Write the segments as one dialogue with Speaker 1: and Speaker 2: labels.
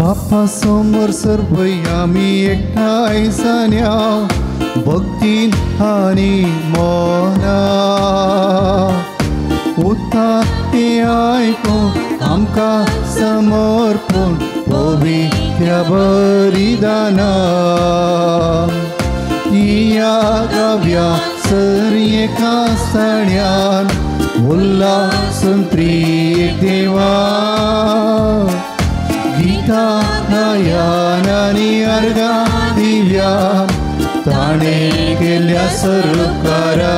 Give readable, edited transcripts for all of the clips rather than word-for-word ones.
Speaker 1: बापा समोर सर्वय आमी एकठांय जाल्या भक्तीन आनी मना उता ते आयकून आमकां समर्पण पवित्र बलिदाना या गाव्या सर एका सण्यान उल्हासन प्रिय देवा गीता गायन आनी अर्घा दिव्या ताणे केल्या सरकारा.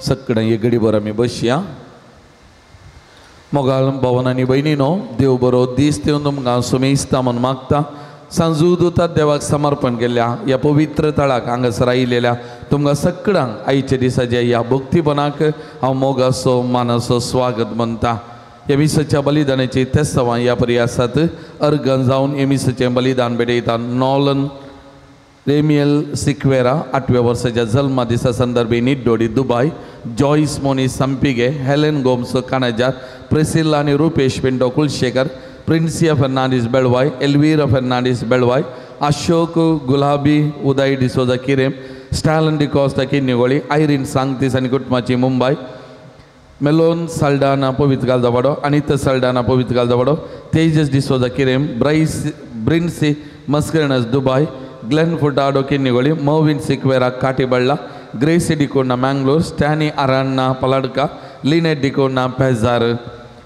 Speaker 2: सगळें एक घडीभर आमी बसया. मोगाळ भवन आनी भयणीनो, देव बरो दीस दिवन तुमकां सुमेस्ता म्हूण मागता. सांजू दुतात देवाक समर्पण केल्ल्या ह्या पवित्र तळाक हांगासर आयिल्ल्या तुमकां सगळ्यांक आयच्या दिसाच्या ह्या भक्तीपणाक हांव मोगाचो मानाचो स्वागत म्हणटा. ह्या मिसाच्या बलिदानाची तेस्तावां ह्या परी आसात. अर्गन जावन ह्या मिसाचें बलिदान भेटयता नॉलन रेमियल सिक्वेरा 8व्या वर्साच्या जल्मा दिसा संदर्भी Niddodi Dubai, Joyce Moni Sampige, Helen Gomes Kanajar, Priscilla आनी Rupesh Pinto Kulshekar, Princia Fernandes Belvai, Elvira Fernandes Belvai, Ashok Gulabi Uday D'Souza Kirem, Stalin D'Costa Kinnigoli, Irene Sanctis आनी कुटुंबाची मुंबय, मेलोन साल्डाना पवित्र गालदावाडो, Anita Saldana पवित्र गालदावाडो, Tejas D'Souza Kirem, Bryce Brincy Mascarenhas Dubai, Glenn Furtado Kinnigoli, Mervin Sequeira Katiballa, Gracy D'Cunha Mangalore, Stany Aranha Paladka, Lynette D'Cunha Pezar.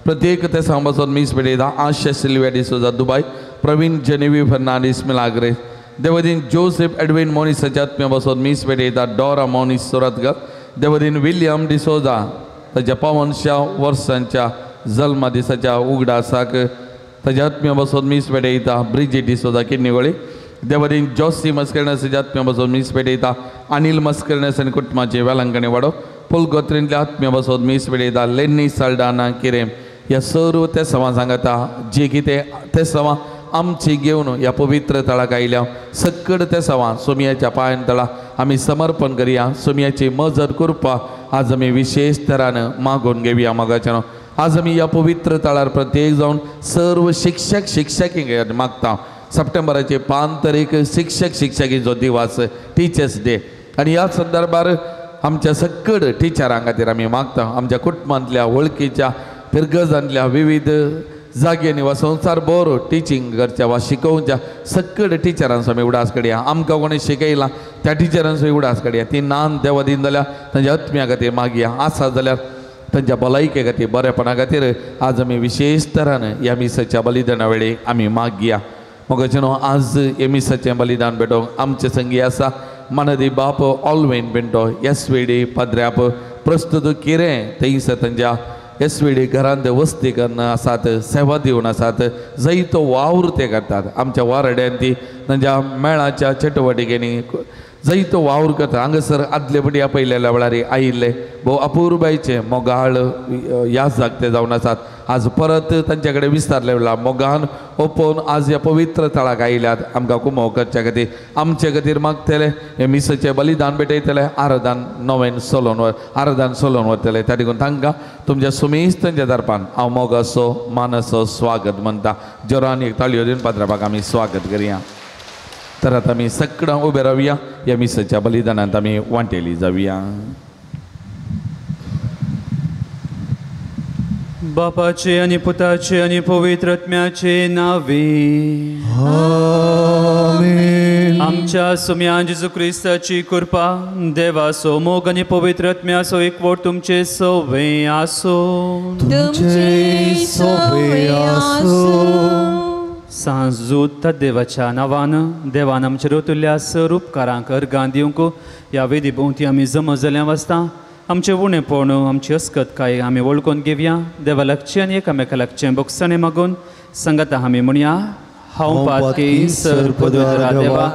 Speaker 2: प्रत्येक ते सांबासोत मीस पेटयता Asha Sylvia D'Souza Dubai, Praveen Genevieve Fernandes Milagres, देवदीन Joseph Edwin मोनीसाच्या आत्म्या बसोत मीस पेटयता डॉरा मोनीस सुरतकर, देवदीन William D'Souza ताच्या 55 वर्सांच्या जल्मा दिसाच्या उगडासाक ताच्या आत्म्या बसोत मीस पेटयता ब्रिजी डिसोजा किन्नीगोळी, देवदीन जोसी मस्करण्यासाच्या आत्म्या बसोत मीस पेटयता अनिल मस्करण्यास आनी कुटुंबाचे वेलंकणी वाडो, पुलगोत्रींतल्या आत्म्या बसोत मीस पेटयता लेन्नी साल्डाना किरेम. ह्या सर्व ते सवां सांगता जे कितें ते सवां आमची घेवन ह्या पवित्र तळाक आयल्या सक्कड ते सवां सोमयाच्या पांयान तळा आमी समर्पण करया. सोमयाची मजत करपा आज आमी विशेष तरान मागून घेवया. मागाच्यान आज आमी ह्या पवित्र तळार प्रत्येक जावन सर्व शिक्षक शिक्षकींक मागता. सप्टेंबराचे 5 तारीख शिक्षक शिक्षकींचो दिवस, टिचर्स डे, आनी ह्या संदर्भार आमच्या सक्कड टिचरां खातीर आमी मागता. आमच्या कुटुंबांतल्या वळखीच्या फिरगजांतल्या विविध जाग्यांनी वा संवसार बरो टिचींग करच्या वा शिकोवच्या सक्कड टिचरांचो आमी उडास कडया. आमकां कोणें शिकयलां त्या टिचरांचो उडास कडया. ती नान देवा दिन जाल्यार तांच्या आत्म्या खातीर मागया. आसा जाल्यार तांच्या भलायके खातीर बरेपणा खातीर आज आमी विशेष तरान ह्या मिसाच्या बलिदाना वेळी आमी मागया. मोगाचें न्हू आज ह्या मिसाचें बलिदान भेटोवंक आमचे संगी आसा मानदी बाप ऑलवेन पिंटो एस.वी.डी. पाद्र्याप प्रस्तुत किरें थंयसर तांच्या एस.वी.डी. घरांत वस्ती करून आसात, सेवा दिवन आसात, जैतो वावर ते करतात. आमच्या वारड्यान ती तांच्या मेळाच्या चटवटिकेनी जैतो वावर करतात. हांगासर आदले पटी आपयलेल्या वेळार आयिल्ले भोव अपुरबायचे मोगाळ ह्या जागते जावन आसात. आज परत तांचे कडेन विस्तारले वेळार मोगान ओपोवन आज ह्या पवित्र थळाक आयल्यात आमकां कुमो करच्या खातीर. आमचे खातीर मागतले हे मिसाचें बलिदान भेटयतले, आराधन नवेन सोलोन आराधन सोलोन वतले. त्या देखून तांकां तुमच्या सुमेस्त तांच्या दर्पान हांव मोगाचो मानाचो स्वागत म्हणटा. जोरान एक ताळयो दिवन पाद्राबाक आमी स्वागत करया. तर आतां आमी सगळ्यां उबे रावया, ह्या मिसाच्या बलिदानांत आमी वांटेली जावया.
Speaker 3: बापाचे आनी पुताचे आनी पवित्र आत्म्याचे नावे
Speaker 1: आमेन.
Speaker 3: आमच्या सुम्या जेजू क्रिस्ताची कृपा, देवाचो मोग आनी पवित्र आत्म्याचो एकवट तुमचे सवे आसूं.
Speaker 1: तुमचे सवे आसूं.
Speaker 3: सांजूत देवाच्या नांवान देवान आमचे रोतुल्ल्या सर उपकारांक अर्गां दिवंक ह्या वेदी भोंवती आमी जमा जाल्या वाचता. आमचें उणेपण आमची अस्कतकाय आमी वळखून घेवया. देवा लागचें आनी एकामेका लागचें बोगसाणें मागून सांगाता आमी म्हणया, हांव पातकी सर पदरा देवा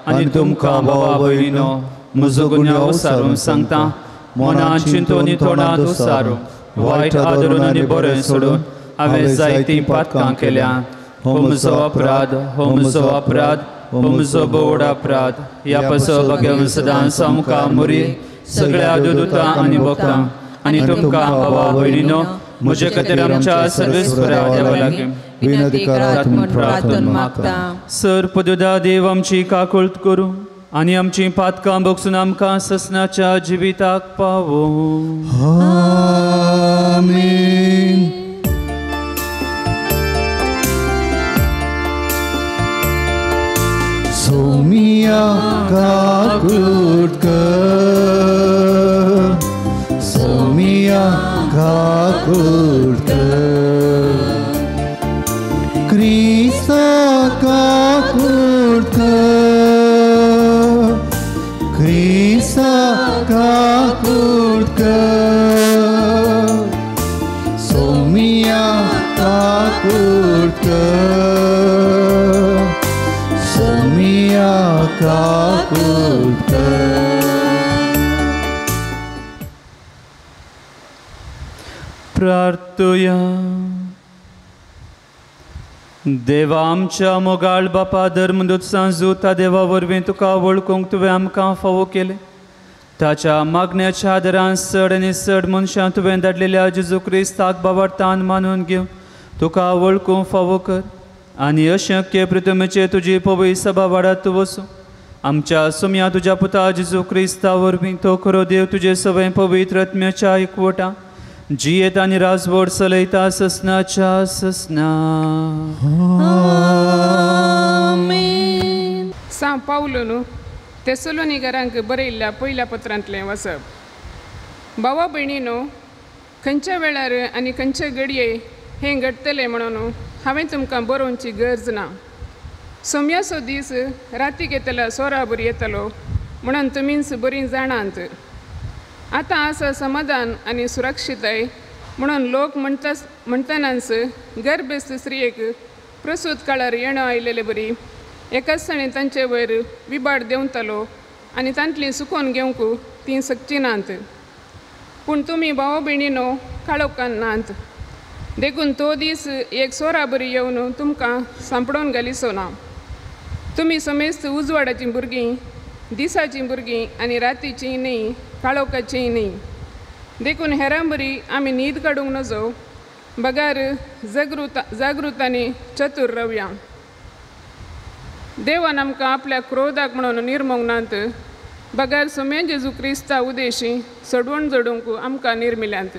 Speaker 3: आनी तुमकां भावा भयणीनो म्हजो गुन्यांव सारून सांगता. मनान चिंतून आनी तोंडांत उसारून वायट आदरून आनी बरें सोडून हांवें जायतीं पातकां केल्या. हो म्हजो अपराध, हो म्हजो अपराध, हो म्हजो बोड अपराध. ह्या पासो भाग्य सदां सामकां मुरी सगळ्या दुतां आनी भक्तां आनी तुमकां भावा भयणीनो म्हजे खातीर आमच्या सर्वेस्परा देवा लागीं
Speaker 1: विनंती करात म्हूण प्रार्थना मागता.
Speaker 3: सर पदुदा देव आमची काकूळत करूं आनी आमची पातकां बगसून आमकां ससनाच्या जिविताक पावो.
Speaker 1: आमेन. सोमिया काकूट कर, सोमिया काकूट कर, क्रिस्ता काकूट कर, क्रिस्ता काकूट कर, सोमिया काकूट कर, सोमिया काकूट कर.
Speaker 3: प्रार्थुया. देवा आमच्या मोगाळ बापा धर्मदूत सांजू त्या देवा वरवीं तुका वळखूंक तुवें आमकां फावो केलें. ताच्या मागण्याच्या आदारान चड आनी चड मनशां तुवें धाडलेल्या जेजू क्रिस्ताक बाबार्थान मानून घेवन तुका वळखूंक फावो कर आनी अशक्य प्रितमेचे तुजी पवय सभा वाडात तूं वसूं. आमच्या सोम्या तुज्या पुता जेजू क्रिस्ता वरवीं तो खरो देव तुजे सवय पवित्र आत्म्याच्या एकवटा जियेत आनी राजवट चलयता ससनाच्या ससना.
Speaker 4: आमेन.
Speaker 5: सां पावलून तेसलोनिकरांक बरयल्ल्या पयल्या पत्रांतलें वाचप. भावा भयणीनो, खंयच्या वेळार आनी खंयचे घडये हें घडटलें म्हणून हांवें तुमकां बरोवची गरज ना. सोम्याचो दीस रातीक येतल्या सोरा बरी येतलो म्हणून तुमीच बरीं जाणात. आतां आसा समाधान आनी सुरक्षिताय म्हणून लोक म्हणटा म्हणटनाच गर्भेस्त स्त्रियेक प्रसूत काळार येणो आयलेले बरी एकाच जाणें तांचे वयर विबाड देंवतालो आनी तांतली सुकोवन घेवंक तीं सकची नात. पूण तुमी भाव भयणीनो काळोखान नात, देखून तो दीस एक सोरा बरी येवन तुमकां सांपडोवन घालिचो ना. तुमी समेस्त उजवाडाचीं भुरगीं, दिसाचीं भुरगीं आनी रातीचीं न्ही, काळोखाचीं न्ही. देखून हेरां बरी आमी न्हीद काडूंक नजो, बगार जागृत आनी चतूर रावया. देवान आमकां आपल्या क्रोधाक म्हणून निर्मोंक नात, बगार सोम्या जेजू क्रिस्ता उदेशी सडवण जोडूंक आमकां निर्मिल्यांत.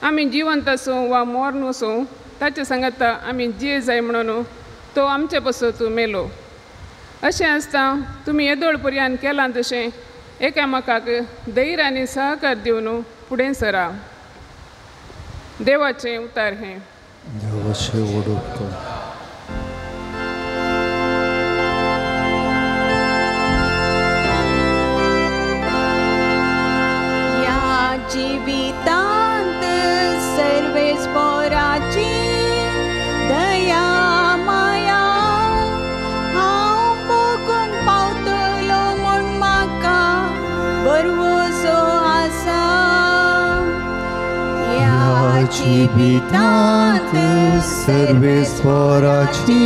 Speaker 5: आमी जिवंत आसूं वा मर्ण वसूं ताचे सांगाता आमी जिये जाय म्हणून तो आमचे पासत मेलो. अशें आसता तुमी येदोळ पर्यान केलां तशें एकामेकाक धैर्य आनी सहकार दिवन फुडें सरा. देवाचें उतार हें.
Speaker 1: देवाचें व्हड उपकार.
Speaker 4: ह्या जिवितांत सर्वेस्पराची दया माया हांव भोगूंक पावतलो म्हूण म्हाका भरवंसो आसा. ह्या
Speaker 1: जिवितांत सर्वेस्पराची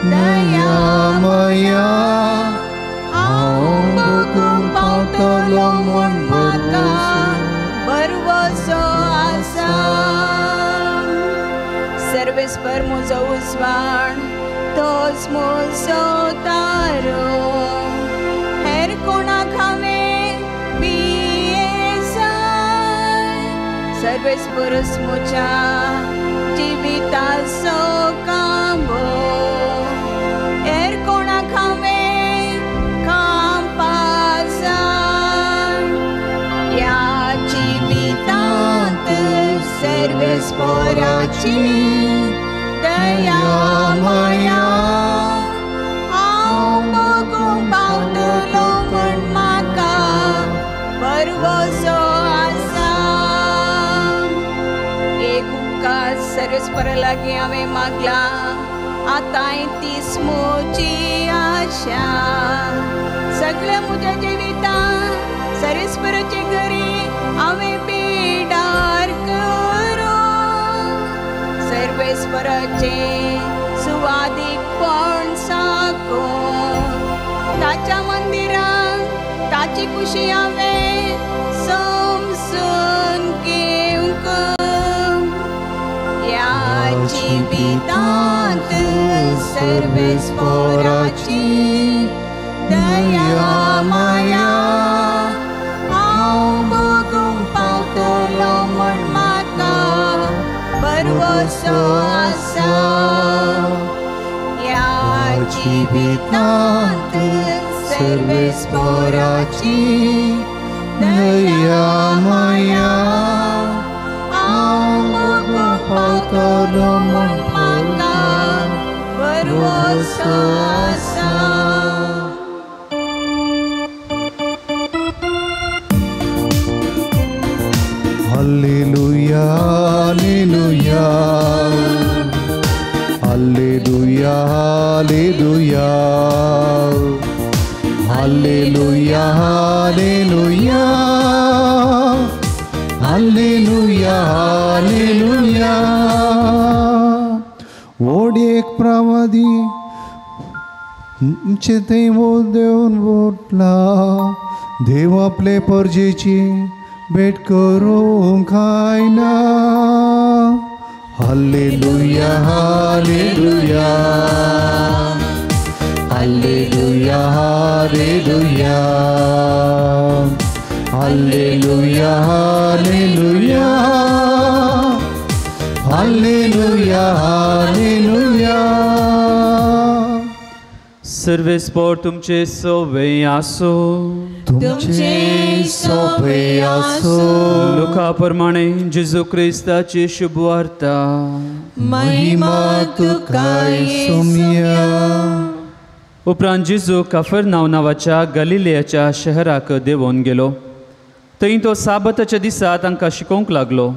Speaker 1: दया माया हांव भोगूंक पावतलो म्हूण
Speaker 4: म्हाका भरवंसो आसा. सर्वेस्पर म्हजो उजवाड, तोच म्हजो तारो, हेर कोणाक हांवें भियेजाय. सर्वेस्परूच म्हज्या जिविताचो कांबो, हेर कोणाक हांवें कांपाजाय. ह्या जिवितांत सर्वेस्पराची दया माया हांव भोगूंक पावतलो म्हूण म्हाका भरवंसो आसा. एक उपकार सर्वेस्परा लागीं हांवें मागला, आतांय तीच म्हजी आशा. सगळ्या म्हज्या जिवितांत सर्वेस्पराचे घरी हांवें पिडार करूं. सर्वेस्पराचें सुवादीकपण साकून ताच्या मंदिरांत ताची खुशी हांवें समजून घेवंक. जिवितांत सर्वेस्पोराची दया माया हांव भोगूंक पावतलो म्हूण म्हाका भरवसो आसा. ह्या जिवितांत सर्वेस्पोराची दया माया हांव भोगूंक पावतलो म्हूण म्हाका भरवसो आसा.
Speaker 1: Hallelujah, hallelujah, hallelujah, hallelujah, hallelujah, hallelujah, hallelujah, hallelujah. ओड एक प्रवादी आमचे थंय देवन वोटला देव आपले परजेची भेट करूंक आयला. Hallelujah, hallelujah, hallelujah, hallelujah, hallelujah, hallelujah, hallelujah, hallelujah.
Speaker 3: सर्वेस्पोर तुमचे सोवे आसो.
Speaker 1: तुमचे सोवे आसो.
Speaker 3: लुका प्रमाणे जेजू क्रिस्ताची शुभवार्ता.
Speaker 1: महिमा तुका सोम्या.
Speaker 3: उपरांत जेजू काफरनाव नांवाच्या गलिलियाच्या शहराक देंवोन गेलो. थंय तो साबताच्या दिसा तांकां शिकोवंक लागलो.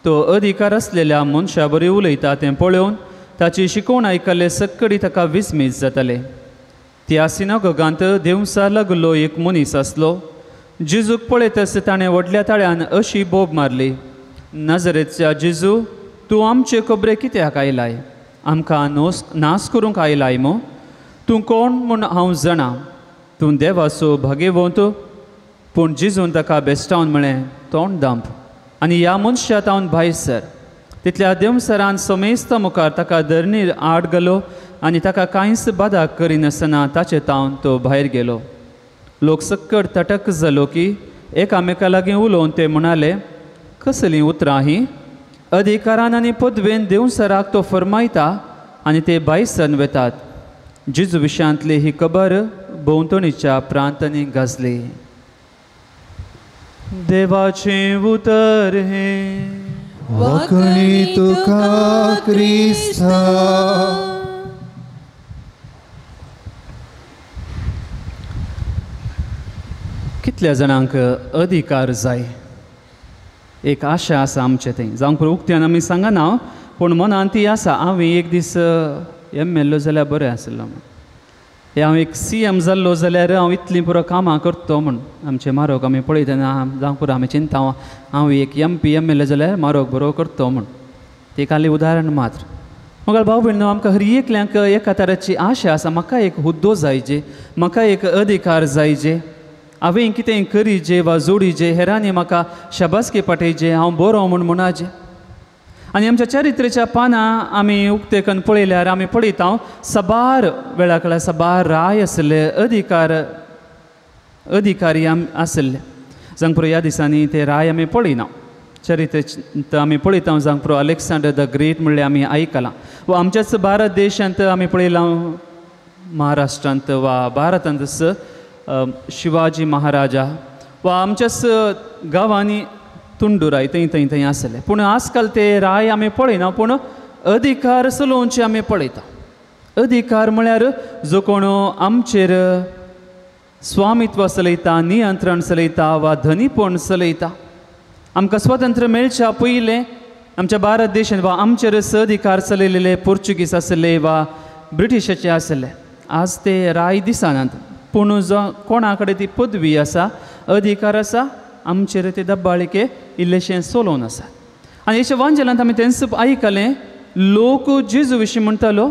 Speaker 3: तो अधिकार आसलेल्या मनशा बरी उलयता तें पळोवन ताची शिकवण आयकल्ले सक्कडी ताका विस्मीत जाताले. त्या सिनागोगांत देवसा लागलो एक मनीस आसलो. जेजूक पळयतच ताणें व्हडल्या ताळ्यान अशी बोब मारली, नजरेच्या जेजू, तूं आमचे खबरे कित्याक आयलाय? आमकां नास करूंक आयलाय मू? तूं कोण म्हूण हांव जाणा, तूं देवाचो भागेवंत. पूण जेजून ताका बेस्टावन म्हळें, तोंड दांप आनी ह्या मनशा तावन भायर सर. तितल्या देवसरान समेस्त मुखार ताका धरणीर आड घालो आनी ताका कांयच बादा करिनासतना ताचे तावन तो भायर गेलो. लोक सक्कड तटक जालो की एकामेका लागीं उलोवन ते म्हणाले, कसलीं उतरां हीं? अधिकारान आनी पदवेन देवसराक तो फरमायता आनी ते भायर सरून वेतात. जेजू विशयांतली ही खबर भोंवतणीच्या प्रांतांनी गाजली. देवाचें उतर हें.
Speaker 1: वाकणी तुका क्रिस्ता.
Speaker 3: कितल्या जाणांक अधिकार जाय? एक आशा आसा आमचे थंय, जावंक उक्त्यान आमी सांगना पूण मनान ती आसा, हांवें एक दीस एम एल ओ जाल्यार बरें आसलो म्हूण, हांव एक सी एम जाल्लो जाल्यार हांव इतलीं पुरो कामां करतो म्हूण. आमचें मारोग आमी पळयतना जावंक पुरो आमी चिंता, हांव एक M P M L A जाल्यार मारोग बरो करतो म्हूण. तें खाली उदाहरण मात्र. मगर भाव भयणो, आमकां हर एकल्यांक एका तराची आशा आसा, म्हाका एक हुद्दो जायजे, म्हाका एक अधिकार जायजे, हांवें कितें करीजे वा जोडीजे, हेरांनी म्हाका शाबासकी पाठयजे, हांव बरो म्हूण म्हणाजे. आनी आमच्या चरित्रेच्या पानां आमी उक्ते करून पळयल्यार आमी पळयता साबार वेळा कडेन साबार राय आसले, अधिकारी आसले. जावंक पुरो ह्या दिसांनी ते राय आमी पळयना. चरित्र आमी पळयता, जावंक पुरो अलेक्सांडर the great म्हणलें आमी आयकलां, वा आमच्याच भारत देशांत आमी पळयलां, महाराष्ट्रांत वा भारतांत शिवाजी महाराजा, वा आमच्याच गांवांनी तुंडुराय थंय थंय थंय आसले. पूण आजकाल ते राय आमी पळयना, पूण अधिकार चलोवचे आमी पळयता. अधिकार म्हळ्यार जो कोण आमचेर स्वामित्व चलयता, नियंत्रण चलयता वा धनीपण चलयता. आमकां स्वातंत्र्य मेळच्या पयलें आमच्या भारत देशांत वा आमचेर अधिकार चलयलेले पोर्चुगीज आसले वा ब्रिटिशाचे आसले. आज ते राय दिसनात, पूण जो कोणा कडेन ती पदवी आसा, अधिकार आसा, आमचेर ते दब्बाळिके इल्लेशें चलोवन आसा. आनी हेच्या वांजेलांत आमी तेंच आयकलें, लोक जेजू विशीं म्हणटालो,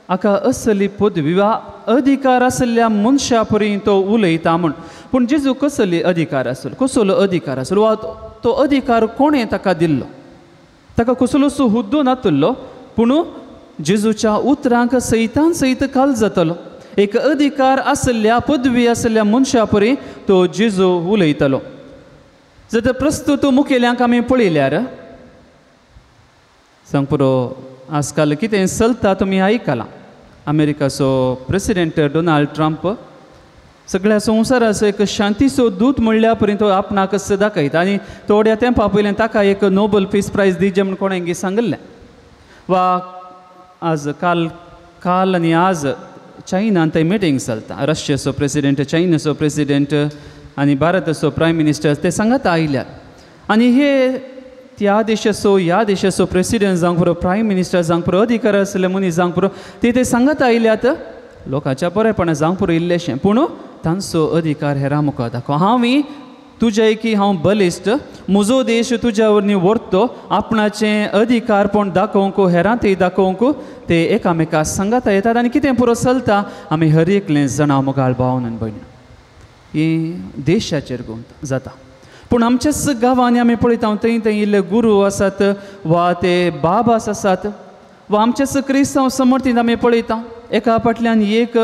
Speaker 3: हाका असली पदवी वा अधिकार आशिल्ल्या मनशा परी तो उलयता म्हूण. पूण जेजू कसली अधिकार आसलो, कसलो अधिकार आसलो वा तो अधिकार कोणें ताका दिल्लो? ताका कसलोसो हुद्दो नातुल्लो पूण जेजूच्या उतरांक सैतान सैत काल जातलो. एक अधिकार आसल्या पदवी आसल्या मनशा परी तो जेजू उलयतलो. जर प्रस्तुत मुखेल्यांक आमी पळयल्यार सांग पुरो आजकाल कितें चलता तुमी आयकलां. अमेरिकाचो प्रेसिडेंट डोनाल्ड ट्रम्प सगळ्या संवसाराचो एक शांतीचो दूत म्हणल्या पर्यंत तो आपणाक दाखयता आनी थोड्या तेंपा पयल्यान ताका एक नोबल पीस प्रायज दिवचें म्हूण कोणें सांगिल्लें. वा आज काल काल आनी आज चायनान थंय मिटींग चलता. रशियाचो प्रेसिडेंट, चायनाचो प्रेसिडेंट आनी भारताचो प्रायम मिनिस्टर ते सांगाता आयल्यात आनी हे त्या देशाचो ह्या देशाचो प्रेसिडेंट जावंक पुरो, प्रायम मिनिस्टर जावंक पुरो, अधिकार आसले मनीस जावंक पुरो, ते ते सांगाता आयल्यात लोकांच्या बरेपणा जावंक पुरो इल्लेशें, पूण तांचो अधिकार हेरां मुखार दाखो. हांव तुज्या की हांव बलिश्ट, म्हजो देश तुज्या वरवीं व्हरतो, आपणाचें अधिकारपण दाखोवंक हेरां ते दाखोवंक ते एकामेका सांगाता येतात आनी कितें पुरो चलता आमी हर एकलें जाणां मुखार भावन आनी भयण ही देशाचेर गुंत जाता. पूण आमच्याच गांवांनी आमी पळयता थंय थंय इल्ले गुरू आसात वा ते बाबास आसात वा आमच्याच क्रिस्तांव समर्थीन आमी पळयता एका फाटल्यान एक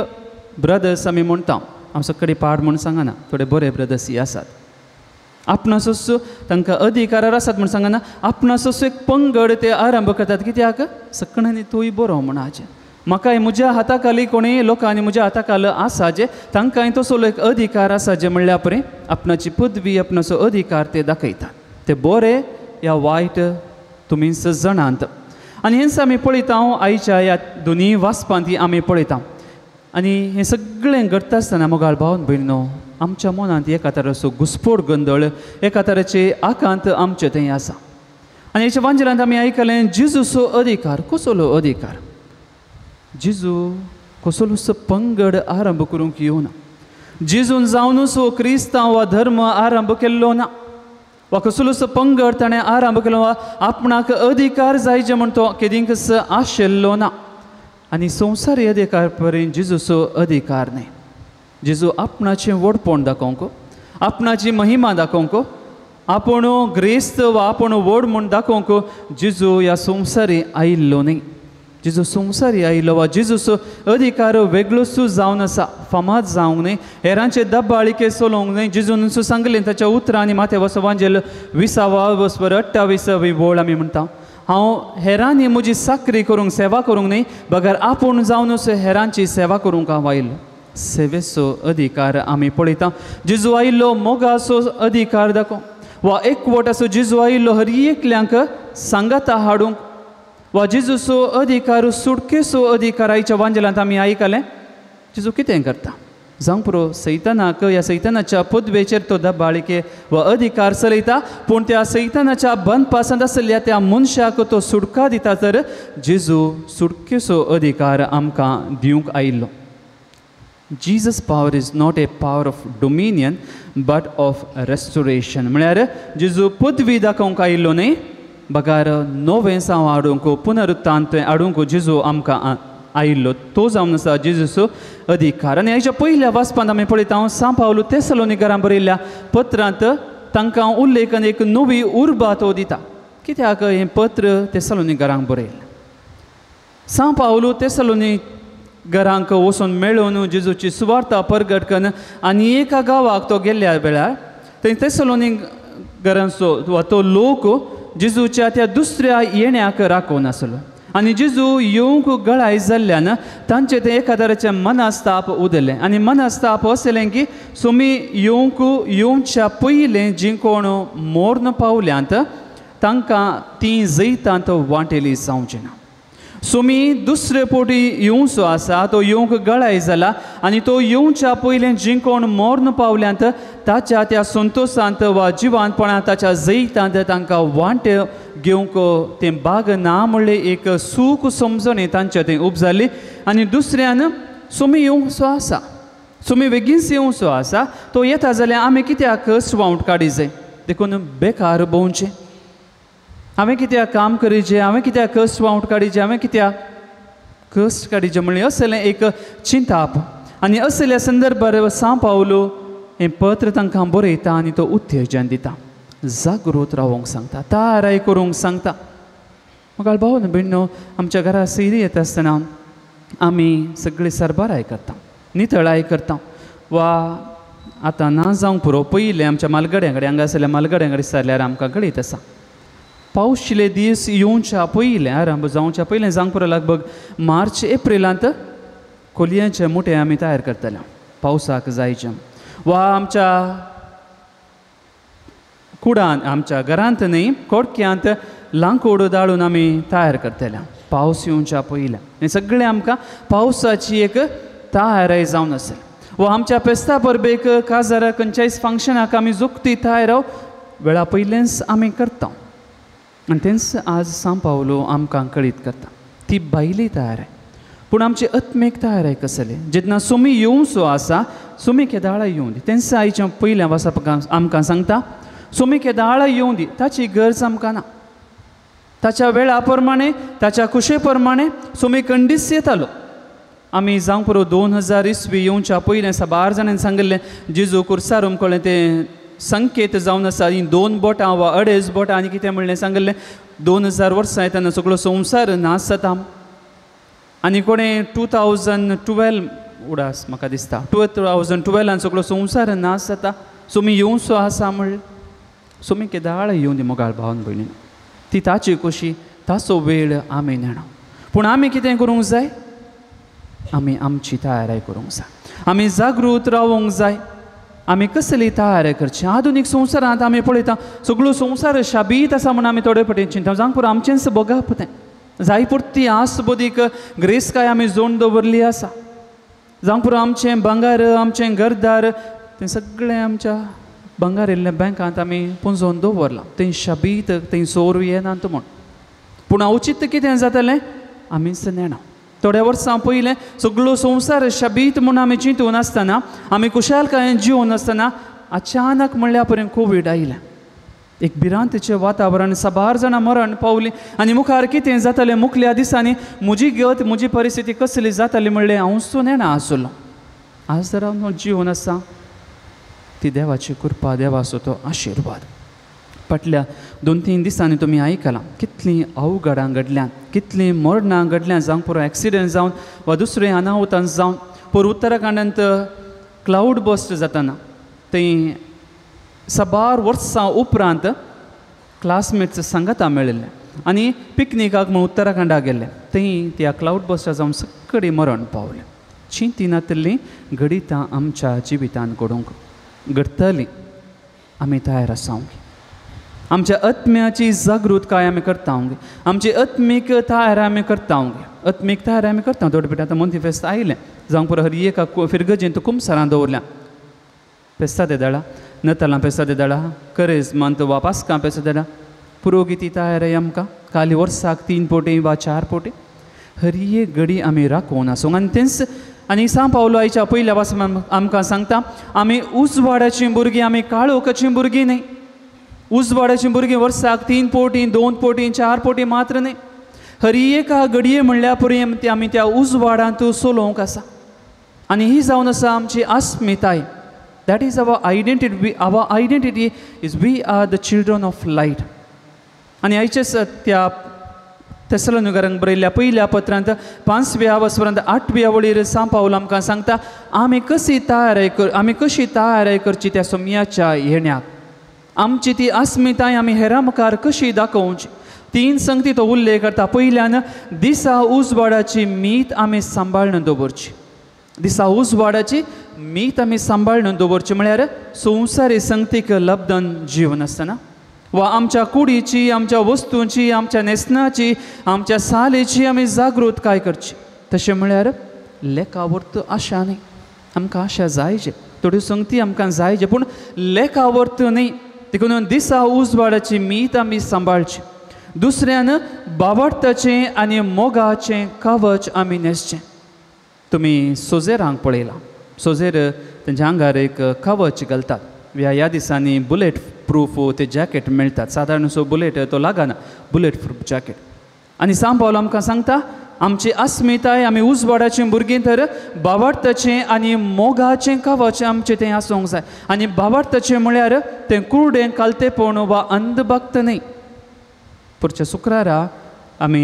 Speaker 3: ब्रदर्स आमी म्हणटा. हांव सगळे पाड म्हूण सांगना, थोडे बरे ब्रदर्स ही आसात. आपणाचोच तांकां अधिकारार आसात म्हूण सांगना, आपणाचोच एक पंगड ते आरंभ करतात. कित्याक सगळ्यांनी तूंय बरो म्हणपाचें म्हाकाय म्हज्या हाता खाली कोणीय लोकांनी म्हज्या हाता खाल आसा जे तांकांय तसो एक अधिकार आसा जे म्हणल्या परी आपणाची पदवी आपणाचो अधिकार ते दाखयतात. ते बरे या वायट तुमी जाणात. आनी हेंच आमी पळयता आयच्या ह्या दोनूय वाचपांत आमी पळयता. आनी हें सगळें घडटा आसतना मोगाळ भावन भयणो आमच्या मनांत एका तरेचो घुस्पोड गोंदळ, एका तरेचे आकांत आमचे थंय आसा. आनी हेच्या वांजेलांत आमी आयकलें जेजूचो अधिकार. कसलो अधिकार? जेजू कसलोसो पंगड आरंभ करूंक येवना. जेजून जावनूच हो क्रिस्तांव वा धर्म आरंभ केल्लो ना वा कसलोसो पंगड ताणें आरंभ केलो वा आपणाक अधिकार जाय जे म्हण तो केदींकच आशिल्लो ना. आनी संवसारी अधिकार पर्यंत जेजूचो अधिकार न्हय. जेजू आपणाचें व्हडपण दाखोवंक, आपणाची महिमा दाखोवंक, आपूण ग्रेस्त वा आपूण व्हड म्हूण दाखोवंक जेजू ह्या संवसारी आयिल्लो न्हय. जेजू संवसारी आयिल्लो वा जेजूचो अधिकार वेगळोसो जावन आसा, फामाद जावंक न्हय, हेरांचे दबाळिके चलोवंक न्हय. जेजून सांगलें ताच्या उतरांनी माथ्या वांजेल 20:28 वळ आमी म्हणटा, हांव हेरांनी म्हजी चाकरी करूंक सेवा करूंक न्हय बगर आपूण जावनूच हेरांची सेवा करूंक हांव आयिल्लो. सेवेचो अधिकार आमी पळयता. जेजू आयिल्लो मोगाचो अधिकार दाखोवंक वा एकवटाचो जेजू आयिल्लो हर एकल्यांक सांगाता हाडूंक वा जेजूचो अधिकार सुटकेचो अधिकार आयच्या वांजेलांत आमी आयकलें. जेजू कितें करता जावंक पुरो सैतानाक ह्या सैतानाच्या पदवेचेर तो दबाळिके वा अधिकार चलयता, पूण त्या सैतानाच्या बंदपासांत आसल्या त्या मनशाक तो सुटका दिता. तर जेजू सुटकेचो अधिकार आमकां दिवंक आयिल्लो. Jesus power is not a power of dominion but of restoration. म्हळ्यार जेजू पदवी दाखोवंक आयिल्लो न्हय बगार नवें साव हाडूंक, पुनरुत्थान हाडूंक जेजू आमकां आयिल्लो. तो जावन आसा जेजूचो अधिकार. आनी हाच्या पयल्या वाचपांत आमी पळयता सांव पावलू तेसलोनिकरां बरयल्ल्या पत्रांत तांकां उल्लेख एक नवी उर्बा तो दिता. कित्याक हें पत्र तेसलोनिकरांक बरयलें? सांव पावलू तेसलोनिकरांक वचून मेळून जेजूची सुवार्ता परगट करून आनी एका गांवाक तो गेल्ल्या वेळार थंय तेसलोनिकरांचो वा तो लोक जेजूच्या त्या दुसऱ्या येण्याक राखून आसलो आनी जेजू येवंक गळाय जाल्ल्यान तांचे ते एका तरेचें मनस्ताप उदलें. आनी मनस्ताप असलें की सोमी येवंक येवच्या पयलें जीं कोण मोर्न पावल्यांत तांकां तीं जैतांत वांटेली जावची ना. सोमी दुसरे पोटी येवचो आसा तो येवंक गळाय जाला आनी तो येवच्या पयलें जीं कोण मोर्न पावल्यांत ताच्या त्या संतोशांत वा जिवानपणांत ताच्या जैतांत तांकां वांटे घेवंक तें बाग ना म्हणलें एक सूख समजणी तांचे थंय उपजाली. आनी दुसऱ्यान सोमी येवचो आसा, सोमी बेगीनच येवचो आसा, तो येता जाल्यार आमी कित्याक स्वावट काडी जाय, देखून बेकार भोंवचें, हांवें कित्याक काम करीचें, हांवें कित्याक कश्ट वावट काडीचें, हांवें कित्याक कश्ट काडीचें म्हणलें असलें एक चिंताप. आनी असल्या संदर्भार सांव पावलू हें पत्र तांकां बरयता आनी तो उत्तेजन दिता, जागृत रावोंक सांगता, ताराय करूंक सांगता. मोगाळ भाव भयणीनो, आमच्या घरा सयरी येता आसतना आमी सगळी सरबराय करता, नितळाय करता. वा आतां ना जावंक पुरो, पयलें आमच्या मालगड्यां कडेन हांगासरल्या मालगड्यां कडेन सरल्यार आमकां कळीत आसा, पावशिले दीस येवच्या पयलें, आरंभ जावच्या पयलें, जावंक पुरो लगभग मार्च एप्रिलांत कोलयांचे मुठे आमी तयार करतले पावसाक जायचे. वा आमच्या कुडान, आमच्या घरांत न्ही, कोडक्यांत लांकूड दाळून आमी तयार करतले पावस येवच्या पयलें. हें सगळें आमकां पावसाची एक तयारी जावन आसली. वा आमच्या फेस्ता परबेक, काजाराक, खंयच्याय फंक्शनाक आमी जोखती तयार वेळा पयलेंच आमी करता. आनी तेंच आज सांव पावलो आमकां कळीत करता. ती भायली तयार आहे, पूण आमची आत्मीक तयार आहे कसली? जेन्ना सुमी येवचो आसा, सुमी केदाळा येवं दी. तेंच आयच्या पयल्या वाचप आमकां सांगता, सुमी केदाळा येवं दी, ताची गरज आमकां ना. ताच्या वेळा प्रमाणे, ताच्या खुशे प्रमाणे सुमी कंडीस येतालो. आमी जावंक पुरो 2000 इसवी येवच्या पयलें साबार जाणांनी सांगिल्लें, जेजू कुर्सार उमकळ्ळें तें संकेत जावन आसा, ही 2 बोटां वा 2.5 बोटां आनी कितें म्हणलें सांगिल्लें. 2000 वर्सां येतना सगळो संवसार नाश जाता. आनी कोणें 2012 उडास म्हाका दिसता, 2012 सगळो संवसार नाश जाता. सुमी येवचो आसा म्हणलें, सुमी केदाळ येवं दी मोगाळ भावन भयणीन, ती ताची खोशी, ताचो वेळ आमी नेणा. पूण आमी कितें करूंक जाय? आमी आमची तयारी करूंक जाय, आमी जागृत रावूंक जाय. आमी कसली तयारी करची? आधुनीक संवसारांत आमी पळयता सगळो संवसार शाबीत आसा म्हूण आमी थोडे पटी चिंता. जावंक पुरो आमचेंच भोगप तें जाय पुरती आस बोदीक ग्रेसकाय आमी जोड दवरली आसा. जावंक पुरो आमचें भांगार, आमचें घरदार, तें सगळें आमच्या भांगार येयल्ल्या बँकांत आमी पुंजोवन दवरलां, थंय शाबीत, थंय चोर येनात म्हूण. पूण अवचित कितें जातलें आमीच नेणा. थोड्या वर्सां पयलें सगळो संवसार शाबीत म्हूण आमी चिंतून आसतना, आमी खुशालकायेन जिवन आसतना अचानक म्हणल्या पर्यंत कोवीड आयलें. एक भिरांतेचें वातावरण, साबार जाणां मरण पावलीं आनी मुखार कितें जातलें मुखल्या दिसांनी, म्हजी गत, म्हजी परिस्थिती कसली जातली म्हणलें हांव नेणा आसलो. आज जर हांव जिवन आसा ती देवाची कृपा, देवाचो तो आशिर्वाद. फाटल्या 2-3 दिसांनी तुमी आयकलां कितलीं अवघडां घडल्यां, कितलीं मरणां घडल्यां, जावंक पुरो एक्सिडंट जावन वा दुसरें अनाहुतान जावन. पूण उत्तराखंडांत क्लावड बस्ट जाताना थंय साबार वर्सां उपरांत क्लासमेट्स सांगाता मेळिल्ले आनी पिकनिकाक म्हूण उत्तराखंडाक गेल्ले, थंय त्या क्लावड बस्टा जावन सगळीं मरण पावलें. चिंतिनातलीं घडितां आमच्या जिवितांत घडोवंक घडटलीं, आमी तयार आसा. आमच्या आत्म्याची जागृतकाय आमी करता, आमची आत्मीक तयार आमी करता, आत्मीक तयार आमी करता. थोडे पेटी आतां मोंती फेस्त आयलें, जावंक पुरो हर एका फिरगजेन कुमसारां दवरल्या, फेस्ता दे दाळा, नतालां फेस्ता दे दाळा, करेजमांत वा पास्कां फेस्ता दे दाळा, पुरोगिती तयार आमकां काली वर्साक 3 पोटी वा 4 पोटी हर एक घडी आमी राखून आसूंक. आनी तेंच आनी सांव पावलो आयच्या पयल्या वाचपान आमकां सांगता, आमी उजवाडाचीं भुरगीं, आमी काळोखाचीं भुरगीं न्ही. उजवाडाचीं भुरगीं वर्साक 3 पोटी, 2 पोटी, 4 पोटी मात्र न्ही, हर एका घडये म्हणल्या पर्यंत आमी त्या उजवाडांत चलोवंक आसा. आनी ही जावन आसा आमची अस्मिताय. That is our identity. Our identity is we are the children of light. आनी आयचेच त्या तेसलोनिकरांक बरयल्ल्या पयल्या पत्रांत 5व्या वसपर्यंत 8व्या वळीर सांव पावल आमकां सांगता, आमी कशी तयारी कर, आमी कशी तयारी करची त्या सोम्याच्या येण्याक, आमची ती अस्मिताय आमी हेरां मुखार कशी दाखोवची. 3 संगती तो उल्लेख करता. पयल्यान दिसा उजवाडाची मीत आमी सांबाळून दवरची, दिसा उजवाडाची मीत आमी सांबाळून दवरची म्हळ्यार संवसारी संगतीक लब्धन जीवन आसतना वा आमच्या कुडीची, आमच्या वस्तूंची, आमच्या न्हेसणाची, आमच्या सालेची आमी जागृतकाय करची. तशें म्हळ्यार लेखावर्त आशा न्ही, आमकां आशा जायचे, थोड्यो संगती आमकां जायचे, पूण लेखावर्त न्ही. देखून दिसा उजवाडाची मीत आमी सांबाळची. दुसऱ्यान बावडताचें आनी मोगाचें कवच आमी न्हेसचें. तुमी सोजेरांक पळयलां, सोजेर तेंच्या आंगार एक कवच घालतात. ह्या दिसांनी बुलेट प्रूफ ते जॅकेट मेळटात, सादारण सो बुलेट तो लागना, बुलेट प्रूफ जॅकेट. आनी सांव पावलो आमकां सांगता, आमची अस्मिताय आमी उजवाडाचीं भुरगीं तर बावडताचें आनी मोगाचें कवच आमचें तें आसूंक जाय. आनी बावडताचें म्हळ्यार तें कुरडें कालतेपण वा अंधभक्त न्ही. पुरच्या शुक्रारा आमी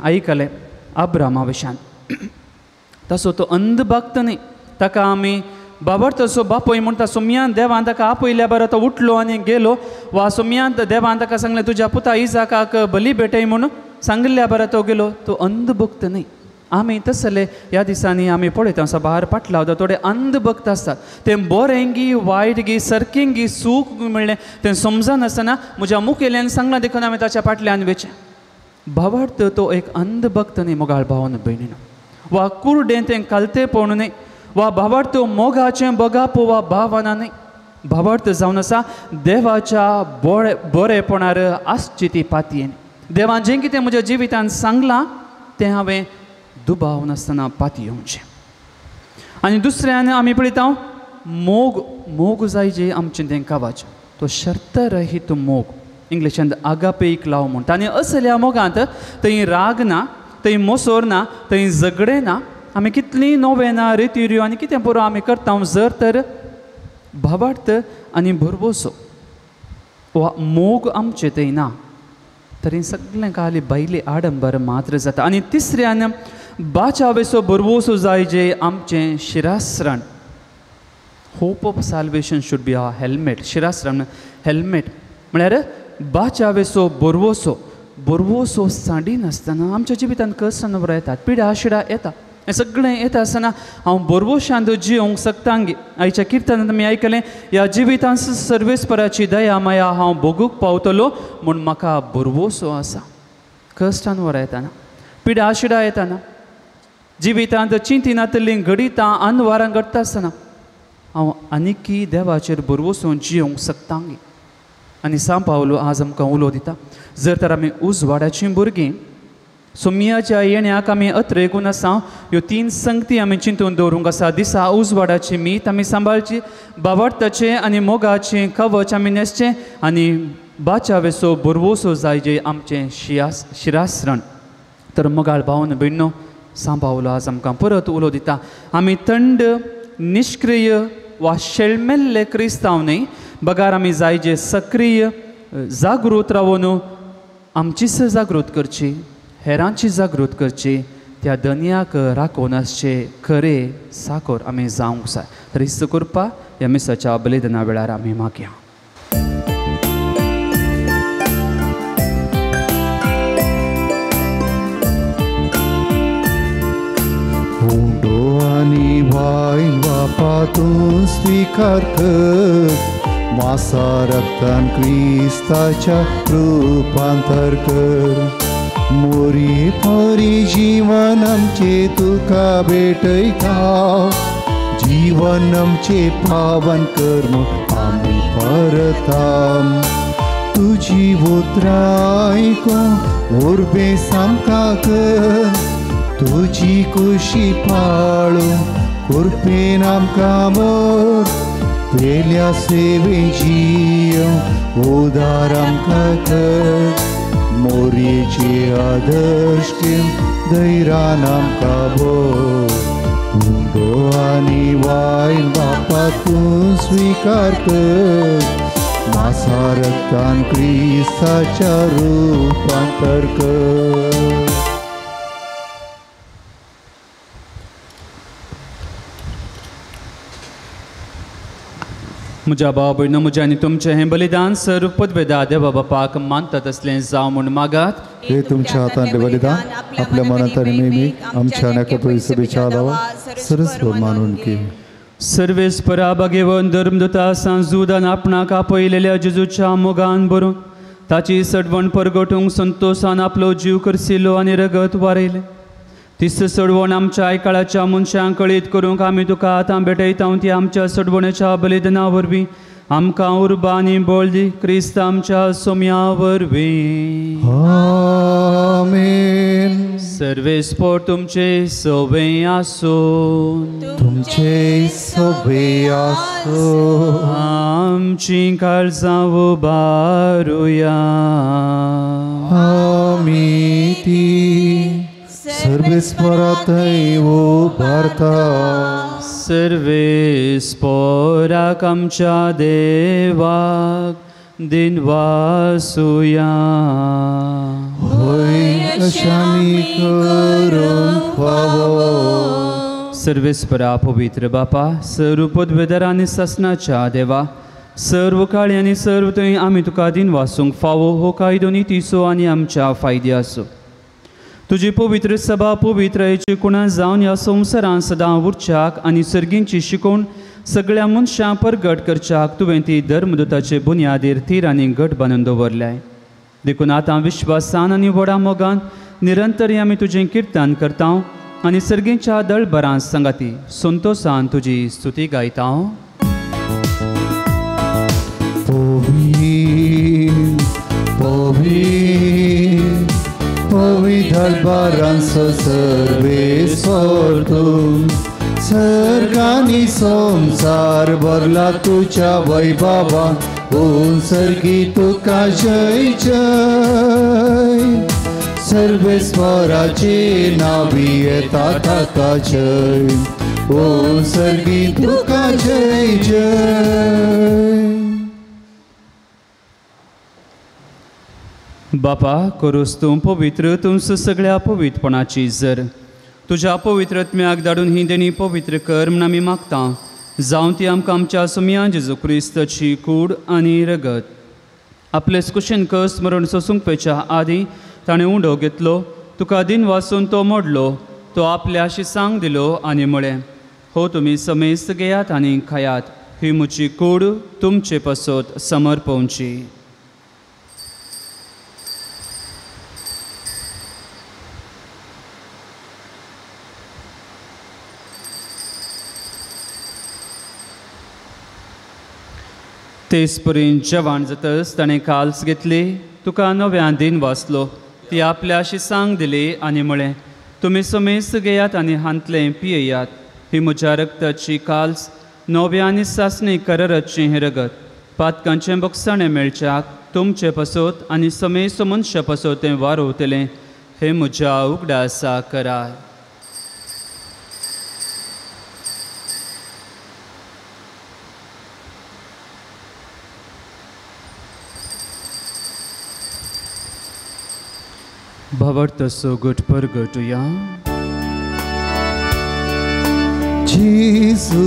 Speaker 3: आयकलें अब्रामा विशान तसो तो अंधभक्त न्ही ताका आमी बाबर तसो बापूय म्हणटा सोम्यान देवान ताका आपयल्या बरो तो उठलो आनी गेलो वा सोम्यान देवान ताका सांगलें तुज्या पुता इजाकाक बली भेटय म्हणून सांगिल्ल्या बरो तो गेलो तो अंधभक्त न्ही. आमी तसले ह्या दिसांनी आमी पळयता साबार पाटलावता थोडे अंधभक्त आसतात तें बरें गी वायट गी सारकें गी सूख म्हणलें तें समजनासतना म्हज्या मुखेल्यान सांगलां देखून आमी ताच्या फाटल्यान वेचें. भावार्थ तो एक अंधभक्त न्ही मोगाळ भावन भयणीनो वा कुरडें तें कालतेपण न्ही वा भावार्थ मोगाचें बगाप वा भावना न्ही. भावार्थ जावन आसा देवाच्या बरेपणार आसची ती पातयेन देवान जें कितें म्हज्या जिवितान सांगलां तें हांवें दुबाव नासतना पातयेवचें. आनी दुसऱ्यान आमी पळयता मोग मोग जाय जे आमचें तें कावाचें तो शर्त रहीत मोग इंग्लिशांत आगापेक लाव म्हणटा. आनी असल्या मोगांत थंय राग ना थंय मोसोर ना थंय झगडें ना. आमी कितलीं नोवेनां रेतिऱ्यो आनी कितें पुरो आमी करता जर तर भावार्थ आनी भरवसो वा मोग आमचे थंय ना तरी सगळें खाली भायले आडंबर मात्र जाता. आनी तिसऱ्यान बाचावेचो भरवसो जाय जे आमचें शिरासरण. Hope of salvation should be a helmet. शिरासरण helmet म्हळ्यार बाचावेचो भरवसो भरवसो सांडिनासतना आमच्या जिवितांत कष्टां येतात पिडा शिडा येता हें सगळें येता आसतना हांव भरवशांत जियोंक शकता गे. आयच्या किर्तनांत आमी आयकलें ह्या जिवितांत सर्वेस्पराची दया माया हांव भोगूंक पावतलो म्हूण म्हाका भरवसो आसा. कश्टांवर येताना पिडा शिडा येताना जिवितांत चिंतिनातलीं घडितां अनवारां घडटा आसतना हांव आनीकी देवाचेर भरवसो जियोंक शकता गे. आनी सांव पावलो आज आमकां उलो दिता जर तर आमी उजवाडाचीं भुरगीं सोम्याच्या येण्याक आमी अत्रेकून आसा ह्यो तीन संगती आमी चिंतून दवरूंक आसा. दिसा उजवाडाची मीत आमी सांबाळची बावडताचें आनी मोगाचें कवच आमी न्हेसचें आनी बाचावेचो भरवसो जाय जे आमचें शिरासरण. तर मोगाळ भावन भयणो सांव पावलो आज आमकां परत उलो दिता आमी थंड निश्क्रीय वा शेळमेल्ले क्रिस्तांव न्ही बगार आमी जाय जे सक्रीय जागृत रावन आमचीच जागृत करची हेरांची जागृत करची त्या दनयाक राखून आसचे खरे साकोर आमी जावंक जाय. तर इस्त करपा ह्या मिसाच्या बलिदाना वेळार आमी मागया.
Speaker 1: उंडो आनी वायन बापा तूं स्विकार कर मासा रक्तान क्रिस्ताच्या रुपांतर कर मोरी परी जीवन आमचे तुका भेटयता जीवन आमचे पावन कर्म आमी परता तुजी उतरां आयकून उर्बे सामकां कर तुजी कुशी पाळून कृपेन आमकां मोर पेल्या सेवे जियों उदार आमकां कर मोरयेचे आदर्श घेवन धैर्यान आमकां भर उंडो आनी वायन बापा तूं स्विकार कर मासा रक्तान क्रिस्ताच्या रुपांतर कर.
Speaker 3: म्हज्या भाव भयणो म्हजें आनी तुमचें हें बलिदान सर्व पदवेदा देवा बापाक मानतात असलें जावं म्हूण मागात.
Speaker 1: हे तुमच्या हातांतलें बलिदान आपल्या मनांत आनी नेहमी आमच्या नाका दावा सरस्वर मानून घे.
Speaker 3: सर्वेस्परा बागेवन धर्मदूता सांजुदान आपणाक आपयलेल्या जेजूच्या मोगान भरून ताची सडवण परगटूंक संतोशान आपलो जीव करसिलो आनी रगत वारयलें. तीस सडवण आमच्या आयकाळाच्या मनशांक कळीत करूंक आमी तुका आतां भेटयता ती आमच्या सडवणेच्या बलिदाना वरवीं आमकां उर्बा आनी बळ दी क्रिस्त आमच्या सोम्या वरवीं.
Speaker 1: आमेन.
Speaker 3: सर्वेस्पोर तुमचे सवे आसूं
Speaker 1: तुमचे सवे आसूं.
Speaker 3: आमची काळजां उबारुया
Speaker 1: आमी ती सर्वेस्पराथंय उबारता.
Speaker 3: सर्वेस्पोराक आमच्या देवाक दिनवासुया.
Speaker 1: होय
Speaker 4: तशें आमी करूंक फावो.
Speaker 3: सर्वेस्परा पवित्र बापा, सर्व पदवेदार आनी सासणाच्या देवा, सर्व काळी आनी सर्व थंय आमी तुका दिन वासूंक फावो हो कायदो नितीचो आनी आमच्या फायद्याचो. तुजी पवित्र सभा पवित्रायेची कुणा जावन ह्या संवसारांत सदां उरच्याक आनी सर्गींची शिकोवण सगळ्या मनशां परगट करच्याक तुवें ती धर्मदूताचे बुन्यादीर थीर आनी घट बांदून दवरल्याय. देखून आतां विश्वासान आनी व्हडा मोगान निरंतर आमी तुजें किर्तन करता आनी सर्गींच्या दळभरां सांगाती संतोसान तुजी स्तुती गायता.
Speaker 4: पवित्र सर्वेस्पर तूं, सर्गांनी संवसार भरला तुज्या वैभवान, ओं सर्गी तुका जय जय. सर्वेस्पराचे नावी येता ताका जय, ओं सर्गी तुका जय जय.
Speaker 3: बापा, करूस तूं पवित्र तुमचं सगळ्या पवित्रपणाची जर तुज्या पवित्रत्म्याक धाडून ही देणी पवित्र कर म्हूण आमी मागता, जावं ती आमकां आमच्या सुमया जेजू क्रिस्ताची कूड आनी रगत. आपलेच कुशीन कस मरण सोसूंक पेच्या आदीं ताणें उंडो घेतलो, तुका दिन वासून तो मोडलो, तो आपल्या शिसांक दिलो आनी म्हळें, हो तुमी समेस्त घेयात आनी खायात, ही म्हजी कूड तुमचे पासत समर्पवची. तेच परीन जेवण जातच ताणें काल्स घेतली, तुका नव्यान दिन वाचलो, ती आपल्या शिसांक दिली आनी म्हळें, तुमी समेस्त घेयात आनी हांतलें पियेयात, ही म्हज्या रक्ताची काल्स, नव्या आनी सासणी कराराचें हें रगत, पातकांचें बक्षाणें मेळच्याक तुमचे पासत आनी समेस्त मनशा पासत तें वारोवतलें, हें म्हज्या उगडासा करात. भावार्थ सोगट परगटुया.
Speaker 4: जेजू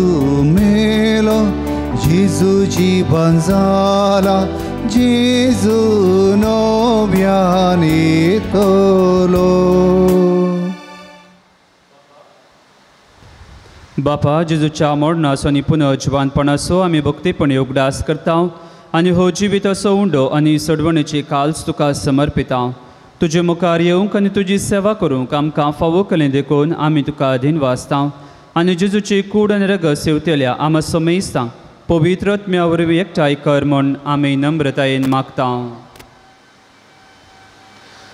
Speaker 4: मेलो, जेजू जीवन जाला, जेजू नव्यान येतलो.
Speaker 3: बापा, जेजूच्या मरणाचो आनी पुनर्जिवानपणाचो आमी भक्तीपणी उगडास करता आनी हो जिविताचो उंडो आनी सोडवणेची काल्स तुका समर्पिता. तुजे मुखार येवंक आनी तुजी सेवा करूंक आमकां फावो केलें देखून आमी तुका अधीन वाचता आनी जेजूची कूड आनी रगत सेवतल्या आमा समेस्तांक पवित्र आत्म्या वरवीं एकठांय कर म्हूण आमी नम्रतायेन मागता.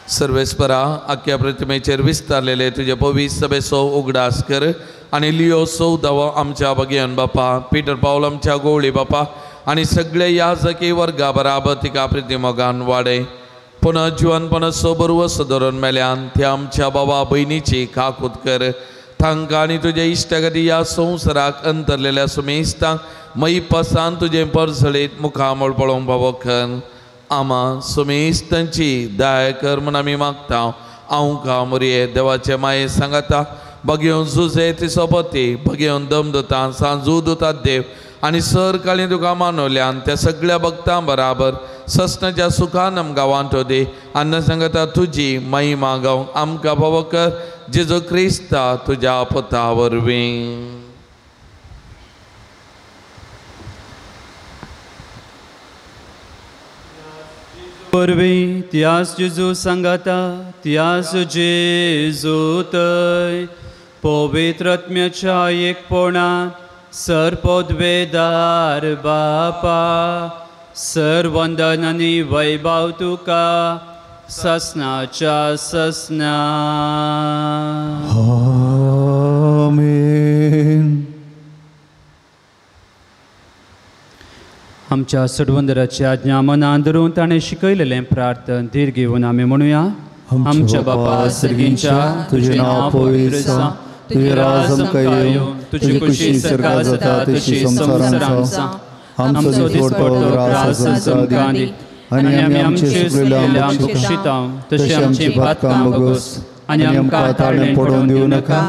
Speaker 2: सर्वेस्परा, आख्या प्रतिमेचेर विस्तारलेले तुजे पवित्र सभेचो उगडास कर आनी लियो चौदावो आमच्या बगेन बापा, पीटर पावल आमच्या गोवळी बापा आनी सगळे याजकी वर्गा बराबर तिका प्रतिमोगान वाडे. पुनः जिवनपणाचो बरवस धरून मेल्यान त्या आमच्या बाबा भयणीची काकूत कर. तांकां आनी तुज्या इश्टागती ह्या संवसाराक अंतरलेल्या सुमेस्तांक मयपासान तुजें परजळीत मुखामळ पळोवंक फावो कर. आमा सुमेस्तांची दया कर म्हूण आमी मागता. आमकां मोरये देवाचे माये सांगाता बगेवन जुजे ती सोबती बगेवन दम दिता सांजू दितात देव आनी सर काळी तुका मानवल्यान त्या सगळ्या भक्तां बराबर ससनाच्या सुखान आमकां वांटो दी. आनी सांगता तुजी महिमा गावंक आमकां फावो कर, जेजू क्रिस्ता तुज्या पुता वरवीं.
Speaker 3: वरवीं त्यास जेजू सांगाता, त्यास जेजू तय पवित्र आत्म्याच्या एकपणान सर्पोद्वेदार बापा, सर्वंदन आनी वैभव तुका ससनाच्या ससना.
Speaker 4: आमेन.
Speaker 3: आमच्या सडवंदराची आज्ञा मनान धरून ताणें शिकयलेलें प्रार्थन धीर घेवन आमी म्हणुया. आमच्या बापा सर्गींच्या,
Speaker 4: तुजें नांव पवित्र जावं, तुजें राज आमकां येवं, तुजी खुशी स्वर्गांत जाता तशी संवसारांत जावं. आमचो दिसपट्टो ग्रास आमकां दी
Speaker 1: आनी आमी आमचे चुकलेले बक्षिता तशी आमची पातकां भोगोस आनी आमकां ताळणें पडोवन दिवं नाका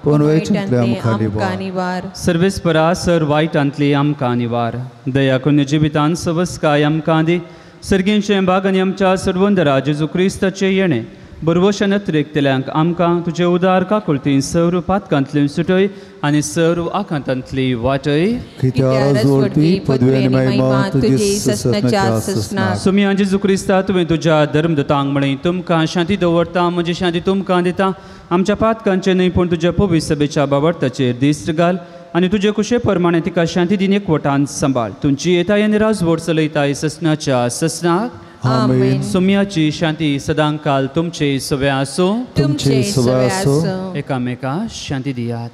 Speaker 1: पूण वयचेंतले आमकां निवार.
Speaker 3: सर्वेस्परा सर वायटांतली आमकां निवार. दया करून जिवितान सवस्काय आमकां दी. सर्गींचें भाग आनी आमच्या सर्वंदरा जेजू क्रिस्ताचें येणें बरवशान अतिरेकतल्यांक आमकां तुजे उदार काकुळतीन सर्व पातकांतली सुटय आनी सर्व आकांतांतली वाटय. सुमया जेजू क्रिस्ता तुवें तुज्या धर्मदूतांक म्हळें तुमकां शांती दवरता म्हजी शांती तुमकां दिता. आमच्या पातकांचें न्हय पूण तुज्या पवित्र सभेच्या बाबडताचेर दिश्ट घाल आनी तुजे कुशे प्रमाणे तिका शांती दिन एकवटान सांबाळ. तुमची येताय आनी राजवट चलयताय ससनाच्या ससनाक.
Speaker 1: आमेन.
Speaker 3: सुम्याची शांती सदांकाल तुमचे सवे आसूं.
Speaker 1: तुमचे सवे आसूं.
Speaker 3: एकामेका शांती दियात.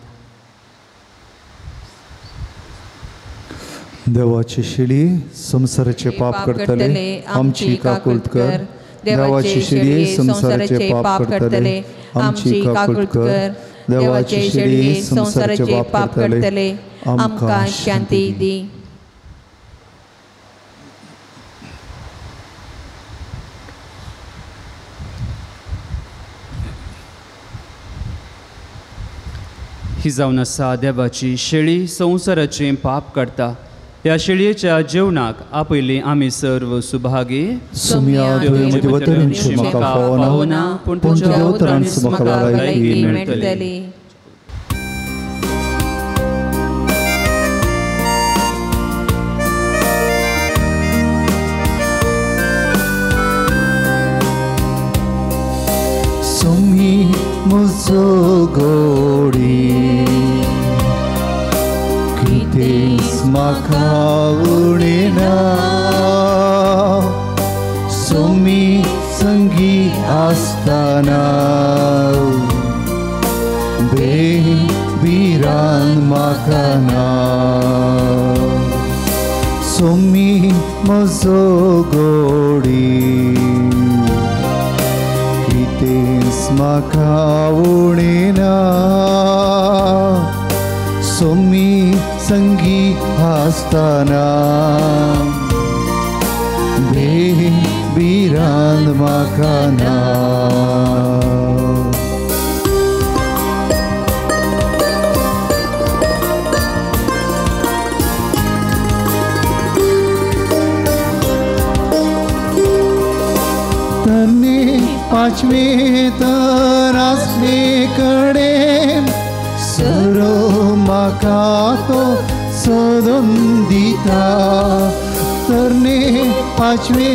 Speaker 1: देवाची शिडी संवसाराचे पाप करतले आमची काकुळट कर. देवाची शिडी संवसाराचे पाप करतले आमची काकुळट कर. देवाची शिडी संवसाराचे पाप करतले आमकां शांती दी.
Speaker 3: ही जावन आसा देवाची शेळी संवसाराचें पाप काडटा. ह्या शेळयेच्या जेवणाक आपयली आमी सर्व सुभागी. पूण तुज्या उतरांनी म्हाका भलायकी मेळटली.
Speaker 1: सुमी म्हजो गोडी कितेंच म्हाका उणें ना. सुमी संगी आसतना बेभिरान म्हाका ना. सुमी म्हजो गोडी कितेंच म्हाका उणें ना. सुमी संगी आसतना बेभिरान म्हाका ना. तन्ने पांचवे तर आसले कडेन सरो म्हाका तो सोदून दिता. तरणे पांचवे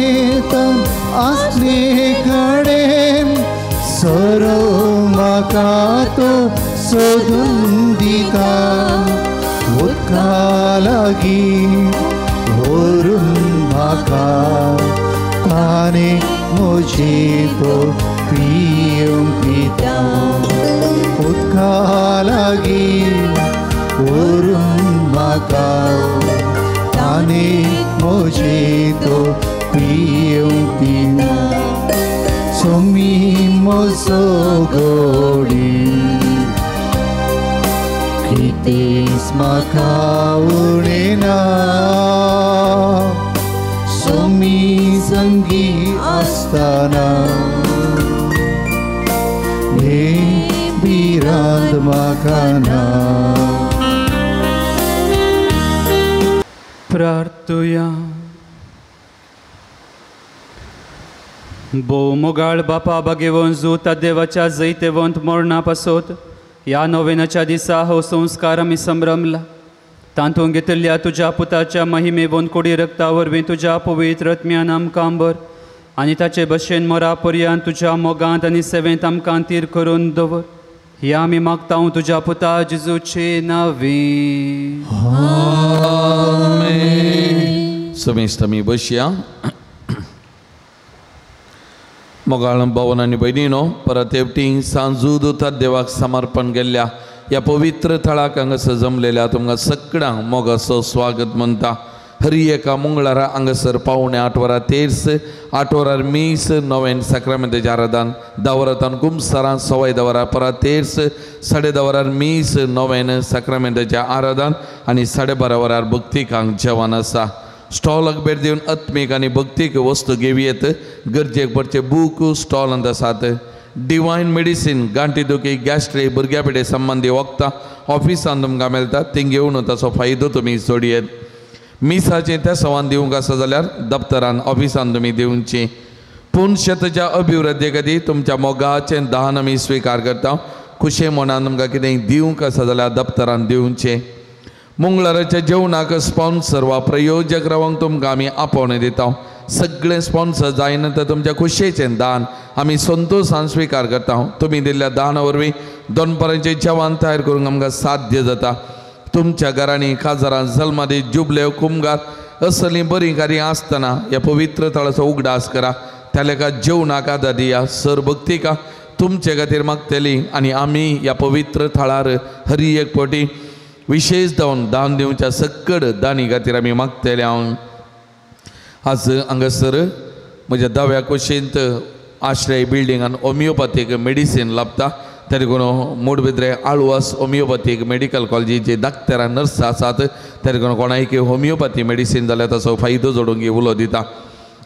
Speaker 1: तर आसले कडेन सरो म्हाका तो सोदून दिता. उदका लागीं व्हरून म्हाका ताणें म्हजी तो पिवंक दिता. उदका लागीं व्हरून म्हाका ताणें म्हजी तो पिवंक दिता. सुमी म्हजो गोडी कितेंच म्हाका उणें ना. सुमी संगी आसतना भिरांत म्हाका ना.
Speaker 3: प्रार्थुया. भोव मोगाळ बापा बागेवन जुता देवाच्या जैतेवंत मरणा पासत ह्या नोवेनाच्या दिसा हो संस्कार आमी संभ्रमला. तातूंत घेतिल्ल्या तुज्या पुताच्या महिमेवंत कोडी रक्ता वरवीं तुज्या पवित्र आत्म्यान आमकां बर आनी ताचे भशेन मरा पर्यंत तुज्या मोगांत आनी सेवेंत आमकां तीर करून दवर. ही आमी मागता तुज्या पुता जेजूचे नांवी.
Speaker 2: आमेन. समेस्त आमी बसया. मोगाळ भावन आनी भयणीनो परत एकटी सांजू दुतात देवाक समर्पण केल्ल्या ह्या पवित्र थळाक हांगासर जमलेल्या तुमकां सगळ्यांक मोगाचो स्वागत म्हणटा. हरी एका मंगळारा हांगासर 7:45 वरां तेर्स, 8 वरार मीस, नोवेन साक्रामेंताचें आराधन, 10 वरां कुमसारां, 10:15 वरां परत तेर्स, 10:30 वरार मीस, नोवेन साक्रामेंताचें आराधन आनी 12:30 वरार भक्तिकांक जेवण आसा. स्टॉलाक भेट दिवन आत्मीक आनी भक्तीक वस्तू घेवयेत. गरजेक पडचे बूक स्टॉलांत आसात. डिवायन मेडिसीन गांठी दुखी गॅस्ट्रीक भुरग्या पेडे संबंदी वखदां ऑफिसान तुमकां मेळटा, ती घेवन ताचो फायदो तुमी जोडयेत. मिसाचें त्या सवान दिवंक आसा जाल्यार दप्तरान ऑफिसान तुमी दिवची. पूण शेताच्या अभिवृद्धी खातीर तुमच्या मोगाचें दान आमी स्विकार करता. खुशे मनान तुमकां कितें दिवंक आसा जाल्यार दप्तरान दिवचें. मंगळाराच्या जेवणाक स्पॉन्सर वा प्रयोजक रावंक तुमकां आमी आपोवणें दिता. सगळें स्पॉन्सर जायना तर तुमच्या खुशयेचें दान आमी संतोशान स्विकार करता. तुमी दिल्ल्या दाना वरवीं दनपारांचें जेवण तयार करूंक आमकां साध्य जाता. तुमच्या घरांनी काजारां जल्मादी जुबले कुमगार असलीं बरीं कार्यां आसतना ह्या पवित्र थळाचो उगडास करा. त्या लेखा जेवणाक आदार दिया. सर भक्तिका तुमचे खातीर मागतली आनी आमी ह्या पवित्र थळार हरी एक पटी विशेष जावन दान दिवच्या सक्कड दानी खातीर आमी मागतले. हांव आज हांगासर म्हज्या दाव्या कुशींत आश्रय बिल्डिंगान होमियोपॅथीक मेडिसीन लाभता. त्या देखून मोडबिद्रे आळवास होमियोपॅथीक मेडिकल कॉलेजीचे डाक्टरां नर्स आसात. त्या देखून कोणायक होमियोपॅथी मेडिसीन जाल्यार ताचो फायदो जोडूंक उलो दिता.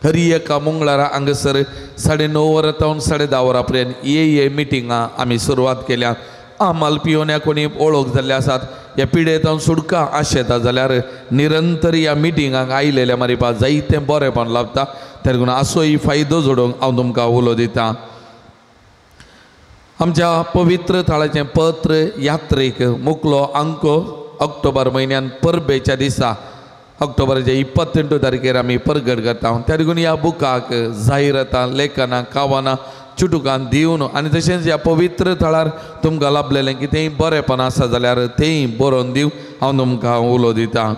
Speaker 2: हरी एका मंगळारा हांगासर 9:30 वरां तावन 10:30 वरां पर्यंत ये मिटिंगां आमी सुरवात केल्या. आमाल पियोन्या कोणी ओळख जाल्ले आसात ह्या पिडेतावन सुटका आशेता जाल्यार निरंतर ह्या मिटिंगांक आयिल्ल्या मारिपा जायतें बरेंपण लाभता. त्या देखून असोय फायदो जोडूंक हांव तुमकां उलो दिता. आमच्या पवित्र थळाचें पत्र यात्रेक मुकलो अंको ऑक्टोबर म्हयन्यान परबेच्या दिसा ऑक्टोबराच्या 28 तारखेर आमी परगट करता. त्या देखून ह्या बुकाक जाहिरातां लेखनां कावनां चुटुकान दिवन आनी तशेंच ह्या पवित्र थळार तुमकां लाभलेलें कितेंय बरेंपण आसा जाल्यार तेंय बरोवन दिवं हांव तुमकां उलो दिता.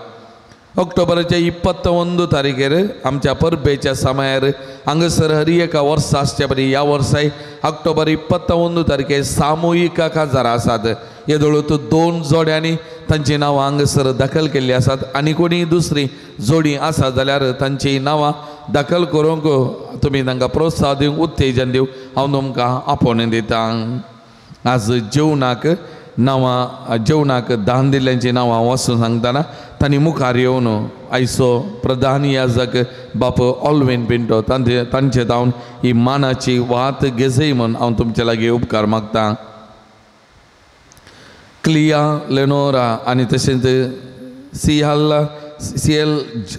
Speaker 2: ऑक्टोबराच्या 21 तारखेर आमच्या परबेच्या समयार हांगासर हर एका वर्सा आसच्या परी ह्या वर्साय ऑक्टोबर 21 तारखेर सामुहीक काजार आसात. येदोळूत 2 जोड्यांनी तांची नांवां हांगासर दाखल केल्ली आसात आनी कोणी दुसरी जोडी आसा जाल्यार तांची नांवां दाखल करूंक तुमी तांकां प्रोत्साहन दिवंक उत्तेजन दिवंक हांव तुमकां आपोवणें दिता. आज जेवणाक नांवां जेवणाक दान दिल्ल्यांची नांवां वाचून सांगतना तांणी मुखार येवन आयचो प्रधान याजक बाप ऑलवेन पिंटो तांचे जावन ही मानाची वात घेजय म्हूण हांव तुमचे लागीं उपकार मागता. क्लिया लेनोरा आनी तशेंच सियल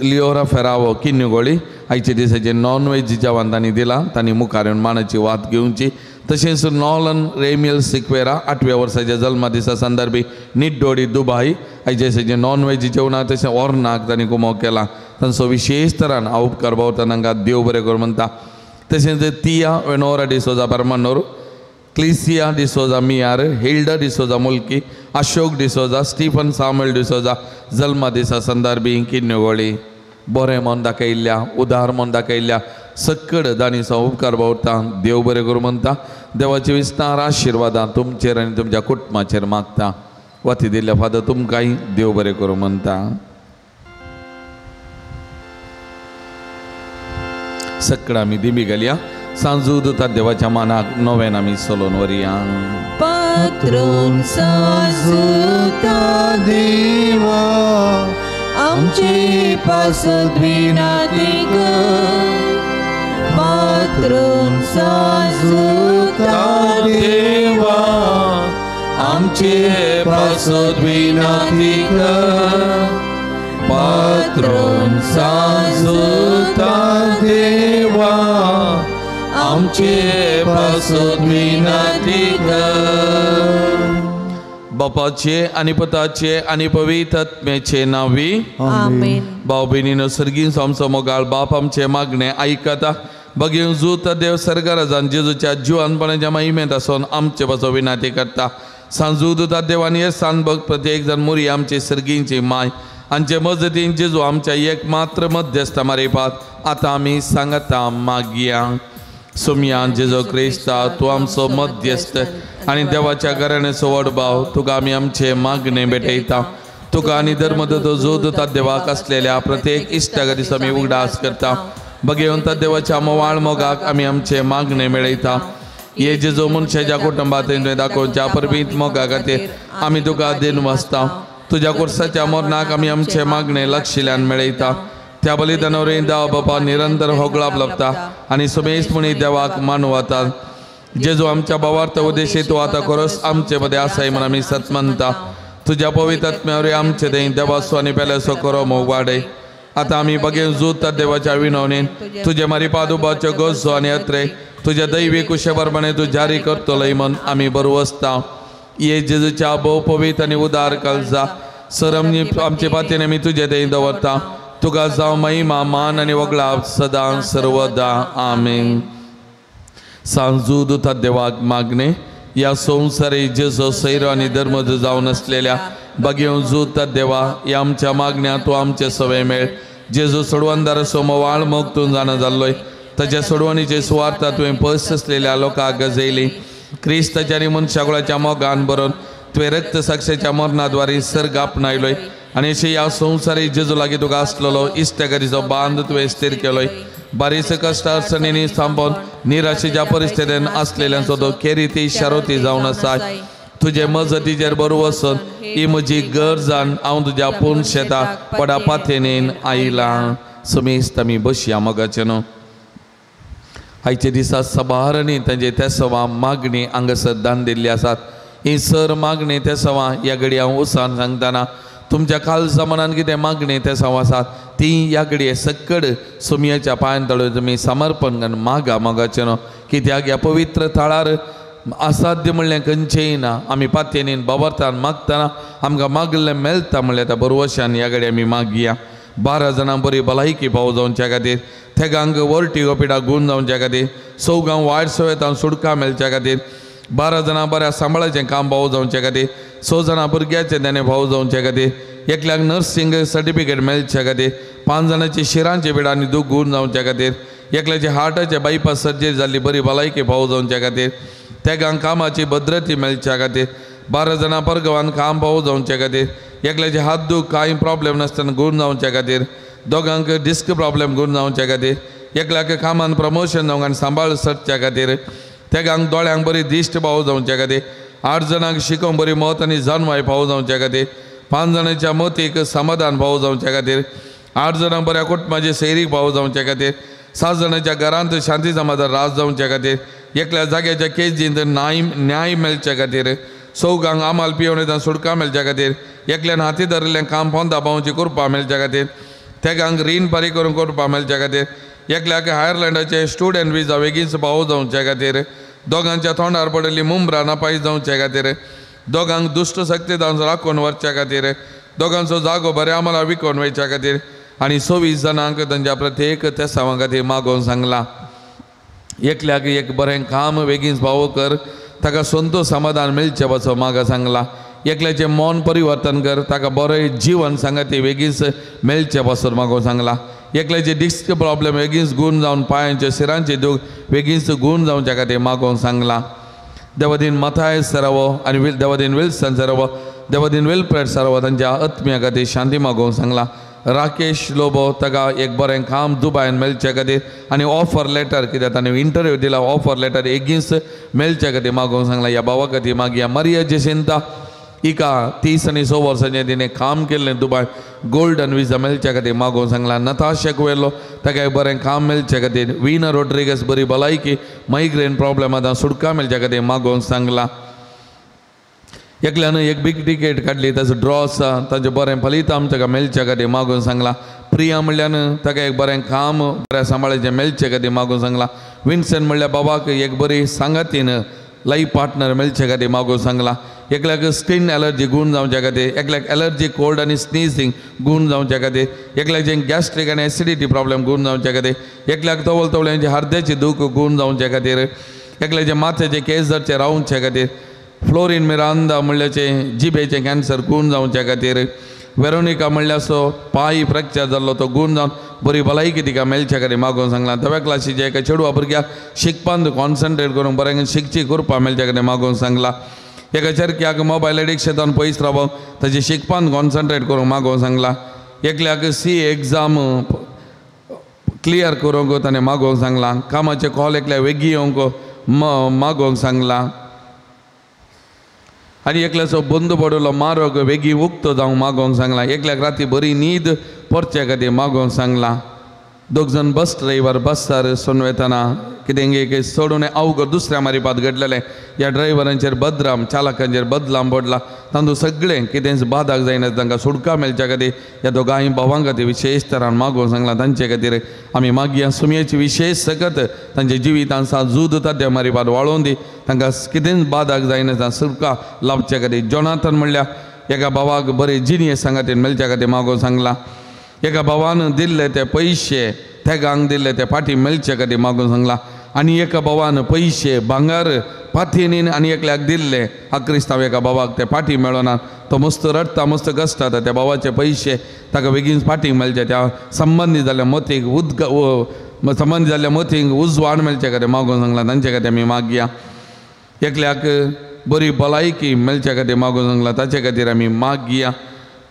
Speaker 2: लियोरा फेरावो किन्नुगोळी आयचे दिसाचे नॉन वेज जेवण तांणी दिलां. तांणी मुखार येवन मानाची वात घेवची. तशेंच नॉलन रेमियल सिक्वेरा 8व्या वर्साच्या जल्मा दिसा संदर्भी निड्डोडी दुबाय आयचे दिसाचे नॉन वेज जेवणाक तशें ओर्नाक तांणी कुमोक केला. तांचो विशेष तरान हांव उपकार भावता. तांकां देव बरें करूं म्हणटा. तशेंच तिया वेनोरा डिसोजा परमानोर, क्लिसिया डिसोजा मियार, हिल्डा डिसोजा मुल्की, अशोक डिसोजा, स्टीफन सामुएल डिसोजा जल्मा दिसा संदर्भी किन्नुगोळी. बरें मन दाखयल्ल्या उदार मन दाखयल्ल्या सक्कड दानीचो उपकार भावता. देव बरें करूं म्हणटा. देवाचे विस्तार आशिर्वादां तुमचेर आनी तुमच्या कुटुंबाचेर मागता. वाती दिल्ल्या फादर तुमकांय देव बरें करूं म्हणटा. सक्कड आमी दिमी घालया. सांजू दुता देवाच्या मानाक नव्यान आमी चलोवन व्हरया.
Speaker 4: पात्रोन सांजुता देवा आमचे पासत विनाती कर. पात्रोन सांजुता
Speaker 2: देवा आमचे पासत विनाती कर. पात्रोन सांजुता देवा आमचे पासत विनाती कर. बापाचे आनी पुताचे आनी पवित्र आत्म्याचे नांवी
Speaker 4: आमेन.
Speaker 2: भाव भयणीनो सर्गीन आमचो मोगाळ बाप आमचे मागणे आयकता. बगेवन जूत देव सर्गराजान जेजूच्या जिवानपणाच्या महिमेंत आसून आमचे पासो विनाती करता. सांजू दुता देवान हे सांबग प्रत्येक जण मुरी आमचे सर्गींची माय आमचे मजतीन जेजू आमच्या एक मात्र मध्यस्थ मारिपात आतां आमी सांगता मागया. सोमया जेजू क्रिस्ता तूं आमचो मध्यस्थ आनी देवाच्या घराण्याचो व्हड भाव तुका आमी आमचे मागणे भेटयता. तुका आनी धर्मदूत जो दुता देवाक आसलेल्या प्रत्येक इश्टा दिस आमी उगडास करता. बगेवन देवाच्या मोवाळ मोगाक आमी आमचे मागणे मेळयता. हे जेजू मनशाच्या कुटुंबात तुवें दाखोवच्या परबीत मोगा खातीर आमी तुका then वाचता. तुज्या कोर्साच्या मरणाक आमी आमचे मागणे लक्षिल्यान मेळयता. त्या बलिदानावरीं देवा बापा निरंतर होगळाप लाभता आनी सुमेस्त म्हणी देवाक मानवतात. जेजू आमच्या भावार्थ उद्देशी तूं आतां खरोच आमचे मदें आसाय म्हूण आमी सत मानता. तुज्या पवित्र आत्म्यावरी आमचे थंय देवाचो आनी पेल्याचो करो मोग वाडय. आतां आमी बगेन जूत देवाच्या विनवणेन तुजे मारी पादुबाच्यो गरजो आनी अत्रे तुज्या दैवी कुशेप्रमाणे तूं जारी करतलोय म्हूण आमी बरो वसता. ये जेजूच्या भोव पवित्र आनी उदार काळजा सर आमचे पातीन आमी तुजे थंय दवरता. तुका जावं महिमा मान आनी वगळाप सदां सर्वदा. आमेन. सांजू दुता देवाक मागणे ह्या संवसारी जेजो सैरो आनी धर्म जावन आसलेल्या बागेवन जुता देवा ह्या आमच्या मागण्या तूं आमचे सवय मेळ. जेजू सोडवणदाराचो मोवाळ मोग तूं जाणा जाल्लोय ताच्या सोडवणीचे सुवार्था तुवें पयस आसलेल्या लोकांक गजयली. क्रिस्ताच्या आनी मनशाकुळाच्या मोगान बरोवन तुवें रक्त साक्षेच्या मरणाद्वारे सर्ग आपणायलोय आनी अशें ह्या संवसारी जेजू लागीं तुका आसलेलो इश्टगरीचो बांद तुवें स्थीर केलोय. बारीस कश्ट अडचणींनी थांबोवन निराशेच्या परिस्थितीन आसलेल्यांचो तो केरिती शारोती जावन आसा. तुजे मजतीचेर बरो वचून ही म्हजी गरजान हांव तुज्या पूर्ण शेता पडा पाथेनेन आयलां. समेस्त आमी बसया मोगाचें न्हू. आयच्या दिसा सभारांनी तांचे त्या सवा मागणी हांगासर दान दिल्ली आसात. ही सर मागणी त्या सवा ह्या घडी हांव उसान सांगतना तुमच्या कालजा मनान कितें मागणी त्या सवा आसात ती ह्या घडये सक्कड सुमयाच्या पांयान तळो तुमी समर्पण करून मागा मोगाचें न्हू. कित्याक ह्या पवित्र थळार असाध्य म्हणलें खंयचेंय ना. आमी पातयेन बाबरतान मागतना आमकां मागलें मेळटा म्हणल्यार त्या बरवशान ह्या घडये आमी मागया. 12 जाणां बरी भलायकी पाव जावच्या खातीर, थेगांक वर्टिगो पिडा गूण जावच्या खातीर, चौगांक वायट सवयतान सुटका मेळच्या खातीर, 12 जाणां बऱ्या सांबाळाचें काम पाव जावच्या खातीर, 6 जाणां भुरग्याचें तेणें पाव जावच्या खातीर, एकल्याक नर्सिंग सर्टिफिकेट मेळच्या खातीर, 5 जाणांची शिरांची पिडा आनी दूख गूण जावच्या खातीर, एकल्याचे हार्टाचे बायपास सर्जरी जाल्ली बरी भलायकी पाव जावच्या खातीर, तेगांक कामाची भद्रती मेळच्या खातीर, 12 जाणां परगवान काम पाव जावच्या खातीर, एकल्याचे हात दूख कांय प्रॉब्लेम नासतना गूण जावच्या खातीर, दोगांक डिस्क प्रॉब्लेम गूण जावच्या खातीर, एकल्याक कामान प्रमोशन जावंक आनी सांबाळ सरच्या खातीर, तेगांक दोळ्यांक बरी दिश्ट पाव जावच्या खातीर, 8 जाणांक शिकोवंक बरी मत आनी जानवाय पाव जावच्या खातीर, 5 जाणांच्या मतीक समाधान पाव जावच्या खातीर, 8 जाणांक बऱ्या कुटुंबाचे सैरीक पाव जावच्या खातीर, 7 जाणांच्या घरांत शांती समाधान राज जावच्या खातीर, एकल्या जाग्याच्या केजींत न्याय मेळच्या खातीर, चौगांक आमाल पियोवन सुटका मेळच्या खातीर, एकल्यान हाती धरिल्लें काम पोंदा पावची कृपा मेळच्या खातीर, तेगांक रीण फारीक करून कृपा मेळच्या खातीर, एकल्याक आयर्लंडाचे स्टुडंट विजा बेगीनच पाव जावच्या खातीर, दोगांच्या तोंडार पडिल्ली मुंबरां नापाय जावच्या खातीर, दोगांक दुश्ट शक्ती जावन राखून व्हरच्या खातीर, दोगांचो जागो बऱ्या आम्हाला विकोवन वयच्या खातीर आनी 24 जाणांक तांच्या प्रत्येक तेसांवा खातीर मागोवन सांगलां. एकल्याक एक बरें काम बेगीन पावो कर ताका संतोष समाधान मेळचें पासो म्हाका सांगलां. एकल्याचें मन परिवर्तन कर ताका बरें जिवन सांगा ती बेगीन मेळचें पासून म्हाका सांगलां. एकल्याचे डिस्क प्रॉब्लेम बेगीन गूण जावन पांयांचे शिरांचे दूख बेगीन गूण जावच्या खातीर मागोवन सांगलां. देवादीन मथाय सरावो आनी देवादीन विल्सन सरावो, देवादीन विल्फ्रेड सरावो तांच्या आत्म्या खातीर शांती मागोवन सांगलां. राकेश लोबो ताका एक बरें काम दुबायन मेळचे खातीर आनी ऑफर लेटर कित्याक ताणें इंटरव्यू दिला ऑफर लेटर एगींच मेळचे खातीर मागोवन सांगलां. ह्या भावा खातीर मागया. मारिया जेसिंता हिका 30 आनी 6 वर्सांचें तिणें काम केल्लें दुबाय गोल्डन विजा मेळच्या खातीर मागोवन सांगलां. नताशा कुवेलो ताका एक बरें काम मेळचे खातीर, विना रोड्रिगस बरी भलायकी मायग्रेन प्रॉब्लेम आतां सुटका मेळच्या खातीर मागोवन सांगलां. एकल्यान एक बीग टिकेट काडली ताचो ड्रॉ आसा ताचें बरें फलितांश ताका मेळच्या खातीर मागून सांगलां. प्रिया म्हणल्यान ताका एक बरें काम बऱ्या सांबाळाचें मेळचे खातीर मागून सांगलां. विन्सन म्हणल्यार बाबाक एक बरी सांगातीन लायफ पार्टनर मेळचे खातीर मागून सांगलां. एकल्याक स्किन एलर्जी गूण जावच्या खातीर, एकल्याक एलर्जी कोल्ड आनी स्नीजिंग गूण जावच्या खातीर, एकल्याक गॅस्ट्रीक आनी एसिडिटी प्रॉब्लेम गूण जावच्या खातीर, एकल्याक तवल तवळ्यांचे हर्द्याची दूख गूण जावच्या खातीर, एकल्याचे माथ्याचे केस धरचे रावचे खातीर, फ्लोरीन मिरांदा म्हणल्याचे जिबेचें कॅन्सर गूण जावच्या खातीर, वेरोनिका म्हणल्याचो पांय फ्रॅक्चर जाल्लो तो गूण जावन बरी भलायकी तिका मेळच्या खातीर मागोवन सांगलां. धव्या क्लासीच्या एका चेडवा भुरग्याक शिकपांत कॉन्सन्ट्रेट करून बरें शिकची करपा मेळच्या खातीर मागोवन सांगलां. एका चरक्याक मोबायल एडिक्शनान पयस रावप ताचे शिकपांत कॉन्सन्ट्रेट करूंक मागोवन सांगलां. एकल्याक सी एग्जाम क्लियर करूंक ताणें मागोवंक सांगलां. कामाचें कॉल एकल्या वेगीं येवंक मागोवंक सांगलां. आनी एकल्याचो बंद पडिल्लो मारोग वेगीं उक्तो जावंक मागोवंक सांगलां. एकल्याक राती बरी न्हीद परच्या खातीर मागोवंक सांगलां. दोग जाण बस ड्रायव्हर बसार सोन वेतना कितें एक सोडून अवघड दुसऱ्या मारिपात घडलेलें. ह्या ड्रायव्हरांचेर बदराम चालकांचेर बदलाम पडला. तांतूं सगळें कितेंच बादाक जायना तांकां सुटका मेळच्या खातीर ह्या दोगांय भावां खातीर विशेश तरान मागोवंक सांगलां. तांचे खातीर आमी मागया सुमयेची विशेश सकत तांच्या जिवितान सा झूद ताद्या मारिपात वाळोवन दी. तांकां कितेंच बादाक जायना सुटका लाभच्या खातीर. जोनाथन म्हणल्यार एका भावाक बरे जिणये सांगातीन मेळच्या खातीर मागोवंक सांगलां. एका भावान दिल्ले ते पयशे तेगांक दिल्ले ते फाटीं मेळचे खातीर मागून सांगलां. आनी एका भावान पयशे भांगर पाथेनीन आनी एकल्याक दिल्ले हा क्रिस्तांव एका भावाक ते फाटीं मेळना. तो मस्त रडटा मस्त कश्टाता. त्या भावाचे पयशे ताका बेगीन फाटीं मेळचे त्या संबंदी जाल्ल्या मतीक उदक संबंदी जाल्ल्या मतीक उजवाड मेळचे खातीर मागून सांगलां. तांचे खातीर आमी मागया. एकल्याक बरी भलायकी मेळचे खातीर मागून सांगलां. ताचे खातीर आमी मागया.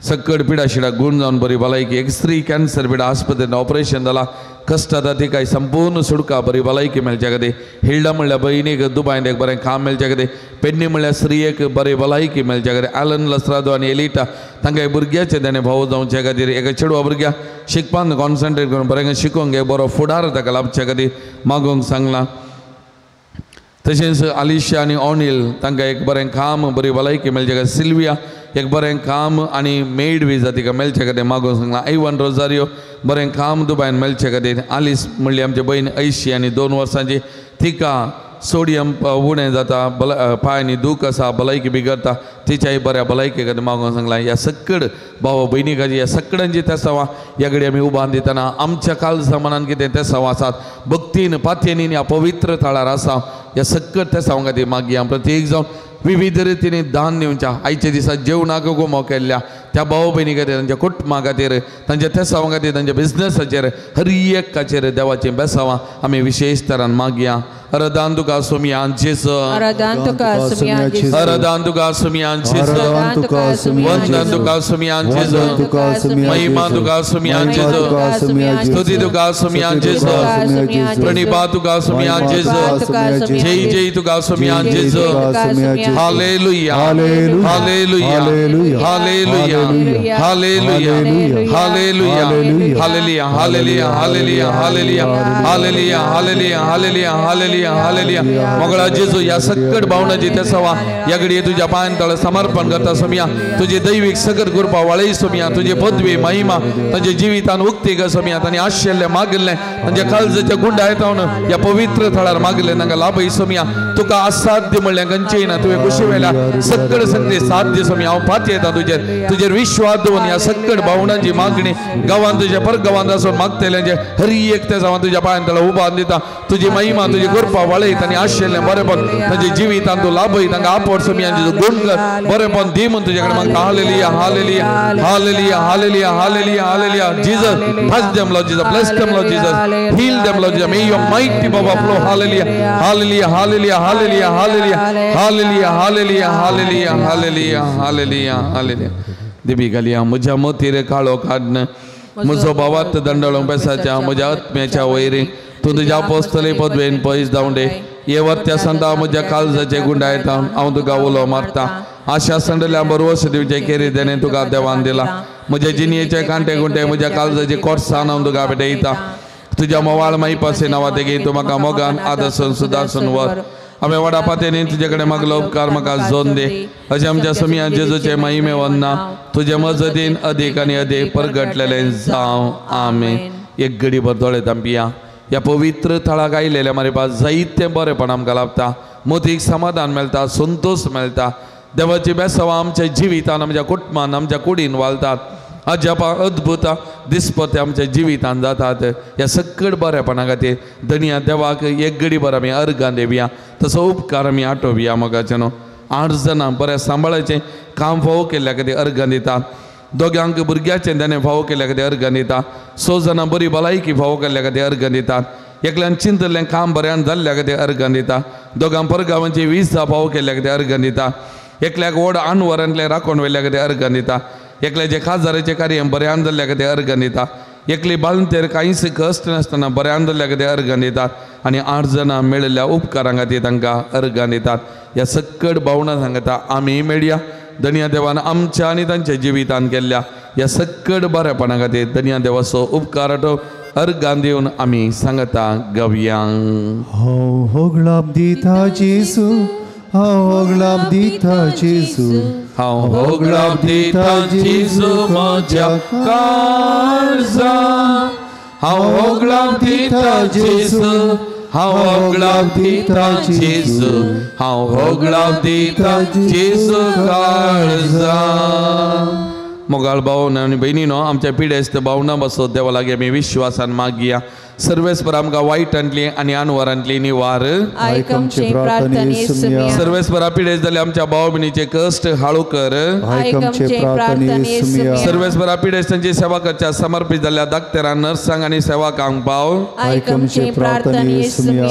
Speaker 2: सक्कड पिडा शिडा गूण जावन बरी भलायकी. एक स्त्री कॅन्सर पिडा आस्पत्रेंत ऑपरेशन जाला कश्ट जाता तिका संपूर्ण सुटका बरी भलायकी मेळच्या खातीर. हिल्डा म्हणल्यार भयणीक दुबायन एक बरें काम मेळच्या खातीर. पेडणी म्हणल्यार स्त्रियेक बरी भलायकी मेळच्या खातीर. आलन लसरादो आनी एलिटा तांकां भुरग्याचें तेणें भाव जावचे खातीर. एका चेडवा भुरग्या शिकपान कॉन्सन्ट्रेट करून बरें शिकोवंक एक बरो फुडार ताका लाभच्या खातीर मागोवंक सांगलां. तशेंच आलिशा आनी ऑनिल तांकां एक बरें काम बरी भलायकी मेळच्या खातीर. सिल्विया एक बरें काम आनी मेड विजा तिका मेळचे खातीर मागोवंक सांगलां. आयवन रोजारियो बरें काम दुबायन मेळचे खातीर. आलिस म्हणली आमची भयण 80 आनी 2 वर्सांची तिका सोडियम उणें जाता पांयांनी दूख आसा भलायकी बिगडता तिच्याय बऱ्या भलायकी खातीर मागोवंक सांगलां. ह्या सक्कड भाव भयणी खातीर ह्या सक्कडांची तेसांवां ह्या घडी आमी उबान दितना आमच्या काळजा मनान कितें तेसांवां आसात भक्तीन पातयेनीन ह्या पवित्र थळार आसा ह्या सक्कड तेसांवां खातीर मागया. प्रत्येक जावन विविध रितीने दान दिवच्या आयच्या दिसा जेवणाक गुमो केल्ल्या त्या भाव भयणी खातीर तांच्या कुटुंबा खातीर तांच्या तेसांवां खातीर तांच्या बिजनसाचेर हर एकाचेर देवाचीं बेसांवां आमी विशेश तरान मागया. अरदान तुका सुमयान जेजू,
Speaker 4: अरदान तुका सुमयान जेजू,
Speaker 2: अरदान तुका सुमयान जेजू, वंदन तुका सुमयान जेजू, महिमा तुका सुमयान जेजू, स्तुती तुका सुमयान जेजू, प्रणिपा तुका सुमयान जेजू, जय जय तुका सुमयान जेजू. Hallelujah, hallelujah, hallelujah, hallelujah, hallelujah, hallelujah, hallelujah, hallelujah, hallelujah, hallelujah, hallelujah, hallelujah, hallelujah, hallelujah. मोगळा जेजू या सक्कट भावनाची तेसावा या घडये तुझ्या पायांतळ समर्पण करता सोमिया. तुझे दैविक सगट कृपा वाळय सोमिया. तुझे पदवी महिमा तांच्या जिवितान उक्ती कर सोमिया. तांणी आशिल्लें मागिल्लें तांच्या काळजाच्या गुंडा येतावन ह्या पवित्र थळार मागिल्लें तांकां लाभय सोमिया. तुका असाध्य म्हणलें खंयचेय ना तुवें खुशी वेल्या सक्कड सगळे साध्य सोमिया. हांव पाती येता तुजेर तुजेर विश्वास दवरून ह्या सक्कड भावनांची मागणी गांवांत तुज्या परगांवांत आसून मागतल्यांचे हर एक तेसावां तुज्या पायांतळ उबान दिता. तुजी महिमा तुजी कृपा वाळयत आनी आशिल्लें बरेंपण तांच्या जिवितान तूं लाभय. तांकां आपड सोमिया गुण कर बरेंपण दी म्हूण तुजे कडेन मागता. Hallelujah, hallelujah, hallelujah, hallelujah, hallelujah, hallelujah. Jesus, touch them, Lord Jesus. Bless them, Lord Jesus. Heal them, Lord Jesus. May your mighty power flow. Hallelujah, hallelujah, hallelujah, hallelujah, hallelujah, hallelujah, hallelujah, hallelujah, hallelujah, hallelujah, hallelujah. दिबी घालया म्हज्या मतीर काळो काडन म्हजो भावात दंडळोंक बेसाच्या म्हज्या आत्म्याच्या vary तूं तुज्या पोस्तले पदवेन पयस धांवडे ये वर्त्या संता म्हज्या काळजाचे गुंडायता हांव तुका उलो मारता. आशा संडल्या बरवस दिवचे केरी देणे तुका देवान दिला. म्हज्या जिणयेचे कांटे गुंटे म्हज्या काळजाचे कोर्सान हांव तुका भेटयता. तुज्या मोवाळ माईपासे नांवा तेगी तूं म्हाका मोगान आदर्शन सुदारसून वर. आमी व्हडा पातयेन तुजे कडेन मागलो उपकार म्हाका जोन दे. अशें आमच्या सुमया जेजूचे महिमे वंदना तुजे मजतीन अदीक आनी अदीक परगटलेलें जावं. आमेन. एक घडीभर दोळे धांपिया. ह्या पवित्र थळाक आयलेल्या मारिपा जायतें बरेंपण आमकां लाभता. मोतीक समाधान मेळटा, संतोश मेळटा. देवाची बेसांवां आमच्या जिवितान आमच्या कुटुंबान आमच्या कुडीन वालतात. अजापां अद्भुतां दिसपते आमच्या जिवितान जातात. ह्या सक्कड बरेपणा खातीर धनया देवाक एक घडीभर आमी अर्गां दिवया. तसो उपकार आमी आठोवया. मोगाचे न्हू 8 जाणां बरें सांबाळाचें काम फावो केल्ल्या खातीर अर्गां दिता. दोगांक भुरग्याचें तेणें फावो केल्ल्या खातीर अर्गां दिता. 6 जाणां बरी भलायकी फावो केल्ल्या खातीर अर्गां दितात. एकल्यान चिंतलें काम बऱ्यान जाल्ल्या खातीर अर्गां दिता. दोगां परगांवांची विजा फावो केल्ल्या खातीर अर्गां दिता. एकल्याक व्हड आनवरांतलें राखून व्हेल्ल्या खातीर अर्गां दिता. एकल्याचे खाजदाराचें कार्य बऱ्यान जाल्ल्या खातीर अर्गां दिता. एकली बालंतेर कांयच कश्ट नासतना बऱ्यान जाल्ल्या खातीर अर्गां दितात. आनी 8 जाणां मेळिल्ल्या उपकारां खातीर तांकां अर्गां दितात. ह्या सक्कड भावना सांगता आमी मेळया. धनया देवान आमच्या आनी तांच्या जिवितान केल्ल्या ह्या सक्कड बरेपणा खातीर धनया देवाचो उपकार अर्गान दिवन आमी सांगता गवया.
Speaker 1: हांव होगळाप दिता जेजू, हांव होगळाप दिता जेजू,
Speaker 2: हांव होगळाप दिता जेजू म्हज्या काळजा, हांव होगळाप दिता जेजू, हांव होगळाप दिता जेजू, हांव होगळाप दिता जेजू काळजा. मोगाळ भाव आनी भयणीनो, आमच्या पिडेस्त भावना बसत देवा लागीं आमी विश्वासान मागया. सर्वेस्पर आमकां वायटांतली आनी अनवरांतली निवार. सर्वेस्परा पिडेस्त जाल्ले आमच्या भाव भयणीचे कश्ट हाळू कर. सर्वेस्परा पिडेस्तांची सेवा करच्या समर्पित जाल्ल्या डाक्टरांक, नर्सांक आनी सेवकांक पाव.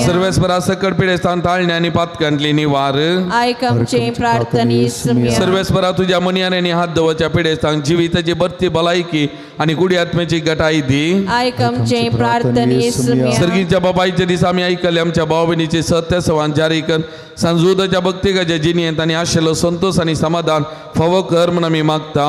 Speaker 2: सर्वेस्परा सकट पिडेस्तांक ताळणे आनी पातकांतली निवार. सर्वेस्परा तुज्या मनयान आनी हात दवरच्या पिडेस्तांक जिविताची बर्ती भलायकी आनी गुडी आत्म्याची गटाय दी. सर्गीच्या बाबाईच्या दिसा आमी आयकले आमच्या भाव भयणीचे सत्य सवान जारी कर. सांजुदाच्या भक्तिकाच्या जिणेंत आनी आशिल्लो संतोष आनी समाधान फावो कर म्हूण आमी मागता.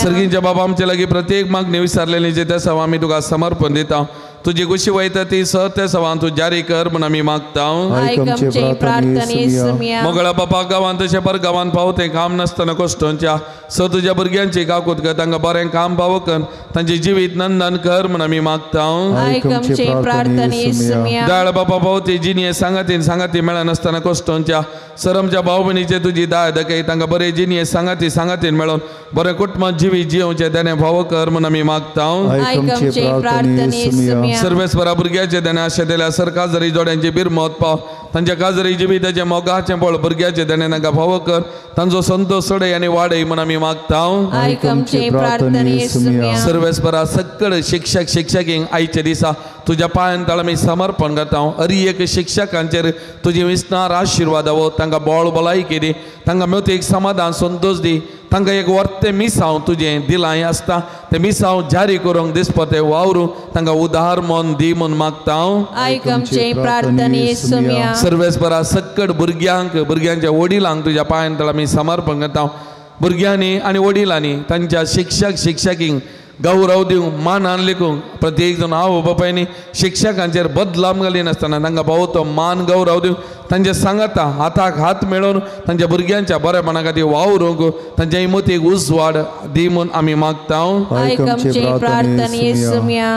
Speaker 2: सर्गीच्या बाबा आमचे लागीं प्रत्येक मागणी विसरलेली जे त्या सवा आमी तुका समर्पण दिता. तुजी खुशी वयता ती सत्य सवान तूं जारी कर म्हूण आमी मागता. मोगळा बापा गांवांत तशें पर गांवांत पावतें काम नासतना कश्टोंच्या स तुज्या भुरग्यांची काकूत कर. तांकां बरें काम पावो कर, तांचें जिवीत नंदन कर म्हूण आमी मागता. दयाळ बापा पावती जिणये सांगातीन सांगाती मेळनासतना कश्टोंच्या सर आमच्या भाव भयणीचे तुजी दाय दाखय. तांकां बरें जिणये सांगाती सांगातीन मेळोन बरें कुटुंबांत जिवीत जियोवचें तेणें फावो कर म्हूण आमी मागता. सर्वेस्परा भुरग्याचे देणे आशा दिल्या सर काजरी जोड्यांची बिरमत पाव. तांच्या काजरी जिविताचें मोगाचें बळ भुरग्याचे देणे तांकां फावो कर. तांचो संतोष सोडय आनी वाडय म्हूण आमी मागता. सर्वेस्परा सकळ शिक्षक शिक्षकींक आयच्या दिसा तुज्या पांयान तळ आमी समर्पण करता. हर एक शिक्षकांचेर तुजी विस्तार आशिर्वाद हो. तांकां बळ भलायकी दी, तांकां मेवती एक समाधान संतोष दी. तांकां एक वर्तें मिसांव तुजें दिलांय आसता तें मिसांव जारी करूंक दिसपतें वावरूं तांकां उदार मन दी म्हूण मागता. सर्वेस्परा सक्कड भुरग्यांक भुरग्यांच्या वडिलांक तुज्या पांयान तळ आमी समर्पण करता. भुरग्यांनी आनी वडिलांनी तांच्या शिक्षक शिक्षकींक गौरव दिवंक मानान लेखूंक प्रत्येक जाण आवय बापायनी शिक्षकांचेर बदलाम घालिनासतना तांकां फावो तो मान गौरव दिवंक तांचे सांगाता हाताक हात मेळोवन तांच्या भुरग्यांच्या बरेपणा खातीर वावरूंक तांच्या इमतीक उजवाड दी म्हूण आमी मागता.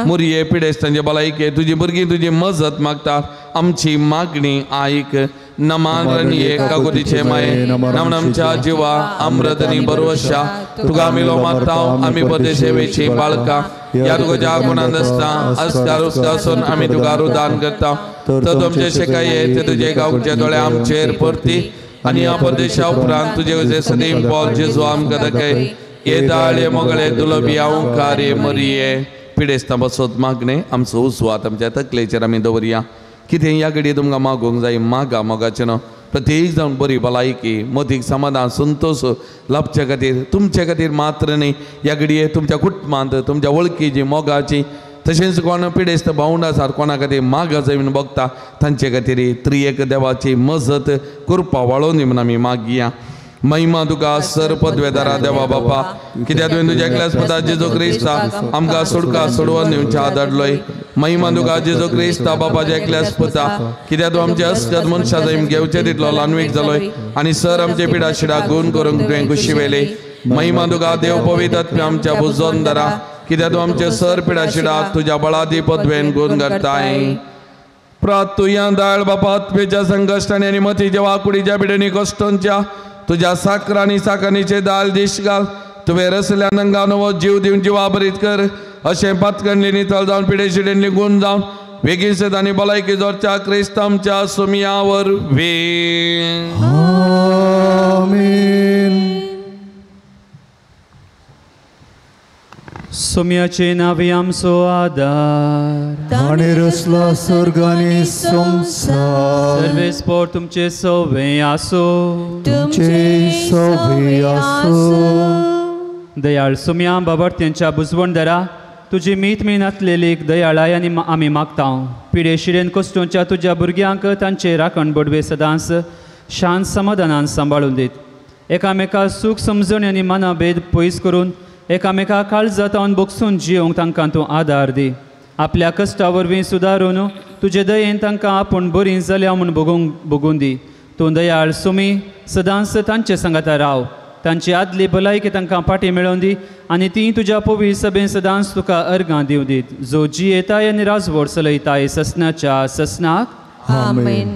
Speaker 2: मुरये पिडेस्त तांचे भलायके तुजी भुरगीं तुजी मजत मागता. आमची मागणी आयक. नमान रणये काकुतीचे माये नमन आमच्या जिवा अमृत आनी बरवशा तुका आमी लो मागता. आमी परदेशेवेची बाळका ह्या तुज्या गुणांत आसता अस्कार उस्कासून आमी तुका रुदान करता. तर तुमचे शेकाये ते तुजे गांवचे दोळे आमचेर परती आनी ह्या परदेशा उपरांत तुजे सदीम पॉल जेजू आमकां दाखय. ये दाळे मोगळे दुलबी ओंकारे मरिये. पिडेस्तां बसत मागणें आमचो उजवात आमच्या तकलेचेर आमी दवरया. कितें ह्या घडये तुमकां मागूंक जाय मागा मोगाचें न्हू. प्रत्येक जावन बरी भलायकी मतीक समाधान संतोष लाभचे खातीर तुमचे खातीर मात्र न्ही ह्या घडये तुमच्या कुटुंबांत तुमच्या वळखीची मोगाची तशेंच कोण पिडेस्त भावंड आसात कोणा खातीर मागा जाय म्हूण बगता तांचे खातीर त्रिएक देवाची मजत कृपा वाळोवन दी म्हूण आमी मागया. महिमा तुका सर पदवेदारा देवा बापा, कित्याक तुवें तुज्या एकल्याच पुता जेजू क्रिस्ता आमकां सुटका सोडोवन दिवच्या धाडलोय. महिमा तुका जेजू क्रिस्ता बापाच्या एकल्याच पुता, कित्याक तूं आमचे अस्कत मनशां जैम घेवचे तितलो ल्हानवीक जालोय आनी सर आमचे पिडा शिडा गुण करूंक तुवें खुशी वेली. महिमा तुका देव पवित्र आमच्या बुजोन दरा, कित्याक तूं आमचे सर पिडा शिडा तुज्या बळादी पदवेन गुण करताय. प्रातुया दाळ बापा आत्मेच्या संकश्टांनी आनी मतीच्या वाकुडीच्या पिडेनी कश्टांच्या तुज्या साकरांनी साकरणीचे दाल दीश घाल. तुवें रसल्या नंगा नवो जीव दिवन जिवा भरीत कर. अशें पातकणली नितळ जावन पिडे शिडेन गुण जावन वेगीन सेत आनी भलायकी जोडच्या क्रिस्त आमच्या सुमया वरवीं.
Speaker 1: आमेन.
Speaker 3: सोम्याचे नावे आमचो आदार
Speaker 1: आनी रसला स्वर्ग आनी संवसार.
Speaker 3: सर्वेस्पोर तुमचे सवे आसो.
Speaker 1: तुमचे सवे आसो.
Speaker 3: दयाळ सोम्या बाबर्त्यांच्या बुजवणदारा तुजी मीत मेनातलेली दयाळाय आनी आमी मागता. पिडे शिरेन कश्टोंच्या तुज्या भुरग्यांक तांचे राखण बडवे सदांच शांत समाधानान सांबाळून दीत. एकामेका सूख समजणी आनी मनाभेद पयस करून एकामेका काळजातावन बगसून जियोंक तांकां तूं आदार दी. आपल्या कश्टा वरवीं सुदारून तुजे दयेन तांकां आपूण बरीं जाल्या म्हूण भोगून दी. तूं दयाळ सुमी सदांच तांचे सांगाता राव. तांची आदली भलायकी तांकां फाटी मेळोवन दी आनी ती तुज्या पवित्र सभेन सदांच तुका अर्गां दिवं दीत, जो जियेताय आनी राजवट चलयताय ससनाच्या ससनाक.
Speaker 4: आमेन.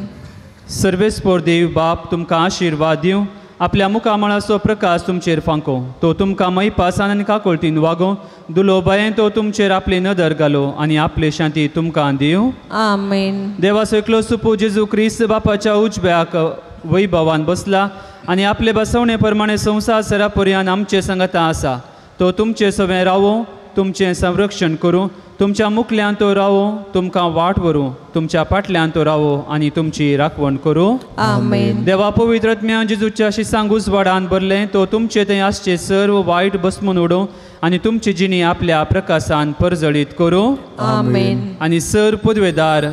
Speaker 3: सर्वेस्पोर देव बाप तुमकां आशिर्वाद दिवं, आपल्या मुखामळाचो प्रकाश तुमचेर फांको, तो तुमकां मैपासान आनी काकुळटीन वागोवं, दुलोबायेन तो तुमचेर आपली नदर घालो आनी आपली शांती तुमकां दिवं.
Speaker 4: आमेन.
Speaker 3: देवाचो एकलो सुपू जेजू क्रिस्त बापाच्या उजव्याक वैभवान बसला आनी आपले बसवणे प्रमाणे संवसार सरापर्यान आमचे सांगाता आसा. तो तुमचे सवें रावो, तुमचें संरक्षण करूं, तुमच्या मुखल्यान तो रावो, तुमकां वाट व्हरूं, तुमच्या फाटल्यान तो रावो आनी तुमची राखवण करूं.
Speaker 4: आमेन.
Speaker 3: देवा पवित्र आत्म्यान जेजूच्या शिसांक उजवाडान भरलें, तो तुमचे थंय आसचे सर्व वायट बसमून उडोवं आनी तुमची जिणी आपल्या प्रकाशान परजळीत करूं.
Speaker 4: आमेन.
Speaker 3: आनी सर पदवेदार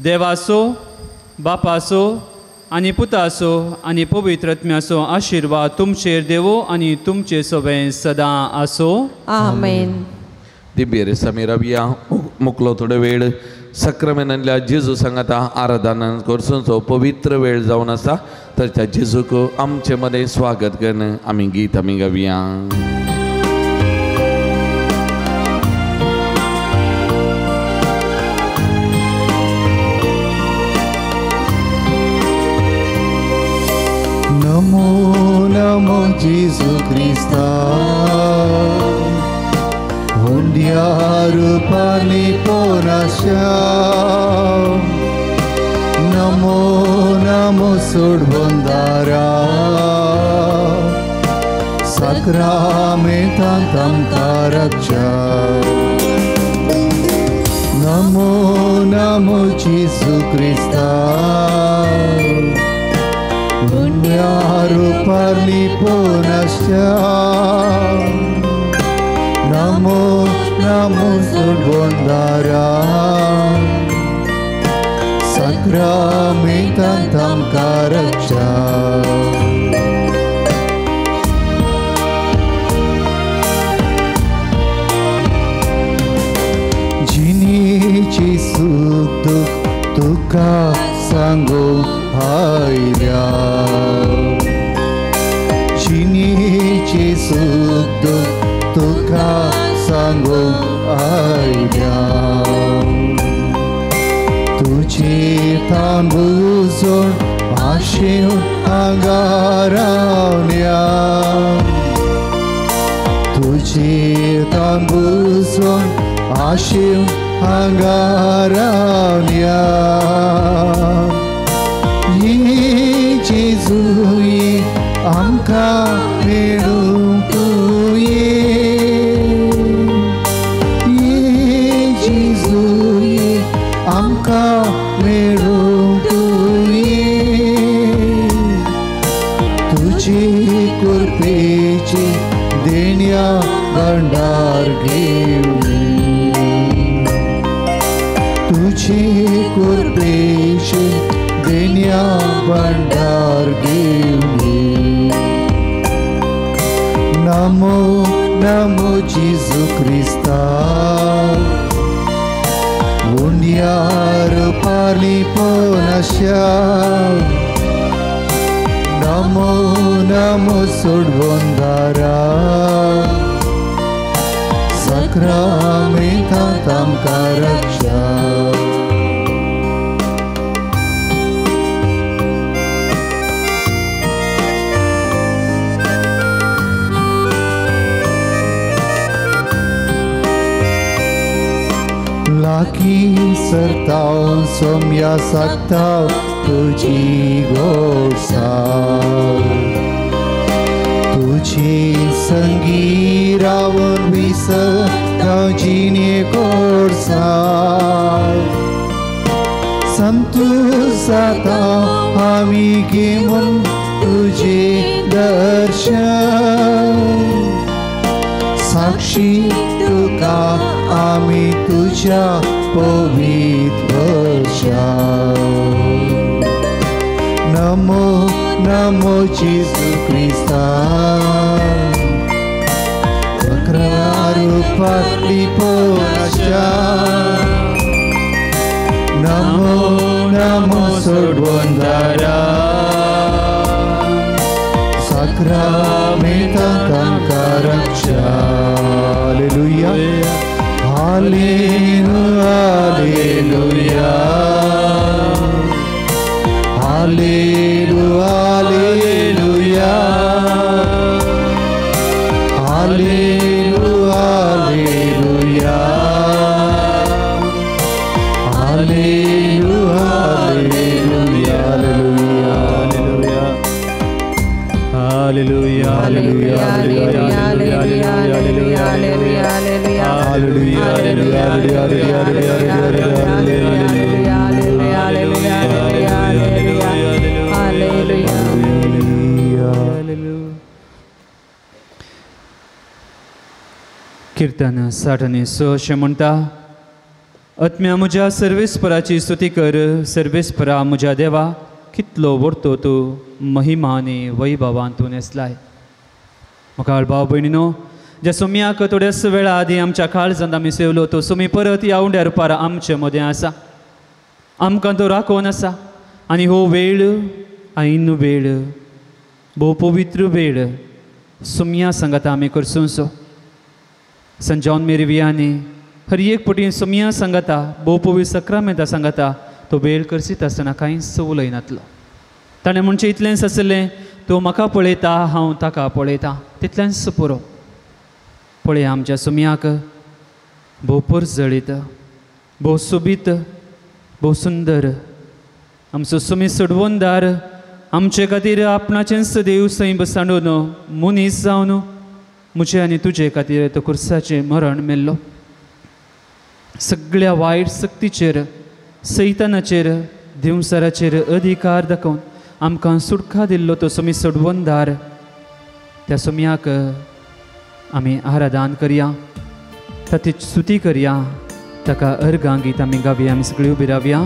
Speaker 3: देवाचो, बापाचो आनी पुताचो आनी पवित्र आत्म्याचो आशिर्वाद तुमचेर देवो आनी तुमचे सवें सदां आसो.
Speaker 4: आमेन.
Speaker 2: दिव्य समीर रविया मुकलो थोडो वेळ सक्रमेनांतल्या जेजू सांगाता आराधना करचो पवित्र वेळ जावन आसा. तर त्या जेजूक आमचे मदें स्वागत करून आमी गीत आमी गावया.
Speaker 1: नमो नमो जेजू क्रिस्ता, हुंड्या रुपानी पोनाशा. नमो नमो सोडबंदारा, साक्रामेंतांत आमकां रक्षा. नमो नमो जेजू क्रिस्ता, हुंड्या रुपानी पोनाशा. नमो नमो सोडबंदारा, साक्रामेंतांत आमकां रक्षा. जिणेची सूख दुख तुका सांगूंक आयल्या, जिणेची सूख दुख तुका सांगूंक आयल्या. तुजी तांबूजोण आशेवन हांगा रावल्या, तुजी तांबूजोण आशेवन हांगा रावल्या. ये जेजू आमकां मेळूंक तूं ये, ये जेजू आमकां मेळूंक तूं ये. तुजी कृपेची देण्या भंडार घेवन, तुजी कृपेची देण्या भंडार घेवन. नमो नमो जेजू क्रिस्ता, हुंड्या रुपाली पोनाशा. नमो नमो सोडबंदारा, साक्रामेंतांत आमकां रक्षा. लागीं सरताव सोम्या सागताव तुजी गोडसाव, तुजी संगी रावन विसरताव जिणे गोडसाव. संतोष जाता आमी घेवन तुजें दर्शन, साक्षी तुका आमी तुज्या पवित्र वर्षा. नमो नमो जेजू क्रिस्ता वक्रारूपात लिपोनाच्या नमो नमो सोडवंदारा साक्रामेंतां तांकां रक्षा. Hallelujah hallelujah hallelujah hallelujah hallelujah hallelujah hallelujah hallelujah
Speaker 4: hallelujah hallelujah hallelujah hallelujah hallelujah hallelujah hallelujah.
Speaker 3: कीर्तन 60 अशें म्हणटा, आत्म्या म्हज्या सर्वेस्पराची स्तुती कर, सर्वेस्परा म्हज्या देवा कितलो व्हडतो तूं महिमा आनी वैभवान तूं न्हेसलाय. म्हाका भाव भयणीनो, ज्या सोम्याक थोड्याच वेळा आदीं आमच्या काळजांत आमी सेवलो तो सोमी परत ह्या उंड्या रुपार आमचे मदें आसा, आमकां तो राखोवन आसा. आनी हो वेळ ऐन वेळ, भोव पवित्र वेळ सोम्या सांगाता आमी करसुंसो. संत जॉन मेरी वियानी हर एक पटी सोम्या सांगाता भोव पवित्र सक्रामेंता सांगाता तो वेळ करसीत आसतना कांयच उलयनातलो. ताणें म्हणचें इतलेंच आसलें, तो म्हाका पळयता हांव ताका पळयता, तितलेंच पुरो. पळय आमच्या सोम्याक भोव परजळीत, भोव सोबीत, भोव सुंदर आमचो सोमी सोडवणदार आमचे खातीर आपणाचेंच देव सैम सांडून मनीस जावन म्हजे आनी तुजे खातीर तो खुर्साचें मरण मेल्लो. सगळ्या वायट सक्तीचेर, सैतानाचेर, देंवचाराचेर अधिकार दाखोवन आमकां सुटका दिल्लो तो सोमी सोडवणदार. त्या सोम्याक आमी आराधन करया, ताची स्तुती करया, ताका अर्गां गीत आमी गावया. आमी सगळीं उबी रावया.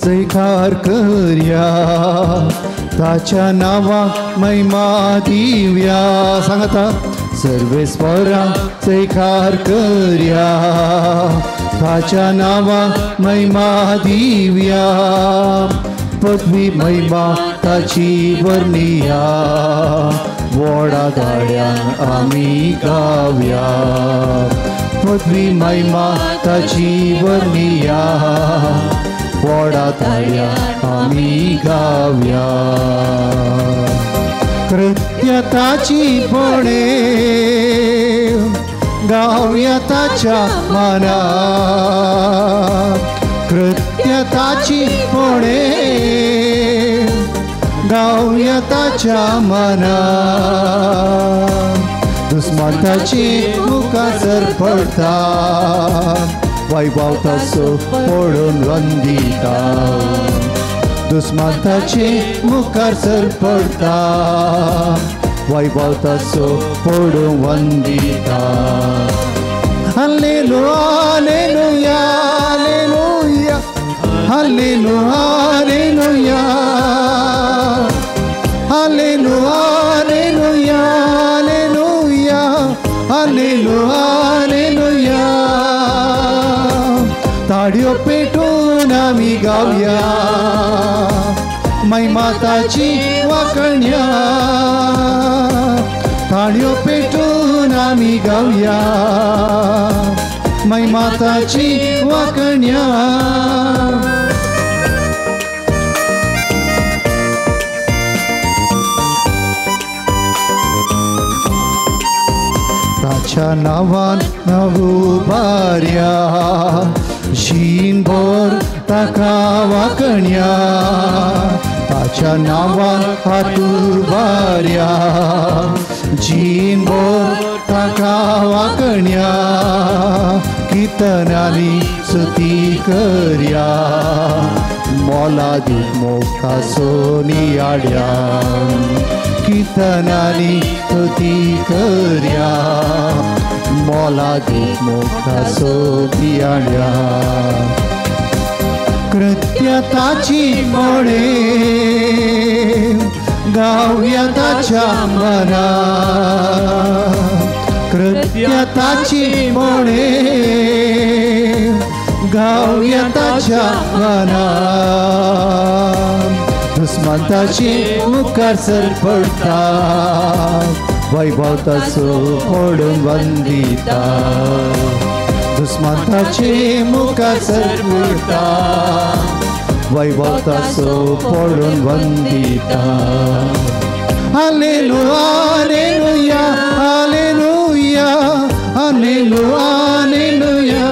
Speaker 1: जयकार करया ताच्या नावा महिमा दिव्या. सांगता सर्वेस्वरा जयकार करया ताच्या नावा महिमा दिव्या. पदवी महिमा ताची वर्णिया वोडा गाड्यान आमी गावया. पदवी महिमा ताची वर्णिया वोडा ताळ्या आमी गावया. कृत्यताची पणे गावया ताच्या मना. कृत्यताची पणे गावया ताच्या मना. दुस्मानाची मुखार पडता वैभव ताचो पडून वंदिता. दुस्मानाचे मुखार सर पडता वैभव ताचो पडून वंदिता. Hallelujah hallelujah hallelujah hallelujah hallelujah hallelujah hallelujah hallelujah hallelujah. ताडयो पेटून आमी गावया महिमा ताची वाकण्या. ताडयो पेटून आमी गावया महिमा ताची वाकण्या. ताच्या नावान उबार्या शीनभर ताका वाकण्या. ताच्या नावान हात उबार्या जीनभर ताका वाकण्या किर्तनांनी स्तुती करया मोलादीक मोखासो नियाड्या किर्तनांनी स्तुती करया मोलादीक मोखासो नियाड्या कृत्यताची मोडे गावया ताच्या मना कृत्यताची मोडे गावया ताच्या मना दुस्मानाचे मुखार सरपडटा वैभव ताचो पडून वंदिता दुस्मानाचे मुखार सरपडटा वैभव ताचो पडून Vandita. Hallelujah hallelujah hallelujah hallelujah hallelujah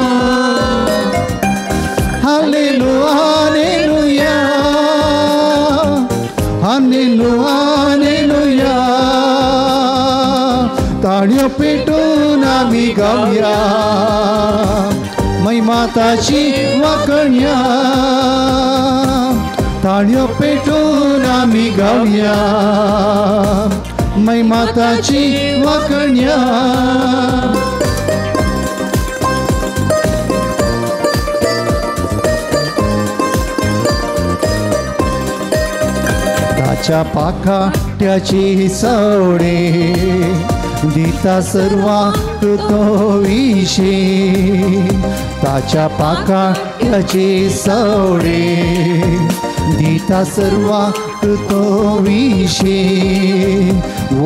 Speaker 1: hallelujah hallelujah hallelujah hallelujah. ताळयो पेटून आमी गावया महिमा ताची वाकण्या ताळयो पेटून आमी गावया महिमा ताची वाकण्या. ताच्या पाखाट्याची सवडे दिता सर्वांक तो विशे ताच्या पाखाट्याची सवडे दिता सर्वांक तो विशे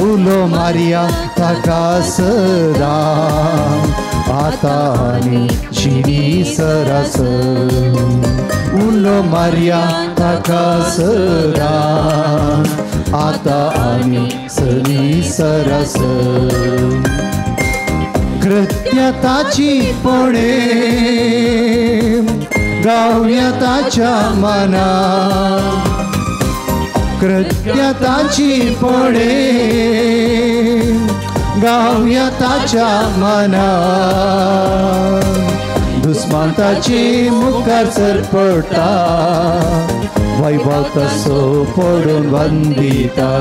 Speaker 1: उलो मारया ताका सदा आता आनी जिणी सरासर उलो मारया ताका सदा आता आनी सरी सरासर. कृत्यताची पडे गावया ताच्या मना कृत्यताची पडे गावया ताच्या मना दुस्मानाचे मुखार सरपडटा वैभव तसो पडून वंदिता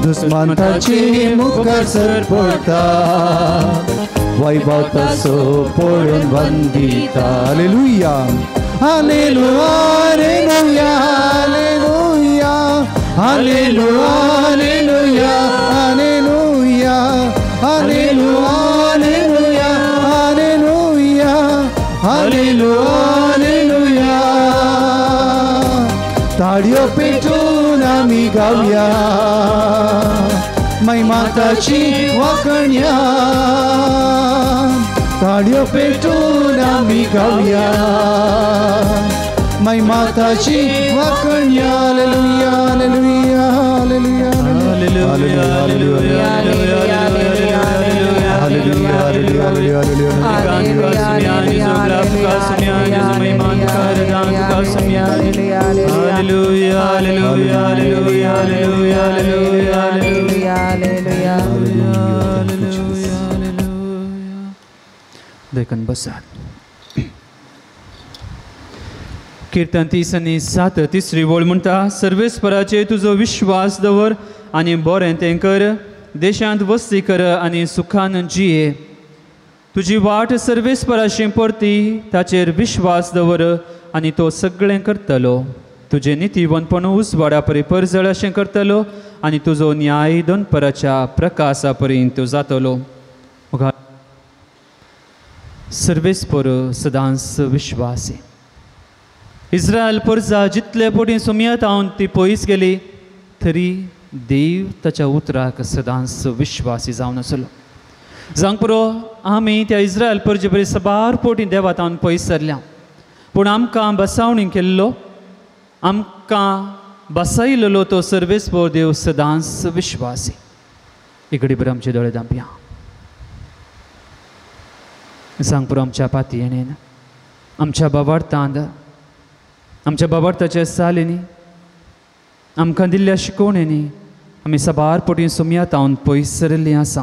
Speaker 1: दुस्मानाचे मुखार सरपडटा वैभव तसो पडून Vandita. Hallelujah hallelujah hallelujah hallelujah hallelujah hallelujah hallelujah hallelujah hallelujah hallelujah hallelujah. ताळयो पेटून आमी गावया महिमा ताची वाकण्या ताळयो पेटून आमी गावया महिमा ताची वाकण्या. Hallelujah hallelujah hallelujah hallelujah hallelujah hallelujah hallelujah
Speaker 3: hallelujah. देखून बसात. किर्तन 37 तिसरी वळ म्हणटा सर्वेस्पराचेर तुजो विश्वास दवर आनी बरें तें कर देशांत वस्ती कर आनी सुखान जिये. तुजी वाट सर्वेस्पराशी परती ताचेर विश्वास दवर आनी तो सगळें करतलो. तुजें नितीवंतपण उजवाडा परी परजळ अशें करतलो आनी तुजो न्याय दनपराच्या प्रकासा परी तो जातलो. सर्वेस्पर सदांच विश्वासी. इस्रायल परजा जितले पटी सुमयत हांव ती पयस गेली तरी देव ताच्या उतराक सदांच विश्वासी जावन आसलो. जावंक पुरो आमी त्या इस्रायल परजे बरी साबार पोटी देवात हांव पयस सरल्या पूण आमकां बसावणी केल्लो आमकां बसयलेलो तो सर्वेस्पर देव सदांच विश्वासी. इकडे बरं आमचे दोळे धांपया. सांग पुरो आमच्या पातयेन आमच्या बाबार्थांत आमच्या बाबार्थाच्या सालींनी आमकां दिल्ल्या शिकवणेंनी आमी साबार पटी सुमयात हांव पयस सरिल्लीं आसा.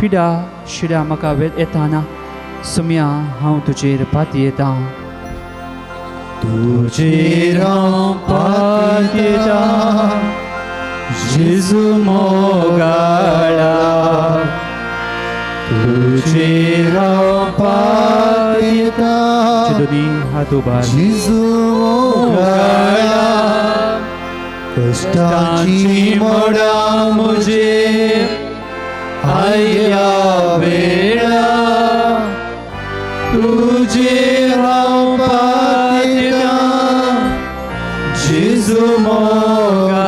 Speaker 3: पिडा शिड्या म्हाका येताना सुम्या हांव तुजेर पातयेतां.
Speaker 4: तुजेर हांव पातयेतां जेजू मोगाळा, तुजेर हांव पातयेतां
Speaker 3: हात उबार
Speaker 4: जेजू मोगाळा. कश्टाची मोडां म्हजेर आयल्या वेळा, तुजेर हांव पातयेतां जेजू मोगाळा.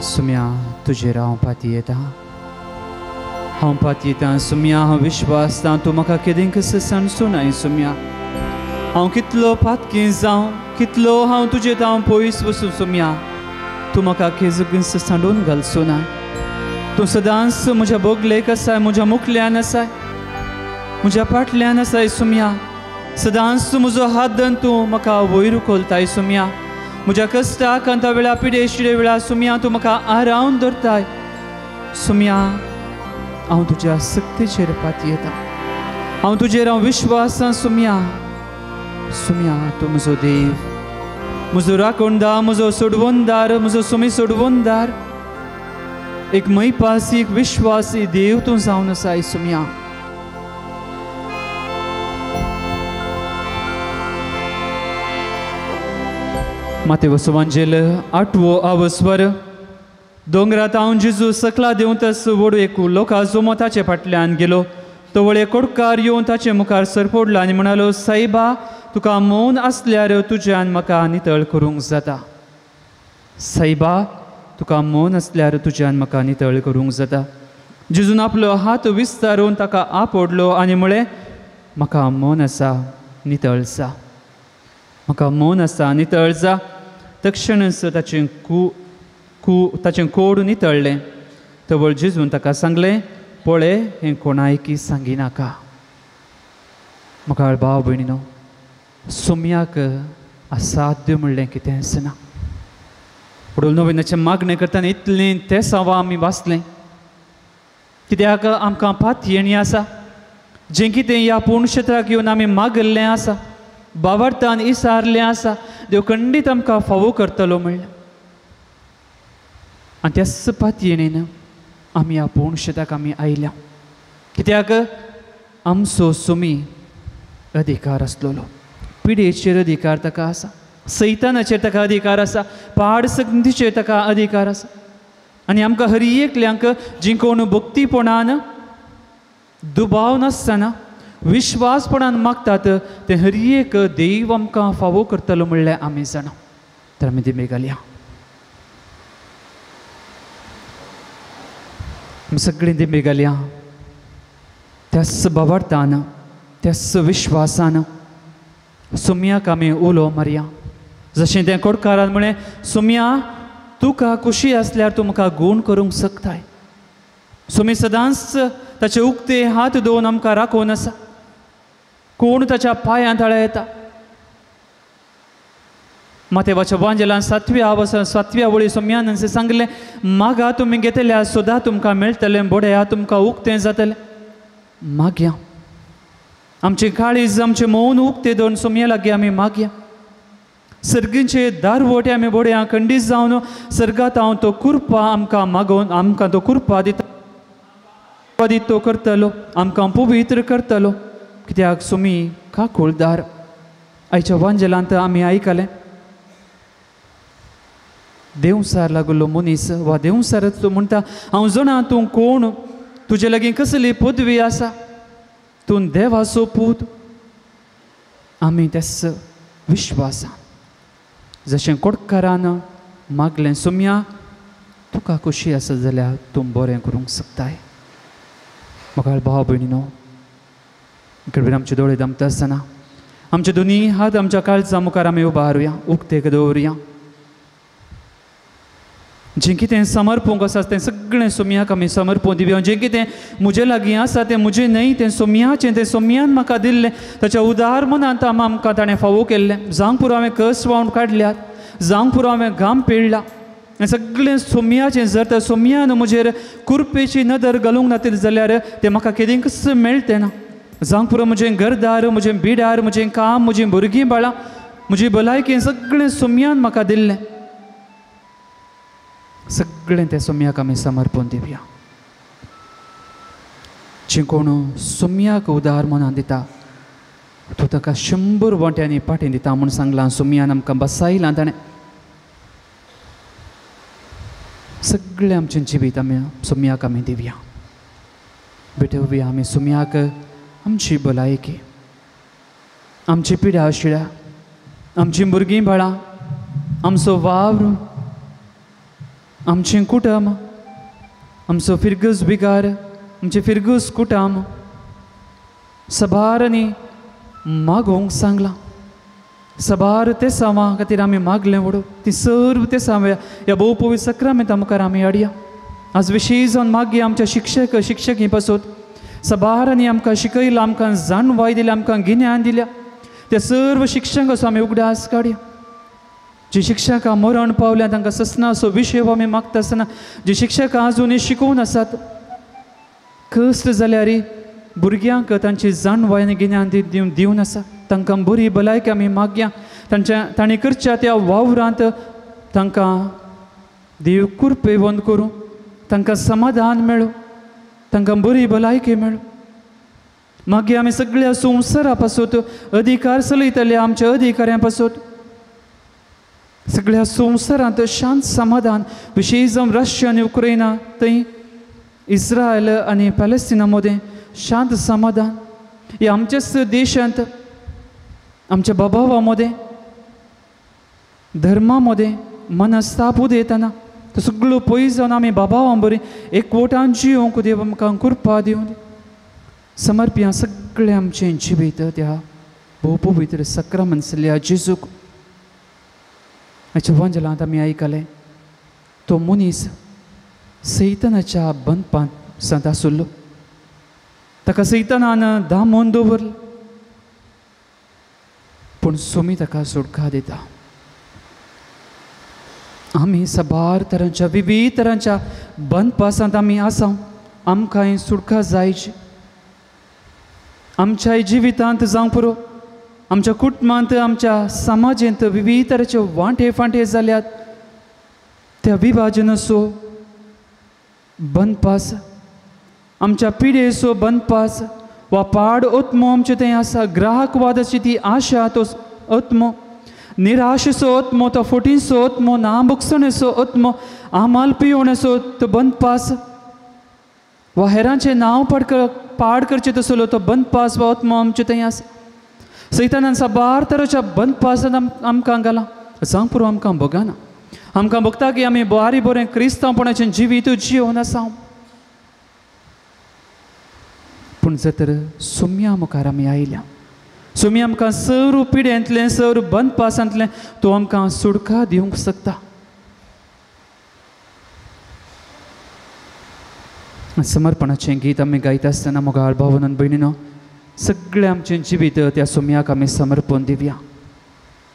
Speaker 3: सुम्या तुजेर हांव पातयेतां, हांव पातयेतां सुम्या, हांव विश्वासतां तूं म्हाका केदेंकस सांडचो सुम्या. हांव कितलो पातकी जावं, कितलो हांव तुजे हांव पयस वचूं सुम्या, तूं म्हाका केजूस सांडून घालचो ना. तूं सदांच म्हज्या बोगलेक आसाय, म्हज्या मुखल्यान आसाय, म्हज्या फाटल्यान आसाय सुम्या. सदांच तूं म्हजो हात धरून तूं म्हाका वयर उखलताय सुम्या. म्हज्या कश्टाक अंता वेळा पिडे शिडे वेळा सुम्या तूं म्हाका आरावन धरताय सुम्या. हांव तुज्या सक्तेचेर पातयेतां, हांव तुजेर हांव विश्वासान सुम्या. सुम्या तूं म्हजो देव, म्हजो राखणदार, म्हजो सोडवणदार, म्हजो सुमी सोडवणदार, एक मैपासी एक विश्वासी देव तूं जावन आसाय सुम्या. मातेवस वांजेल आठवो आवस्वर. दोंगरात हांव जेजू सकला देंवतस वडू एक लोका जोमो ताचे फाटल्यान गेलो. तो वळे कोडकार येवन ताचे मुखार सरपडलो आनी म्हणालो, सायबा तुका मौन आसल्यार तुज्यान म्हाका नितळ करूंक जाता. सायबा तुका मौन आसल्यार तुज्यान म्हाका नितळ करूंक जाता. जेजून आपलो हात विस्तारून ताका आपडलो आनी म्हळें, म्हाका मौन आसा नितळ जा, म्हाका मौन आसा नितळ जा. तक्षणच ताचें ताचें कोड नितळ्ळें. तवळ जेजून ताका सांगलें, पळय हें कोणायकी सांगिनाका. म्हाका भाव भयणीनो, सोम्याक असाध्य म्हणलें कितेंच ना. पूण नवीनाचें मागणें करतना इतलें तें सवा आमी वाचलें, कित्याक आमकां पातयेणी आसा, जें कितें ह्या पूर्ण क्षेत्राक येवन आमी मागल्लें आसा, बावडतान इसारलें आसा, देव खंडीत आमकां फावो करतलो म्हणलें. आनी त्याच पातयेणेन आमी ह्या पूर्ण क्षेत्राक आमी आयल्या, कित्याक आमचो सुमी अधिकार आसलेलो, पिडेचेर अधिकार ताका आसा, सैतानाचेर ताका अधिकार आसा, पाड सक्तीचेर ताका अधिकार आसा. आनी आमकां हर एकल्यांक जी कोण भक्तीपणान दुबाव नासतना विश्वासपणान मागतात ते हर एक देव आमकां फावो करतलो म्हणल्यार आमी जाणा. तर आमी दिमे घालया, आमी सगळीं दिमे घालया त्याच बाबार्थान, त्याच विश्वासान सोम्याक आमी उलो मारया. जशें तें कोडकारान म्हळें, सोम्या तुका खुशी आसल्यार तूं म्हाका गूण करूंक शकताय. सोमी सदांच ताचे उक्ते हात दोन आमकां राखून आसा. कोण ताच्या पांयां ताळ्या येता. मातेवाच्या वांजेलान सातव्या वसा सातव्या वळी सोम्यान सांगलें, मागा तुमी घेतल्या सदां तुमकां मेळटलें, बोडया तुमकां उक्तें जातलें. मागया आमचें काळीज आमचें मौन उक्तें दोन सोम्या लागीं आमी मागया. सर्गीचे दारवटे आमी बोडया खंडीत जावन सर्गात हांव तो कुरपा आमकां मागोवन आमकां तो कुरपा दिता तो करतलो, आमकां पवित्र करतलो. कित्याक सुमी काकुळदार. आयच्या वांजेलांत आमी आयकलें, देवसार लागलो मनीस वा देवसारच तूं म्हणटा, हांव जाणा तूं कोण, तुजे लागीं कसली पदवी आसा, तूं देवाचो पूत. आमी त्याच विश्वासान जशें कोडकारान मागलें, सोम्या तुका खुशी आसा जाल्यार तूं बरें करूंक शकताय. म्हाका भाव भयणीनो, इकडे आमचे दोळे दमता आसतना आमचे दोनी हात आमच्या काळजा मुखार आमी उबारुया, उक्ते दवरुया. जें कितें समर्पूंक आसा तें सगळें सोम्याक आमी समर्पून दिवया. जें कितें म्हजे लागीं आसा तें म्हजें न्हय, तें सोम्याचें, तें सोम्यान म्हाका दिल्लें. ताच्या उदार मनांत आमकां ताणें फावो केल्लें. जावंक पुरो हांवें कस व्हांवन काडल्यात, जावंक पुरो हांवें घाम पिळ्ळा, आनी सगळें सोम्याचें जर तर सोम्यान म्हजेर कुरपेची नदर घालूंक नातली जाल्यार तें म्हाका केदींकच मेळटें ना. जावंक पुरो म्हजें घरदार, म्हजें बिडार, म्हजें काम, म्हजीं भुरगीं बाळां, म्हजी भलायकी सगळें सोम्यान म्हाका दिल्लें. सगळें त्या सोम्याक आमी समर्पण दिवया. जे कोण सोम्याक उदार मनान दिता तो ताका 100 वांट्यांनी पाटी दिता म्हूण सांगलां सोम्यान आमकां बसायलां ताणें. सगळें आमचें जिवीत आमी सोम्याक आमी दिवया. भेटोवया आमी सोम्याक आमची भलायकी, आमची पिड्या शिळ्या, आमचीं भुरगीं बाळां, आमचो वावर, आमचें कुटुंब, आमचो फिरगज बिगार, आमचें फिरगज कुटुंब सबारांनी मागोवंक सांगलां. सबार तेसांवां खातीर आमी मागलें वडो ती सर्व तेसांव ह्या भोव पवित्र सक्रामेंता मुखार आमी हाडया. आज विशेश जावन मागया आमच्या शिक्षक शिक्षकी पासत सबारांनी आमकां शिकयलां, आमकां जाणवाय दिल्या, आमकां गिन्यान दिल्या. त्या सर्व शिक्षकांचो आमी उगडास काडया. जी शिक्षकां मरण पावल्या तांकां ससनाचो विशय आमी मागता आसतना जी शिक्षकां आजुनूय शिकोवन आसात कश्ट जाल्यार भुरग्यांक तांची जाणवाय आनी गिन्यान दिवन आसा. तांकां बरी भलायकी आमी मागया. तांच्या तांणी करच्या त्या वावरांत तांकां देव कुरपेवंत करूं, तांकां समाधान मेळूं, तांकां बरी भलायकी मेळूं. मागीर आमी सगळ्या संवसारा पासत अधिकार चलयतले आमच्या अधिकाऱ्यां पासत सगळ्या संवसारांत शांत समाधान, विशेश जावन रशिया आनी उक्रेना थंय इस्रायल आनी पॅलेस्टिना मदें शांत समाधान. ह्या आमच्याच देशांत आमच्या बाबावा मदें धर्मा मदें मनस्ताप उदयतना तो सगळो पयस जावन आमी बाबावां बरी एकवटान जियोंक देव आमकां कृपा दिवन समर्प्या सगळें आमचें जिवीत त्या भोव पवित्र सक्रामंतल्या जेजूक. हाच्या वंजलांत आमी आयकलें तो मनीस सैतानाच्या बंदपांत सांत आसलो. ताका सैतानान दामून दवरलो पूण सोमी ताका सुटका दिता. आमी साबार तरांच्या विविध तरांच्या बंदपासांत आमी आसा. आमकांय सुटका जायची. आमच्या जिवितांत जावंक पुरो आमच्या कुटुंबांत आमच्या समाजेंत विविध तरेचे वांटे फांटे जाल्यात. त्या विभाजनाचो बंदपास, आमच्या पिडेचो बंदपास वा पाड आत्मो आमचें तें आसा. ग्राहकवादाची ती आशा तो आत्मो, निराशेचो आत्मो, तो फटींचो आत्मो, नाबुकसणेचो आत्मो, आमाल पियोवणेचो तो बंदपास वा हेरांचें नांव पाड करचें तसलो तो बंदपास वा आत्मो आमचें थंय आसा. सैतानान साबार तरेच्या बंदपासान आमकां घालां. जावंक पुरो आमकां भोगना. आमकां भोगता की आमी बारी बरें क्रिस्तांवपणाचें जिवीत जियोवन आसा. पूण जर तर सोम्या मुखार आमी आयल्या, सोम्या आमकां सर्व पिड्यांतलें सर्व बंदपासांतलें तो आमकां सुटका दिवंक शकता. समर्पणाचें गीत आमी गायता आसतना मोगाळ भावनान भयणीनो सगळें आमचें जिवीत त्या सोम्याक आमी समर्पण दिवया.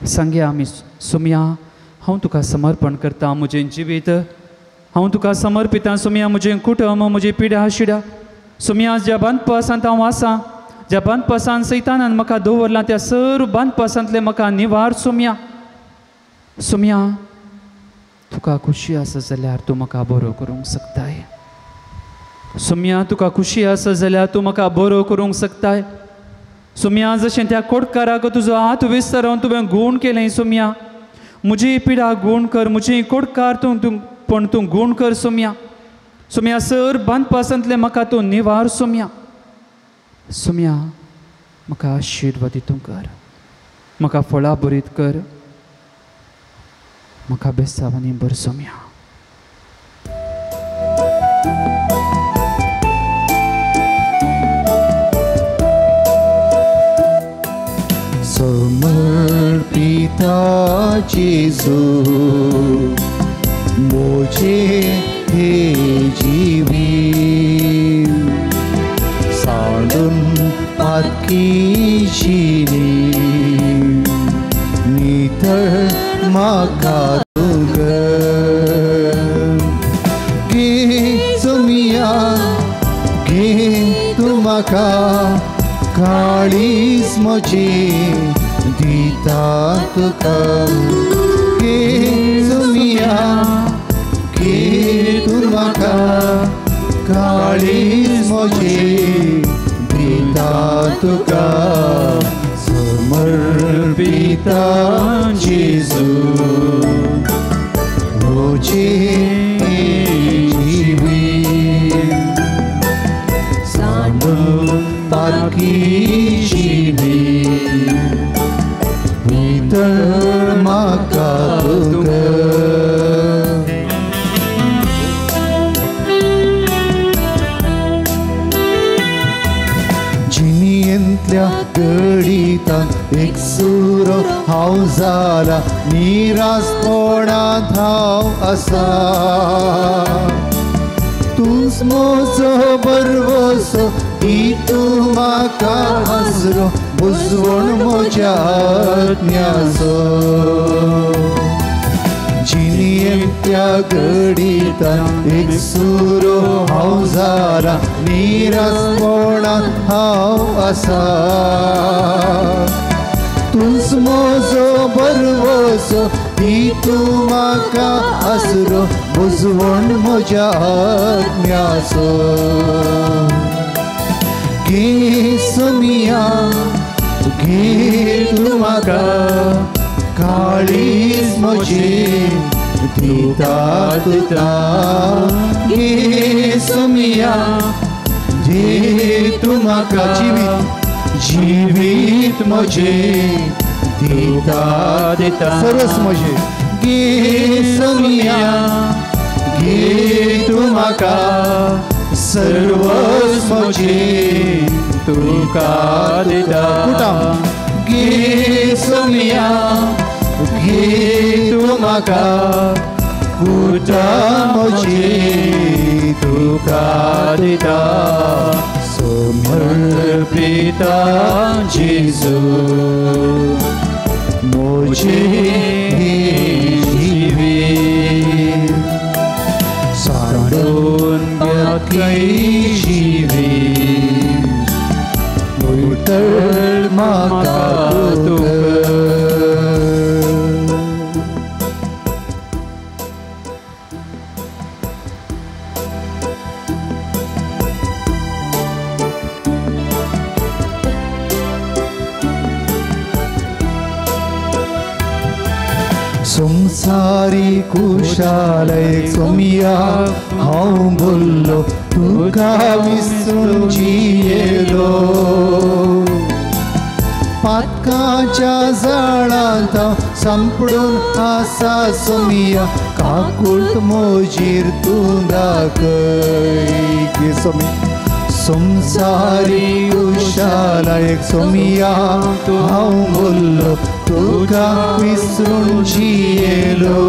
Speaker 3: सांगया आमी सोम्या हांव तुका समर्पण करता म्हजें जिवीत, हांव तुका समर्पिता सोम्या म्हजें कुटुंब, म्हजी पिड्या शिड्या. सोम्या ज्या बांदपासांत हांव आसा, ज्या बांदपासान सैतानान म्हाका दवरलां त्या सर्व बांदपासांतलें म्हाका निवार सोम्या. सोम्या तुका खुशी आसा जाल्यार तूं म्हाका बरो करूंक शकताय. सोम्या तुका खुशी आसा जाल्यार तूं म्हाका बरो करूंक शकताय. सोम्या जशें त्या कोटकाराक तुजो हात विस्तारून तुवें गूण केलें सोम्या, म्हजी पिडा गूण कर, म्हजी कोटकार तूं तूं पूण तूं गूण कर सोम्या. सोम्या सर बांदपासांतलें म्हाका तूं निवार सोम्या. सोम्या म्हाका आशिर्वादी तूं कर, म्हाका फळां बरीत कर, म्हाका बेसावांनी भर सोम्या.
Speaker 1: समर्पिता जेजू मोजे हे जीवी सांडून पातकी जिनी नितळ म्हाका तूं कर. म्हाका काळीज म्हजें दिता तुका. घे सोमिया घे तूं म्हाका काळीज म्हजें दिता तुका. समर्पिता जेजू म्हजें जिवीत सांडून पारखी जिवीत भितर म्हाका तुका. जिणेंतल्या गणितांत एक सुरो हांव जाला निरासपणांत हांव आसा. तूंच म्हजो भरवंसो दी तूं म्हाका आसरो बुजवण म्हज्या आत्म्याचो. जिणेंतल्या गणितांत एक सुरो हांव जाला निरासपणांत हांव आसा. तूंच म्हजो भरवंसो दी तूं म्हाका आसरो बुजवण म्हज्या आत्म्याचो. घे सोमिया घे तूं म्हाका काळीज म्हजें दिता तुका. घे सोमिया घे तूं म्हाका जिवीत जिवीत म्हजें दिता दिता सरस म्हजें. घे सोमिया घे तूं म्हाका सर्वस म्हजें तुका दिता. घे सोमिया घे तूं म्हाका कुटा म्हजें तुका दिता. समर्पिता जेजू म्हजें जिवीत सांडून पारखी जिवीत भितर म्हाका तुका. संसारी कुशालय सोमिया हांव बोल्लो तुका विसरून जियेलो. पातकाच्या जाळांत सांपडून आसा सोमिया काकूट म्हजेर तूं दाखय. घे सोमिया संसारी कुशालय सोमिया हांव बोल्लो तुका विसरून जियेलो.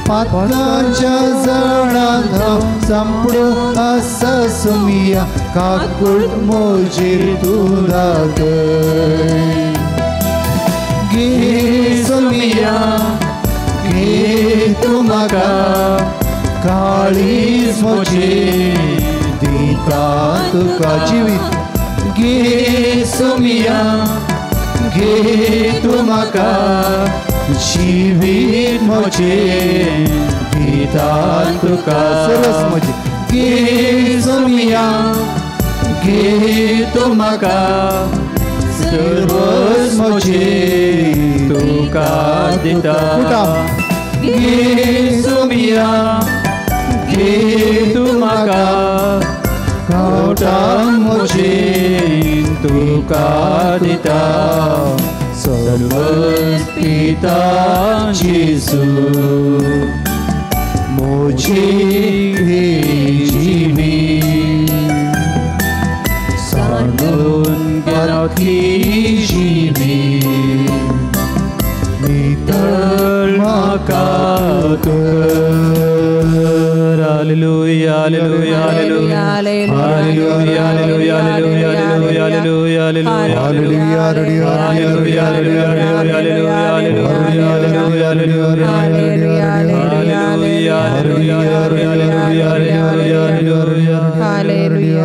Speaker 1: पातकाच्या जाळांत सांपडून आसा सोमिया काकूट म्हजेर तूं दाखय. घे सोमिया घे तूं म्हाका काळीज म्हजें दिता तुका. जिवीत घे सोमिया घे तूं म्हाका जिवीत म्हजें दिता तुका. सरस म्हजें. घे सोमिया घे तूं म्हाका सर्वस म्हजें तुका दिता. घे सोमिया घे तूं म्हाका कुटा म्हजें तुका दिता. समर्पिता जेजू म्हजें जिवीत सांडून पारखी जिवीत भितर म्हाका कर.
Speaker 3: Hallelujah, hallelujah, hallelujah, hallelujah, hallelujah, hallelujah, hallelujah, hallelujah, hallelujah, hallelujah, hallelujah, hallelujah, hallelujah, hallelujah, hallelujah.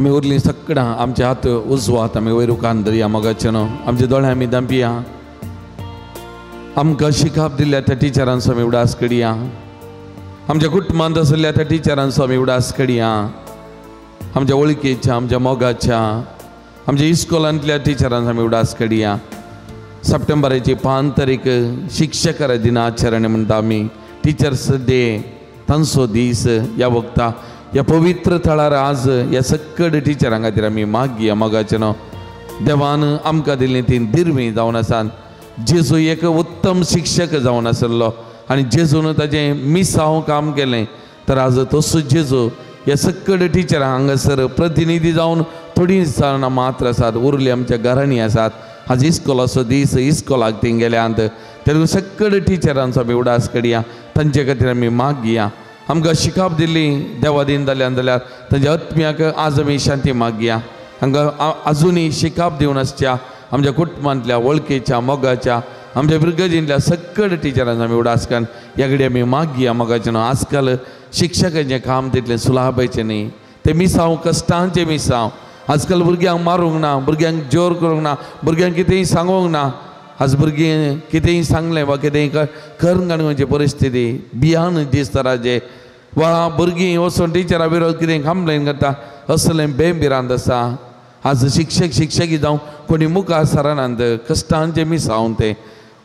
Speaker 2: आमी उरलीं सगळां आमचे हात उजवात आमी वयर उकान धरया मोगाचें न्हू आमचे दोळे आमी दांपिया आमकां शिकाप दिल्ल्या त्या टिचरांचो आमी उडास करया आमच्या कुटुंबांत आशिल्ल्या त्या टिचरांचो आमी उडास करया आमच्या वळखीच्या आमच्या मोगाच्या आमच्या इस्कोलांतल्या टिचरांचो आमी उडास करया. सप्टेंबराची 5 तारीख शिक्षक दिनाचरण म्हणटा आमी टिचर्स डे तांचो दीस ह्या वखता ह्या पवित्र थळार आज ह्या सगळे टिचरां खातीर आमी मागया मोगाचें न्हू देवान आमकां दिल्ली ती दिरवी जावन आसात. जेजू एक उत्तम शिक्षक जावन आसलो आनी जेजून ताजें मिसांव काम केलें तर आज तसो जेजू ह्या सगळे टिचरां हांगासर प्रतिनिधी जावन थोडीं जाणां मात्र आसात उरली आमच्या घरांनी आसात. आज इस्कोलाचो दीस इस्कोलाक ती गेल्यांत तेन्ना सगळे टिचरांचो आमी उडास करया तांचे खातीर आमी मागया. आमकां शिकाप दिल्ली देवा दीन जाल्यान जाल्यार तांच्या आत्म्याक आज आमी शांती मागया. हांगा आजुनूय शिकाप दिवन आसच्या आमच्या कुटुंबांतल्या वळखीच्या मोगाच्या आमच्या भुरगजींतल्या सगळे टिचरांचो आमी उडास करून ह्या घडी आमी मागया मोगाचें न्हू. आजकाल शिक्षकांचें काम तितलें सुलाभाचें न्ही तें मिसांव कश्टांचें मिसांव. आजकाल भुरग्यांक मारूंक ना भुरग्यांक जोर करूंक ना भुरग्यांक कितेंय सांगूंक ना. आज भुरगीं कितेंय सांगलें वा कितेंय करून काडपाची परिस्थिती भियान दीस तराचे वा भुरगीं वचून टिचरा विरोध कितें कंप्लेन करता असलें बेभिरांत आसा. आज शिक्षक शिक्षकी जावं कोणी मुखार सरनात कश्टांचें मिसांव तें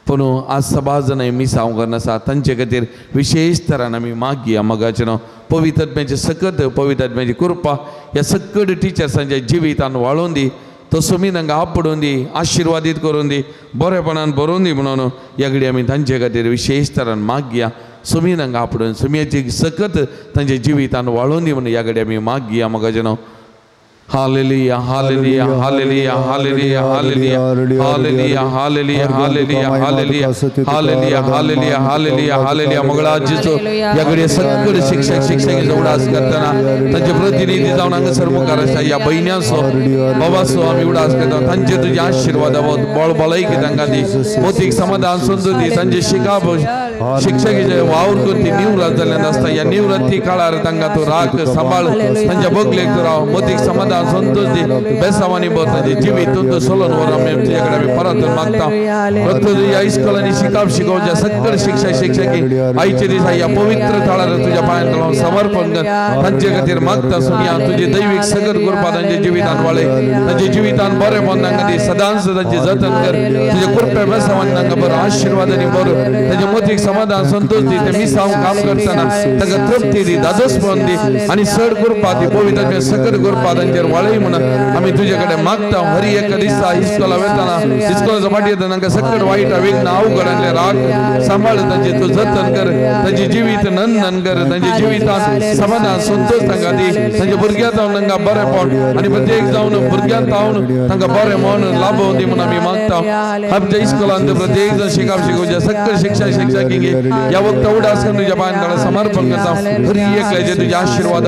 Speaker 2: पूण आज सबाज जाणां मिसांव करून आसा तांचे खातीर विशेश तरान आमी मागया मोगाचें न्हू पवित्र सकत पवित्र कृपा ह्या सगळे टिचर्सांच्या जिवितान वाळोवन दी तो सुमी तांकां आपडून दी आशिर्वादीत करून दी बरेपणान बरोवन दी म्हणून ह्या घडी आमी तांचे खातीर विशेश तरान मागया. सुमी तांकां आपडून सुमयाची सकत तांच्या जिवितान वाळोवन दी म्हणून ह्या घडी आमी मागया मोगाचें न्हू. Hallelujah, hallelujah, hallelujah, hallelujah, hallelujah, hallelujah, hallelujah, hallelujah, hallelujah, hallelujah, hallelujah, hallelujah, hallelujah. Mangala जेजू ह्या घडये सगळे शिक्षक शिक्षकी उडास करतना तांचे प्रतिनिधी जावन हांगासर मुखार आसा ह्या भयण्यांचो बाबाचो आमी उडास करता तांचे तुजे आशिर्वाद बळ बळायकी तांकां दी मोतीक समाधान समजून दी तांचे शिकाप शिक्षकीचे वावर करून ती निवृत्त जाल्ल्यान आसता ह्या निवृत्ती काळार तांकां तूं राख सांबाळ तांच्या बगलेक तूं राव मोतीक समाधान संतोष दी बेसावानी भर तांचे जिवीत तुमचो सोलोन व्हर आमी तुजे कडेन आमी परत मागता. तुज्या इस्कोलांनी शिकाप शिकोवच्या सगळे शिक्षक शिक्षकी आयचे दिसा ह्या पवित्र थळार तुज्या पांयान समर्पण कर तांचे खातीर मागता सुमया तुजी दैवीक सगळ कृपा तांच्या जिवितान वाळे तांच्या जिवितान बरें तांकां दी सदांच तांचें जतन कर तुजे कृपे बेसावानी तांकां बरो आशिर्वादांनी बरो तांच्या मोतीक समाधान संतोष दी ते मिसांव काम करतना तांकां तृप्ती दी दादोसपण दी आनी चड कृपा दी पवित्र सगळ कृपा तांचेर वाळय म्हणून आमी तुजे कडेन मागता. हरी एका दिसा इस्कोला वेतना इस्कोलाचो फाटी येतना तांकां सगळ वायट विघ्न अवघडांतले राग सांबाळ तांचे तूं जतन कर तांचे जिवीत नंदन कर तांचे जिवितान समाधान संतोष तांकां दी तांच्या भुरग्यांत जावन तांकां बरें आनी प्रत्येक जावन भुरग्यांत जावन तांकां बरें म्हण लाभोवन दी म्हणून आमी मागता. आमच्या इस्कोलांत प्रत्येक जण शिकाप शिकोवच्या सगळे शिक्षक शिक्षकी ह्या वखता उडास करून तुज्या पांयान समर्पण करता. हरी एकल्याचे तुजे आशिर्वाद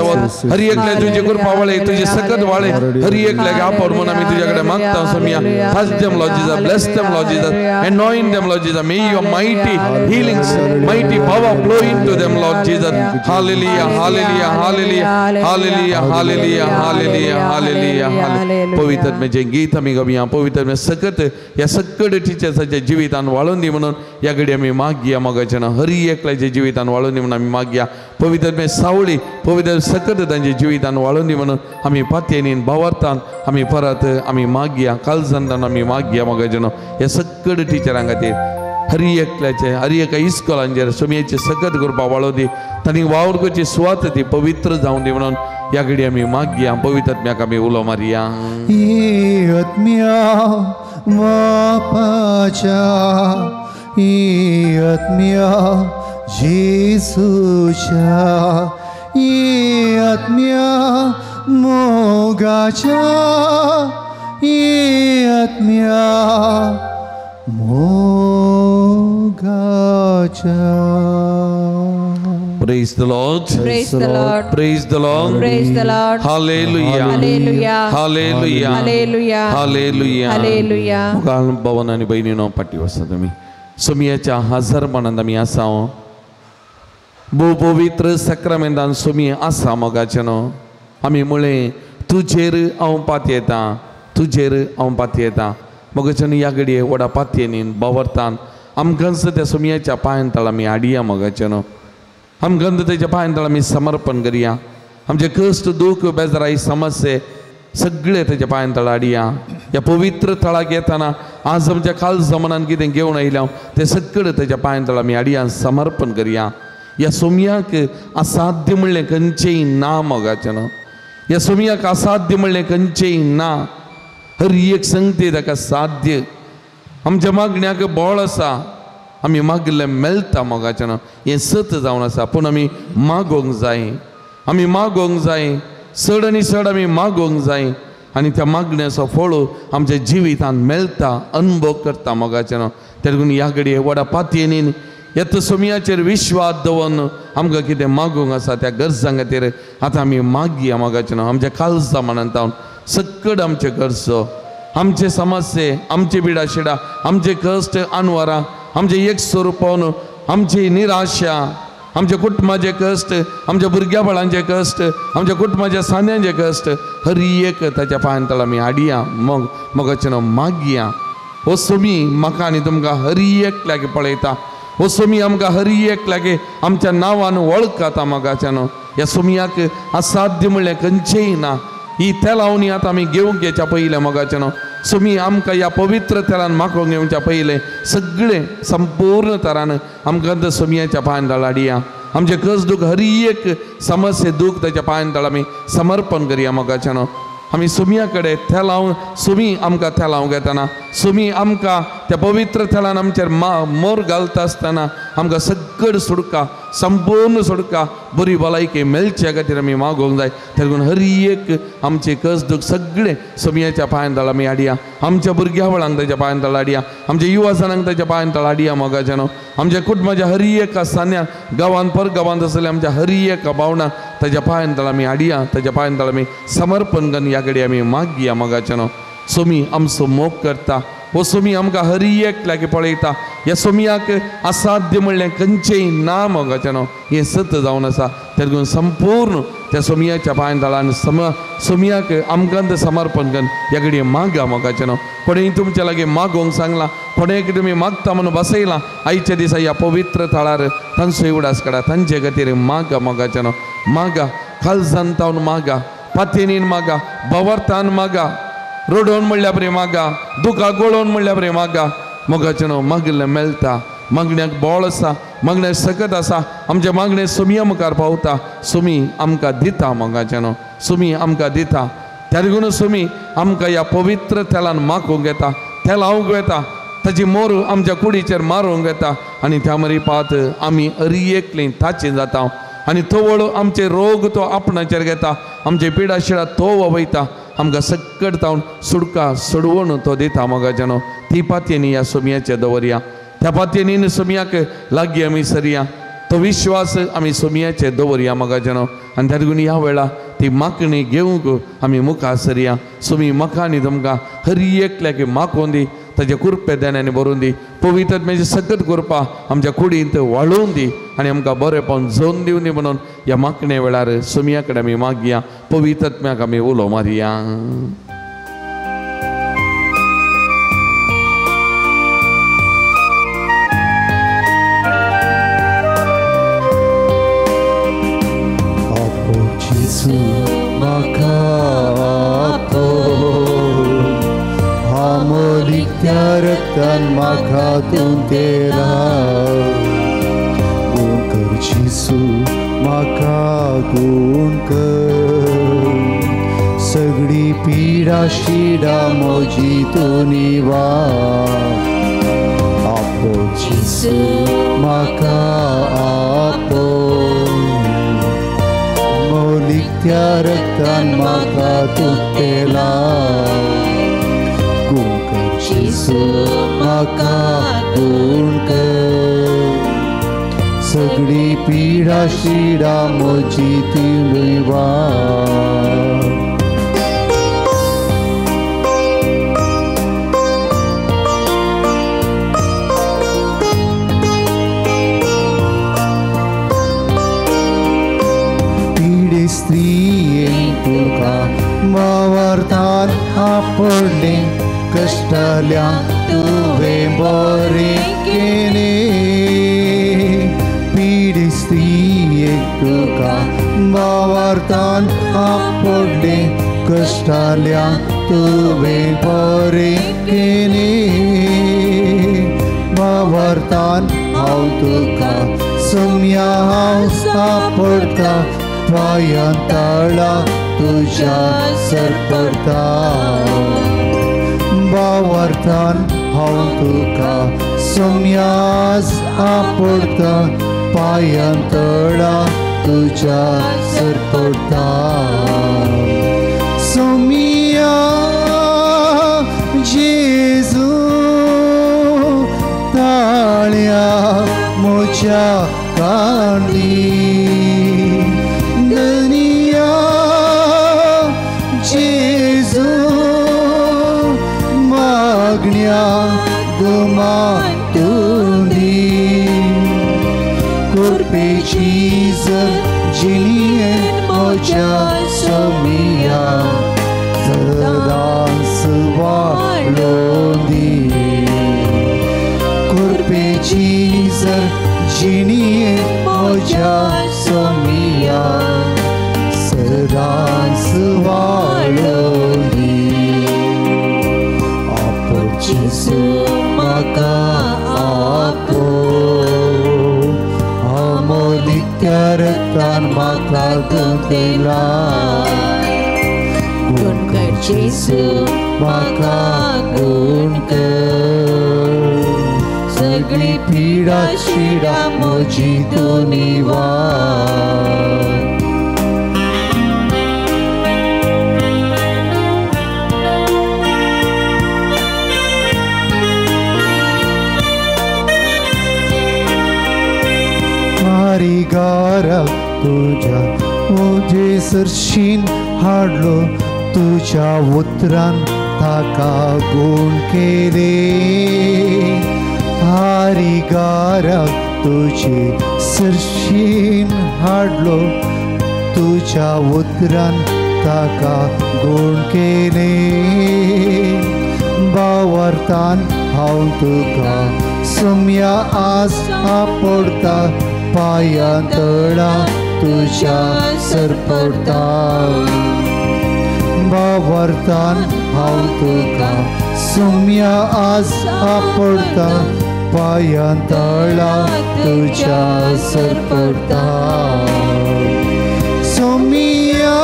Speaker 2: हरी एकल्या तुजे कृपा वाळे तुजे सकत वाळे हरी एकल्याक आपड म्हणून आमी तुज्या कडेन मागता. सोमिया touch them Lord Jesus, bless them Lord Jesus, anoint them Lord Jesus, may your mighty healings, mighty power flow into them Lord Jesus. Hallelujah, hallelujah, hallelujah, hallelujah, hallelujah, hallelujah, hallelujah. पवित्र आत्म्याचें गीत आमी गावया. पवित्र आत्म्या सकत ह्या सगळे टिचर्साच्या जिवितान वाळोवन दी म्हणून ह्या घडी आमी मागया मोगाचें न्हू हरी एकल्याच्या जिवितान वाळोवन दी म्हणून आमी मागया. पवित्र आत्म्या सावळी पवित्र सकत तांच्या जिवितान वाळोवन दी म्हणून आमी पातयेन भावार्थान आमी परत आमी मागया कालजंतान आमी मागया मोगाचें न्हू ह्या सगळे टिचरां खातीर हरी एकल्याचे हरी एका इस्कोलांचेर सोमयेचे सकत कृपा वाळोवन दी तांणी वावर करची सुवात ती पवित्र जावन दी म्हणून ह्या घडी आमी मागया. पवित्र आत्म्याक आमी उलो मारया.
Speaker 1: आत्म्या बापाच्या आत्म्या जेजूच्या आत्म्या मोगाच्या आत्म्या मोगाच्या.
Speaker 2: Praise the Lord.
Speaker 6: Praise the Lord.
Speaker 2: Praise the Lord.
Speaker 6: Praise the Lord.
Speaker 2: Hallelujah.
Speaker 6: Hallelujah.
Speaker 2: Hallelujah.
Speaker 6: Hallelujah.
Speaker 2: Hallelujah.
Speaker 6: Hallelujah.
Speaker 2: मुखार भवन आनी भयणीनो फाटी वसा तुमी सोमयाच्या हजार मनांत आमी आसा. भोव पवित्र सक्रामेंतान सोमी आसा मोगाचें न्हू आमी म्हळें तुजेर हांव पातयेतां, तुजेर हांव पातयेतां. मोगाच्यान ह्या घडये व्हडा पातयेनीन बावरतान आमकांच त्या सोमयाच्या पांयान तळ आमी हाडया. मोगाच्यान आमकां तेच्या पांयान तळ आमी समर्पण करया. आमचे कश्ट दूख बेजाराय समस्ये सगळे तेच्या पांयान तळ हाडया. ह्या पवित्र थळाक येताना आज आमच्या काल जमानान कितें घेवन आयल्या तें सगळें तेच्या पांयान तळ आमी हाडया, समर्पण करया. ह्या सोमयाक असाध्य म्हणलें खंयचेंय ना. मोगाच्यान ह्या सोमयाक असाध्य म्हणलें खंयचेंय ना. हर एक संगती ताका साध्य. आमच्या मागण्याक बळ आसा, आमी मागिल्लें मेळटा. मोगाच्यान हें सत जावन आसा, पूण आमी मागोवंक जाय, आमी मागोवंक जाय, चड आनी चड आमी मागोवंक जाय आनी त्या मागण्याचो फळ आमच्या जिवितान मेळटा, अनुभव करता. मोगाच्यान तेका लागून ह्या घडये व्हडा पातयेनीन येता सोमयाचेर विश्वास दवरून आमकां कितें मागूंक आसा त्या गरजां खातीर आतां आमी मागया. मोगाच्यान आमच्या काळजा मनांत सक्कड आमचे गरजो, आमचे समस्ये, आमचे बिडाशिडा, आमचे कश्ट अनवरां, आमचे एक स्वरूपान आमची निराशा, आमच्या कुटुंबाचे कश्ट, आमच्या भुरग्या बाळांचे कश्ट, आमच्या कुटुंबाच्या सांद्यांचे कश्ट हर एक ताच्या पांयान तळ आमी हाडया. मग मोगाच्यान मागया. हो सोमी म्हाका आनी तुमकां हर एक लागीं पळयता. हो सोमी आमकां हर एक लागीं आमच्या नांवान वळखता. मोगाच्यान ह्या सोमयाक असाध्य म्हणलें खंयचेंय ना. ही तेलावणी आतां आमी घेवंक घेवच्या पयलें मोगाच्यान सोमी आमकां ह्या पवित्र तेलान माखोवंक घेवच्या पयलें सगळें संपूर्ण तरान आमकां सोमयाच्या पांयान तळ हाडया. आमचें कस दूख हर एक समस्ये दूख ताच्या पांयान तळ आमी समर्पण करया. मोगाच्यान आमी सोमया कडेन तेलावंक, सोमी आमकां तेलावंक येताना, सोमी आमकां त्या पवित्र तेलान आमचेर मोर घालता आसतना आमकां सगळें सुडका, संपूर्ण सुडका, बरी भलायकी मेळच्या खातीर आमी मागोवंक जाय. तेका लागून हर एक आमचे कस दूख सगळें सोमयाच्या पांयान तळ आमी हाडया. आमच्या भुरग्या बाळांक ताच्या पांयान तळ हाडया. आमच्या युवा जाणांक ताच्या पांयान तळ हाडया. मोगाच्यान आमच्या कुटुंबाच्या हर एका सान्या गांवांत पर गांवांत आसलेल्या आमच्या हर एका भावनां ताच्या पांयान तळ आमी हाडया. ताच्या पांयान तळ आमी समर्पण करून ह्या कडेन आमी मागया. मोगाच्यान सोमी आमचो मोग करता. हो सोमी आमकां हर एक लागीं पळयता. ह्या सोमयाक असाध्य म्हणलें खंयचेंय ना. मोगाच्यान हें सत जावन आसा. तेका लागून संपूर्ण त्या सोमयाच्या पांयान तळान सोमयाक आमकां समर्पण करून ह्या कडेन मागा. मोगाच्यान कोणेय तुमच्या लागीं मागोवंक सांगलां, कोणेय तुमी मागता म्हणून बसयलां, आयच्या दिसा ह्या पवित्र थळार तांचो उडास काडा, तांचे खातीर मागा. मोगाच्यान मागा, काळजान तावन मागा, पातयेनीन मागा, भवार्थान मागा, रडोवन म्हणल्या बरें मागा, दुकां गळोवन म्हणल्या बरें मागा. मोगाच्यान मागिल्लें मेळटा. मागण्याक बळ आसा, मागण्याक सकत आसा. आमच्या मागणें सोमया मुखार पावता. सोमी आमकां दिता. मोगाच्यान सोमी आमकां दिता. त्या लागून सोमी आमकां ह्या पवित्र तेलान माखूंक येता, तेलावंक येता, ताची मोर आमच्या कुडीचेर मारूंक येता आनी त्या मरी पात आमी अरी एकली ताची जाता आनी तवळ आमचे रोग तो आपणाचेर घेता, आमचे पिडा शिडा तो वयता, आमकां सक्कड तावन सुडका सोडवण तो दिता. मोगाच्यान ती पातयेनी ह्या सोमयाचे दवरया. त्या पातयेनी सोमयाक लागीं आमी सरया. तो विश्वास आमी सोमयाचे दवरया. मोगाच्यान आनी त्या लागून ह्या वेळा ती मागणी घेवंक आमी मुखार सरया. सोमी म्हाका आनी तुमकां हर एकल्याक मागोवन दी, ताजे कृपे देण्यानी भरून दी, पवित्र आत्म्याची सकत कृपा आमच्या कुडींत वाळोवन दी आनी आमकां बरेंपण जोन दिवनी दी म्हणून ह्या मागणे वेळार सोमया कडेन आमी मागया. पवित्र आत्म्याक आमी उलो मारया.
Speaker 1: रक्तान म्हाका तूं तेला गुण कर जेजू म्हाका गुण कर, सगळी पिडा शिडा म्हजी तूं निवार. आपो जेजू म्हाका आपो, मौलिक त्या रक्तान म्हाका तूं तेला गुण कर जेजू म्हाका गुण कर, सगळी पिडा शिडा म्हजी ती निवार. पिडे स्त्रियेन तुका भावार्थान आपडलें कश्टाल्या तुवें बरें केलें. पिडे स्त्रियेक तुका भावार्थान आपडलें कश्टाल्या तुवें बरें केलें. भावार्थान हांव तुका सोम्या हांव आपडटा पांयां तळा तुज्या सरपडटा. भावार्थान हांव तुका सोम्यास आपडटा पांयां तळा तुज्या सरपडटा. सोमिया जेजू ताळ्या म्हज्या कांडी धनिया जेजू मागण्या गुमान तुंदी कृपेची जर जिणेन म्हज्या सोमिया सदांच वाडोंदी. कृपेची जर जिणेन म्हज्या सोमिया सदांच वाडोंदी. आपो जेजू म्हाका आपो अमोलित्या रक्तान म्हाका गंतयला. गुण कर जेजू म्हाका गुण कर सगळी पिडा शिडा म्हजी तूं निवार. कारिगारा तुज्या म्हजे सरशीन हाडलो तुज्या उतरान ताका गूण केले. कारिगारा तुजे सरशीन हाडलो तुज्या उतरान ताका गूण केले. भावार्थान हांव तुका सोम्या आज आपडटा पांयां तळा तुज्या सरपडटा. भावार्थान हांव तुका सोम्या आज आपडटा पांयां तळा तुज्या सरपडटा. सोमिया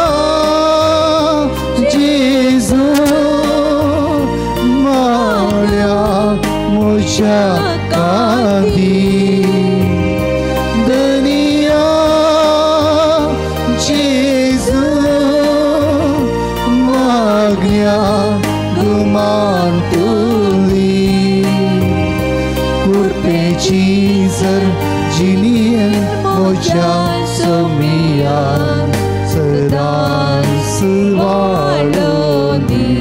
Speaker 1: जेजू माळ्या म्हज्या कांदी धनिया जेजू मागण्या गुमान तुली. कृपेची जर जिणेन म्हज्या सोमिया सदांच वाडोंदी.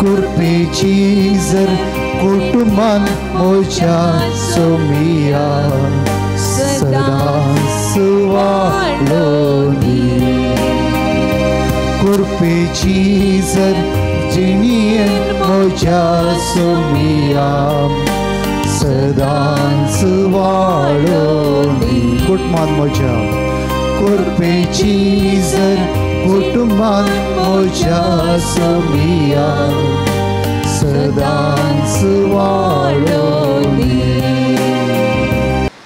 Speaker 1: कृपेची जर कुटुंबान म्हज्या सोमिया सदांच वाडोंदी. कृपेची जर जिणेन म्हज्या सोमिया सदांच वाडोंदी. कुटुंबान म्हज्या कृपेची जर कुटुंबान म्हज्या सोमिया सदांच वाडोंदी.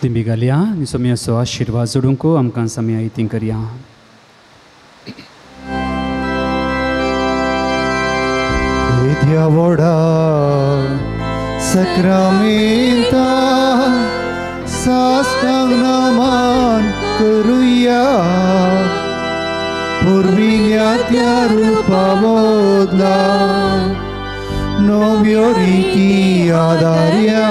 Speaker 3: दिंबी घालया आनी सोम्याचो आशिर्वाद जोडूंक आमकां सोम्या इतीं करया.
Speaker 1: येद्या व्हडा सक्रामेंता साष्टांग नमन करुया. पुर्विल्या त्या रुपा बदला नव्यो रिती आदार्या.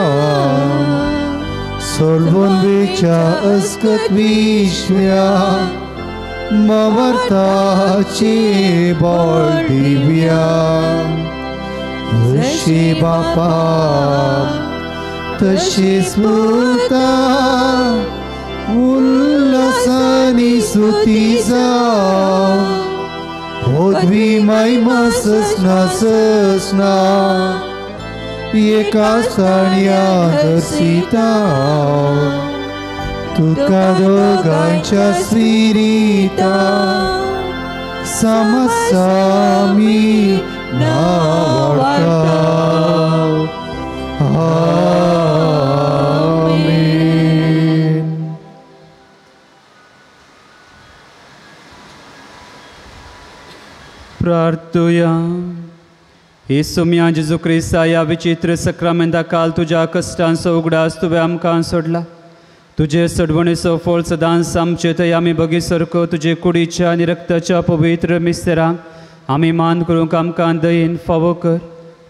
Speaker 1: सोलवून वेच्या अस्कत विश्व्या मवर्ताचे बळ दिव्या. जशी बापा तशी स्मृता उल्हास विश्वासानी स्तुती जावं पदवी महिमा ससना ससना एका स्थान्या दर्शिता तुका दोगांच्या स्पिरिता समसामी नावाडता. आमेन.
Speaker 3: प्रार्थुया. येसू जेजू क्रिस्ता ह्या विचित्र सक्रामेंता काल तुज्या कश्टांचो उगडास तुवें आमकां सोडला. तुजे सडवणेचो फळ सदांच आमचे थंय आमी बगी सारको तुजे कुडीच्या आनी रक्ताच्या पवित्र मिस्तेरांक आमी मान करूंक आमकां दयेन फावो कर,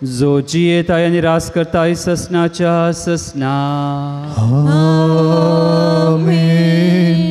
Speaker 3: जो जियेताय आनी रास करताय ससनाच्या ससना.
Speaker 1: आमेन.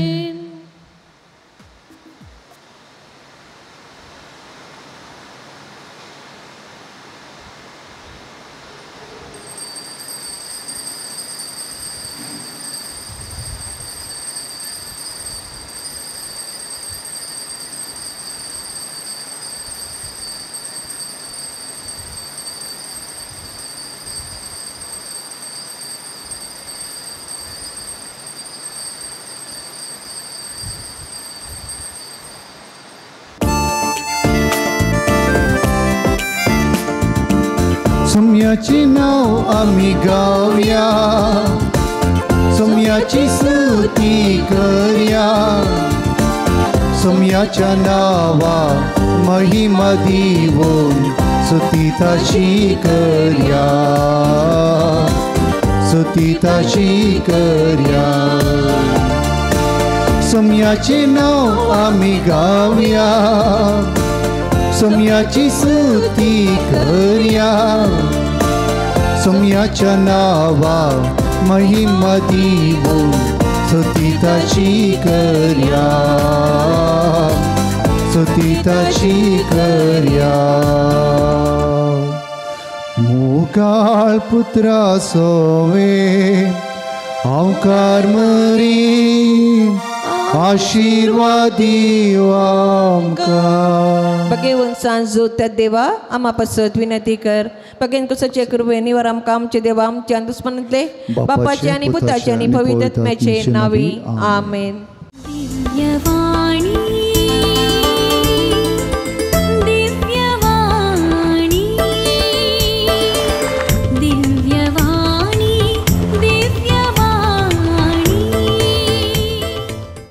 Speaker 1: सोम्याची नाव आमी गावया, सोम्याची स्तुती करया, सोम्याच्या नावा महिमा दिवन स्तुती ताची करया, स्तुती ताची करया. सोम्याचे नाव आमी गावया, सोम्याची स्तुती करया, सोम्याच्या नावा महिमा दिवन स्तुती ताची करया, स्तुती ताची करया. मोगाळ पुत्रा सोवे हांवकार मरी आशीर्वाद दिव आमकां.
Speaker 6: बगेवन सांजो त्या देवा आमा पासत विनंती कर. बगेन कुसाचे कृपेन निवर आमकां आमचे देवा आमच्या दुस्मनांतले बापाचे आनी पुताचे आनी पवित्र आत्म्याचे नावी. आमेन.
Speaker 7: दिव्यवाणी.